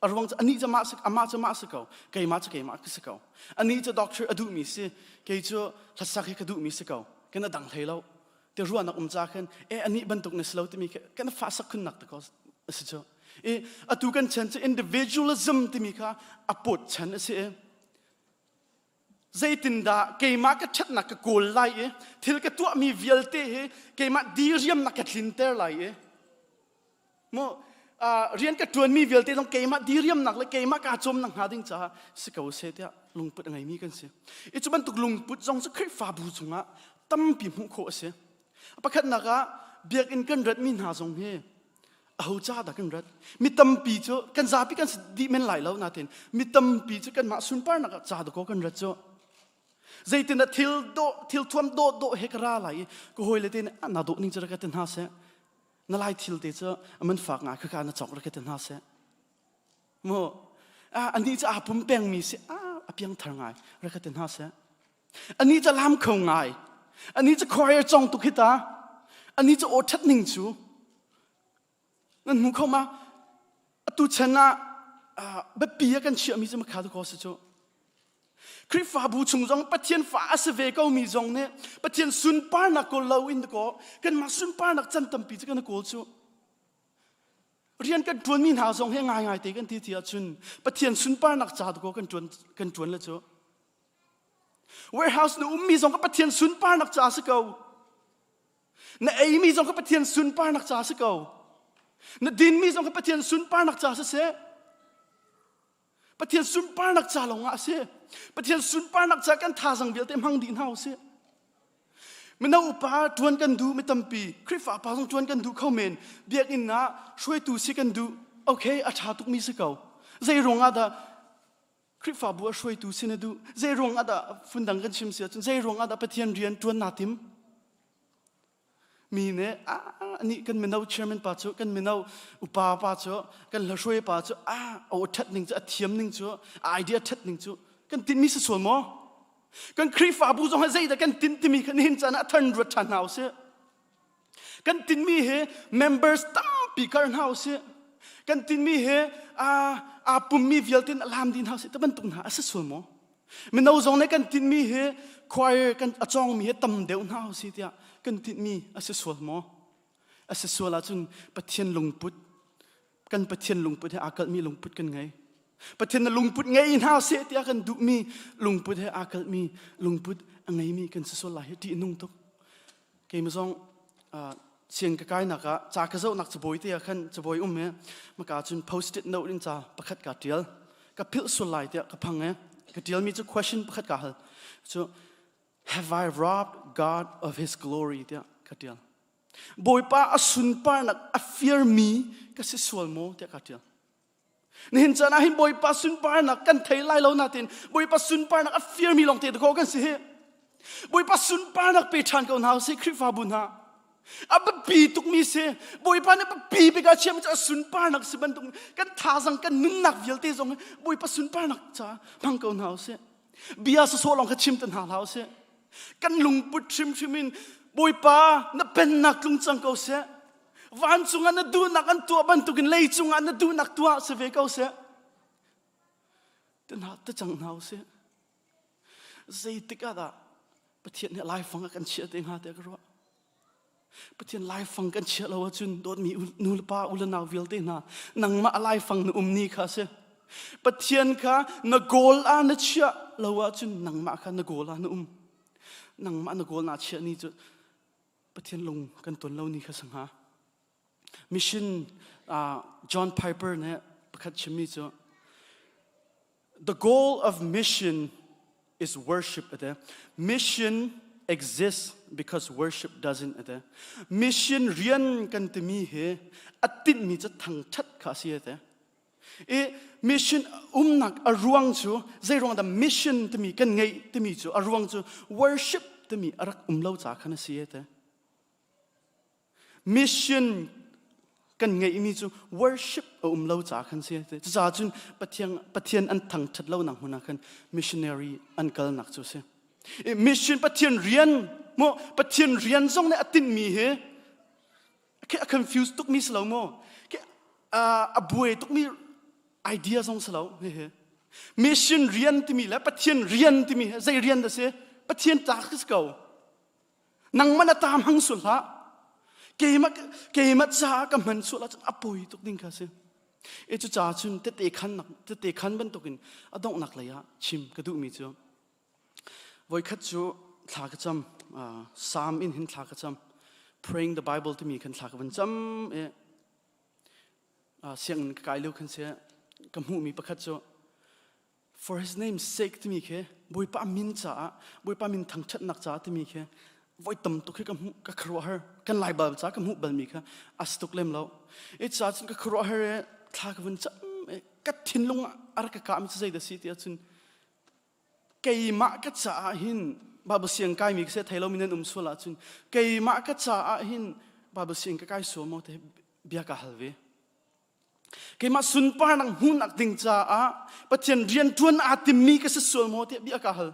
a ruang cu anih cu mah si amah cu mah si ko keimah cu keimah ka si ko anih cu doctor a duhmi si kei cu hlasak hi ka duhmi si ko kan a dang hlei lo ti ruahnak um ca khan e anih bantuk na si lo timi kan fa sak khunnak te ko a si cu i atu kan chan cu individualism timi kha a pawt chan a si i zeitindah keimah ka ṭhatnak ka kawl lai i thil ka tuahmi vialte hi keimah diriamnak ka tlinter lai i mu. Rian ka ṭuanmi vialte zong keimah diriamnak le keimah kaa cawmnak hnga ding caah si ko seh tiah lungput a ngeimi kan si. I cu bantuk lungput zong cu Khrihfabu chungah tampi hmuh khawh a si. Pakhatnak ah biakinn kan ratmi hna zong hi aho ca dah kan rat? Mi tampi cu kan zapi kan si dih men lai lo nain mi tampi cu kanmah sunparnak ah ca dakaw kan rat cu. Zeitin ah thil dawh thil thuam dawh dawh he ka ra lai i ka hawile te nih na dawh ning cu rak ka ti hna seh. Na lai thil te cu a man fak ngai khaka na cawk rak ka ti hna seh. Mu anih cu aa pum pengmi si a piangthar ngai rak ka ti hna seh. Anih cu lam kho ngai. Anih cu choir cong tuk hi ta. Anih cu aw ṭhat ning cu. Nan hmu kho ma? Atu chan ah biapi a kan chiahmi cu makha ko si cu. Khrihfabu chung zong Pathian fa a si ve ko mi zong nih Pathian sunparnak kawl lo in ko kanmah sunparnak can tampi cu kan kawl cu. Rian kan ṭuanmi hna zong hi ngaingai te kan ti ti ahcun Pathian sunparnak ca ko kan ṭuan kan ṭuan le cu. Warehouse na ummi zong ka Pathian sunparnak ca si ko. Na eimi zong ka Pathian sunparnak ca si ko. Na dinmi zong ka Pathian sunparnak ca si seh. Pathian sunparnak ca lawng ah a si. Pathian sunparnak ca kan thazang vialte hmang dih hna usih. Mino upa ṭuan kan duh mi tampi, Khrihfa pa zong ṭuan kan duh kho men. Biakinn ah hruaitu si kan duh. Okay, a ṭha tukmi si ko. Zei ruang ah dah Khrihfabu a hruaitu si na duh? Zei ruang ah dah phundang kan chim si ahcun zei ruang ah dah Pathian rian ṭuan naa tim? Mi nih ah nih kan mino chairman pa cu kan mino upa pa cu kan hlahruai pa cu ah a ṭhat ning cu a thiam ning cu a idea ṭhat ning cu kan tinhmi si sual maw? Kan Khrihfabu zong hi zeidah kan tinh timi kha nihin caan ah than ruat ṭhan hna usih. Kan tinhmi hi members tampi kar hna usih. Kan tinhmi hi aa pummi vialte in a lam dih hna usih. Ti bantuk hna a si sual maw? Mino zong nih kan tinhmi hi choir kan a cawngmi hi tam deuh hna usih tiah kan tinhmi a si sual maw? A si sual ahcun Pathian lungput kan Pathian lungput he aa kalhmi lungput kan ngei. Pathian na lungput ngei hna seh tiah kan duhmi lungput he aa kalhmi lungput a ngeimi kan si sual lai hi ṭih nung tuk. Keimah zong siang ka kainak ah ca ka zohnak cabawi te ah khan cabawi um i maka cun post-it note in ca pakhat ka ṭial. Ka philh sual lai tiah ka phang i ka ṭialmi cu question pakhat ka hal. Cu have I robbed God of his glory tiah ka ṭial. Bawipa a sunparnak a firmi ka si sual maw tiah ka ṭial. Nihin caan ah hin Bawipa sunparnak kan thei lai lo natin Bawipa sunparnak a firmi lawng te dakaw kan si hi. Bawipa sunparnak pe ṭhan ko hna usih Khrihfabu hna. A biapi tukmi si. Bawipa nih biapi bik a chiahmi cu a sunparnak si bantuk kan thazang kan nunnak vialte zong Bawipa sunparnak ca hmang ko hna usih. Bia sawsawh lawng kha chim te hna hlah usih. Kan lungput hrimhrim in Bawipa na pennak tlung cang ko seh. Vancung ah na duhnak an tuah bantukin leicung ah na duhnak tuah si ve ko seh. Te hna te cang hna usih. Zeitik ah dah Pathian nih laifang a kan chiah te hnga tiah ka ruah. Pathian laifang kan chiah lo ahcun dawtmi nu le pa u le nau vialte hna nangmah a laifang na um ni kha a si. Pathian kha na goal ah na chiah lo ahcun nangmah kha na goal ah na um. Nangmah na goal naa chiah ni cu Pathian lung kan ton lo ni kha si hnga. Mission uh, John Piper nih pakhat chimmi cu The goal of mission is worship ate. Mission exists because worship doesn't ate. Mission rian kan timi hi a tinhmi cu thangthat kha a si ate. I mission umnak a ruang cu zei ruang dah mission timi kan ngeih timi cu a ruang cu worship timi a rak um lo ca khan a si ate. Mission kan ngeihmi cu worship a um lo ca khan si. Cucaah cun Pathian, Pathian an thangṭhat lonak hmun ah khan missionary an kalnak cu a si. Mission Pathian rian mu Pathian rian zong nih a tinhmi hi a confuse tukmi si lo mu a buai tukmi idea zong si lo hihi mission rian timi le Pathian rian timi hi zei rian dah si Pathian ta si ko Nangmah na ta hmang sul hlah. Keimah keimah caah ka hman sual ahcun a poi tuk ding kha si. E cu ca cun tete khan nak tete khan bantukin a donghnak lei ah chim ka duhmi cu voikhat cu thla ka cam Psalm in hin thla ka cam praying the Bible timi khan thla ka van cam e. Sianginn ka kai lio khan si ka hmuhmi pakhat cu for his name's sake timi khi Bawipa min caah Bawipa min thangṭhatnak caah timi khi voi tam tuk hi ka hmuh ka khuaruahhar kan Lai Baibal ca ka hmuh balmi kha a si tuk lem lo. I ca cun ka khuaruahhar i thla ka vun cam i ka thinlung ah a rak ka kahmi cu zeidah si ti ahcun keimah ka caah hin Bible siang kaimi ka si thei lomi nan um sual ahcun keimah ka caah hin Bible siang ka kai sual maw te bia ka hal ve. Keimah sunparnak hmuhnak ding caah Pathian rianṭuan aa timmi ka si sual maw tiah bia ka hal.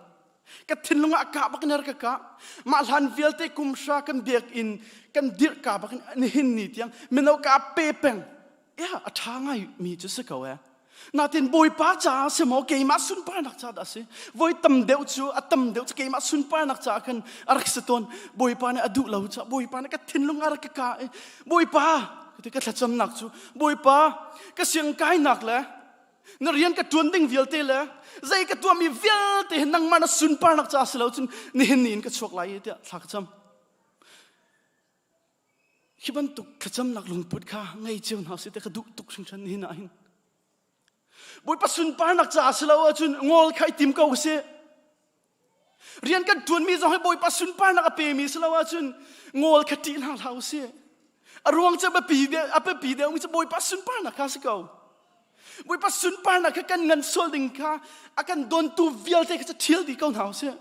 Ka thinlung ah kah bak in ka kah. Mah hlan vialte kum hra kan biakinn kan dirh ka bak in nihin ni tiang mino ka pe peng. Ya, a ṭha ngai mi cu si ko eh. Natin Bawipa caah si maw keimah sunparnak caah dah si? Voi tam deuh cu a tam deuh cu keimah sunparnak caah khan a rak si tawn. Bawipa nih a duh lo caah Bawipa nih ka thinlung a rak ka kah i Bawipa ka thlacamnak cu Bawipa ka siangkainak le na rian ka ṭuan ding vialte le zei ka tuahmi vialte hi nangmah na sunparnak caah si lo cun nihin ni in ka chuak lai i tiah thla ka cam. Hi bantuk thlacamnak lungput kha ngei cio hna usih ti ka duh tuk hringhran nihin ah hin. Bawipa sunparnak caah si lo ahcun ngol kha i tim ko usih. Rian kan ṭuanmi zong hi Bawipa sunparnak a pemi si lo ahcun ngol kha ṭih hna hlah usih. A ruang cu a biapi deuhmi cu Bawipa sunparnak kha si ko. Bawipa sunparnak kha kan ngan sual ding kha a kan dontu vialte kha cu ṭhial dih ko hna usih.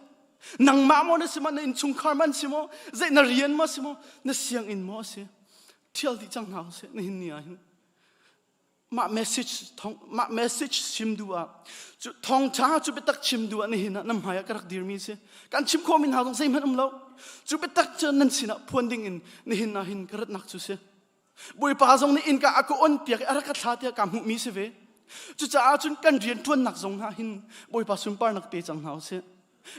Nangmah maw na si maw, na innchungkhar man si maw, zei na rian maw si maw, na sianginn maw si, ṭhial dih cang hna usih nihin ni ah hin. Mah message thong mah message chim duh ah cu thawngṭha cu biatak chim duh ah nihin ah nan hmai ah ka rak dirmi si. Kan chim khawhmi hna zong zeihmanh um lo. Cu biatak cu nan sinah phuan ding in nihin ah hin ka ratnak cu si. Bawipa zong nih innka a ka on piak i a rak ka thla tiah kaa hmuhmi si ve. Cucaah cun kan rian ṭuannak zong hna hin Bawipa sunparnak pe cang hna usih.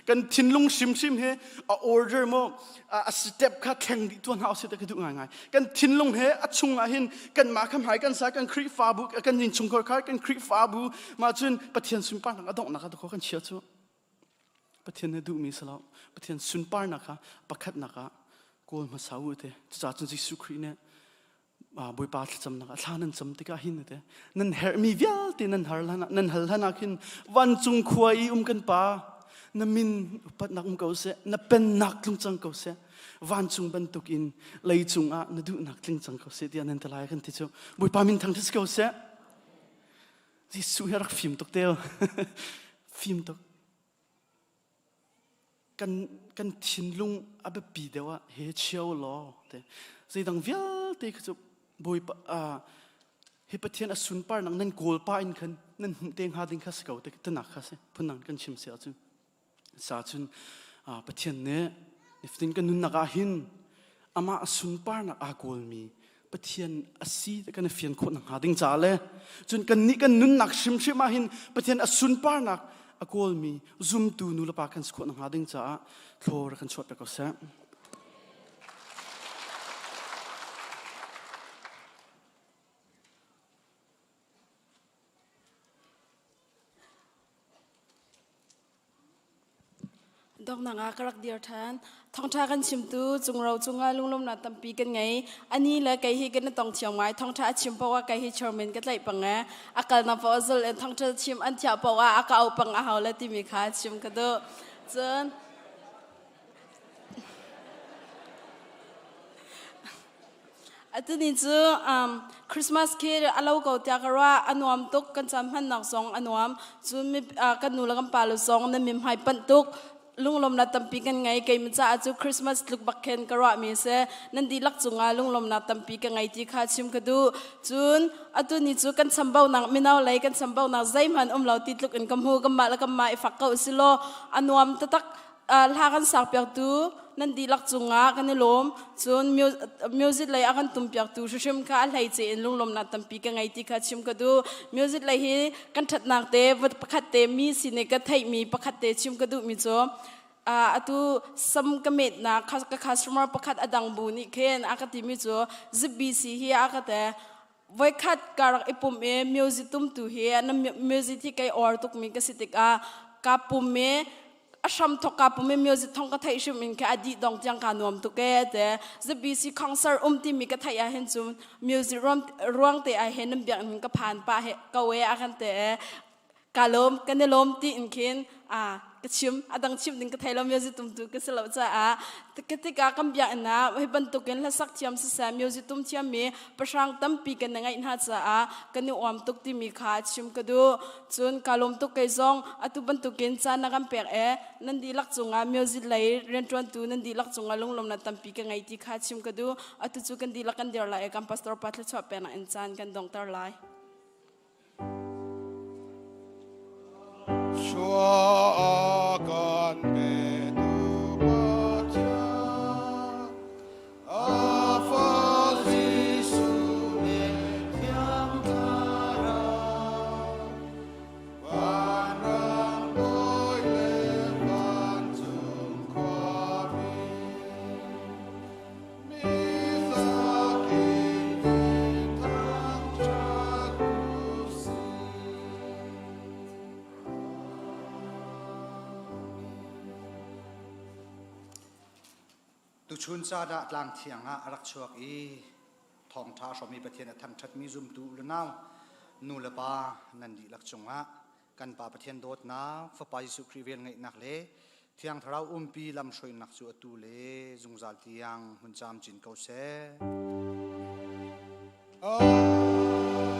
Kan thinlung hrimhrim he a order maw a step kha thleng dih tuah hna usih ti ka duh ngaingai. Kan thinlung he a chung ah hin kanmah kha hmai kan sa kan Khrihfabu kan innchungkhar kha kan Khrihfabu mah cun Pathian sunparnak a donghnak ah kan chia cu. Pathian nih duhmi si lo. Pathian sunparnak kha pakhatnak ah kawl hmasa u te. Cucaah cun Jesuh Khrih nih Bawipa thlacamnak ah thla nan cam tikah hin te nan herhmi vialte nan har hlan nan hal hlan ah khin vancung khua i um kan pa na min upatnak um ko seh na pennak tlung cang ko seh vancung bantuk in leicung ah na duhnak tling cang ko seh tiah nan ti lai kan ti cu Bawipa min thang ko seh Jesuh hi rak fim tuk teo. fim tuk. Kan, kan thinlung a biapi deuh ah he chio law te. Zeidang vialte kha cu Bawipa uh, hi Pathian a sunparnak nan kawl pa in khan nan hmuh te hnga ding kha si ko te tanak kha si phunang kan chim si ahcun. Sa cun Pathian nih nifatin kan nunnak ah hin amah sunparnak aa kawlmi Pathian a si ti kan i fian khawh nakhnga ding caah le cun kannih kan nunnak hrimhrim ah hin Pathian a sunparnak a kawlmi zumtu nu le pa kan si khawh nakhnga ding caah thlawr kan chuah piak ko seh. Donghnak ah ka rak dir ṭhan. Thawngṭha kan chimtu cungro cungah lunglawmhnak tampi kan ngei. Ani le kei hi kan i tong thiam ngai. Thawngṭha a chim paoh ah kei hi chairman ka tlaih pang e. A kalnak paoh a zul in thawngṭha chim an thiah paoh ah a ka auh pang a hau le timi kha chim ka duh. Cun Atuni cu um, Christmas khi a lo ko tiah ka ruah a nuam tuk kan caan hmannak zong a nuam cun mi, uh, kan nu le kan pa le zong nan min hmai panh tuk lunglawmnak tampi kan ngei keimah caah cu Christmas tluk bak khin ka ruahmi si nan dihlak cungah lunglawmnak tampi ka ngei ti kha chim ka duh cun atu ni cu kan chambaunak mino lei kan chambaunak zeihmanh um lo ti tluk in ka hmu kanmah le kanmah i fak ko si law a nuam taktak hla kan sakpiaktu nan dihlak cungah kan i lawm. Cun music lei a kan tumpiaktu hrimhrim kha a hleice in lunglawmnak tampi ka ngei ti kha chim ka duh. Music lei hi kan ṭhatnak te pakhat te mi sin i ka theihmi pakhat te chim ka duhmi cu atu sam ka metnak ka customer pakhat a dang bu nih khin a ka timi cu ZBC hi a ka te voikhat ka rak i pum i music tumtu hi na music hi kei or tukmi ka si tikah ka pum i. A hram thok ka pum music thong ka theih hrim in kha a dih dong tiang ka nuam tuk e te. ZBC concert um timi ka theih ah hin cun music ruang te ah hin nan biakinn ka phan pa he ko e a kan te e. Ka lawm kan i lawm ti in khin a ka chim a dang chim ding ka thei lo music tum tu ka si lo caah ka tikah kan biakinn ah hi bantukin hlasak thiam siseh music tum thiam mi pahrang tampi kan i ngeih hna caah kan i uam tuk timi kha chim ka duh. Cun ka lawm tuk kei zong atu bantukin caan na kan pek e nan dihlak cungah music lei rianṭuantu nan dihlak cungah lunglawmnak tampi ka ngei ti kha chim ka duh. Atu cu kan dihlak kan dir lai i kan pastor pa thluachuah peknak in caan kan donghter lai. Thluachuah kan petu Pathian, a fa Jesuh le Thiang Thlarau, vanrang bawi le vancung khuami, mi zakin in thangṭhat u sih. Tuchun caan ah tlang thiang ah a rak chuak i thawngṭha hrawmi Pathian a thangṭhatmi zumtu u le nau nu le pa nan dihlak cungah kan Pa Pathian dawtnak, Fapa Jesuh Khrih velngeihnak le Thiang Thlarau umpi lamhruainak cu atu le zungzal tiang hmun camcin ko seh. Amen.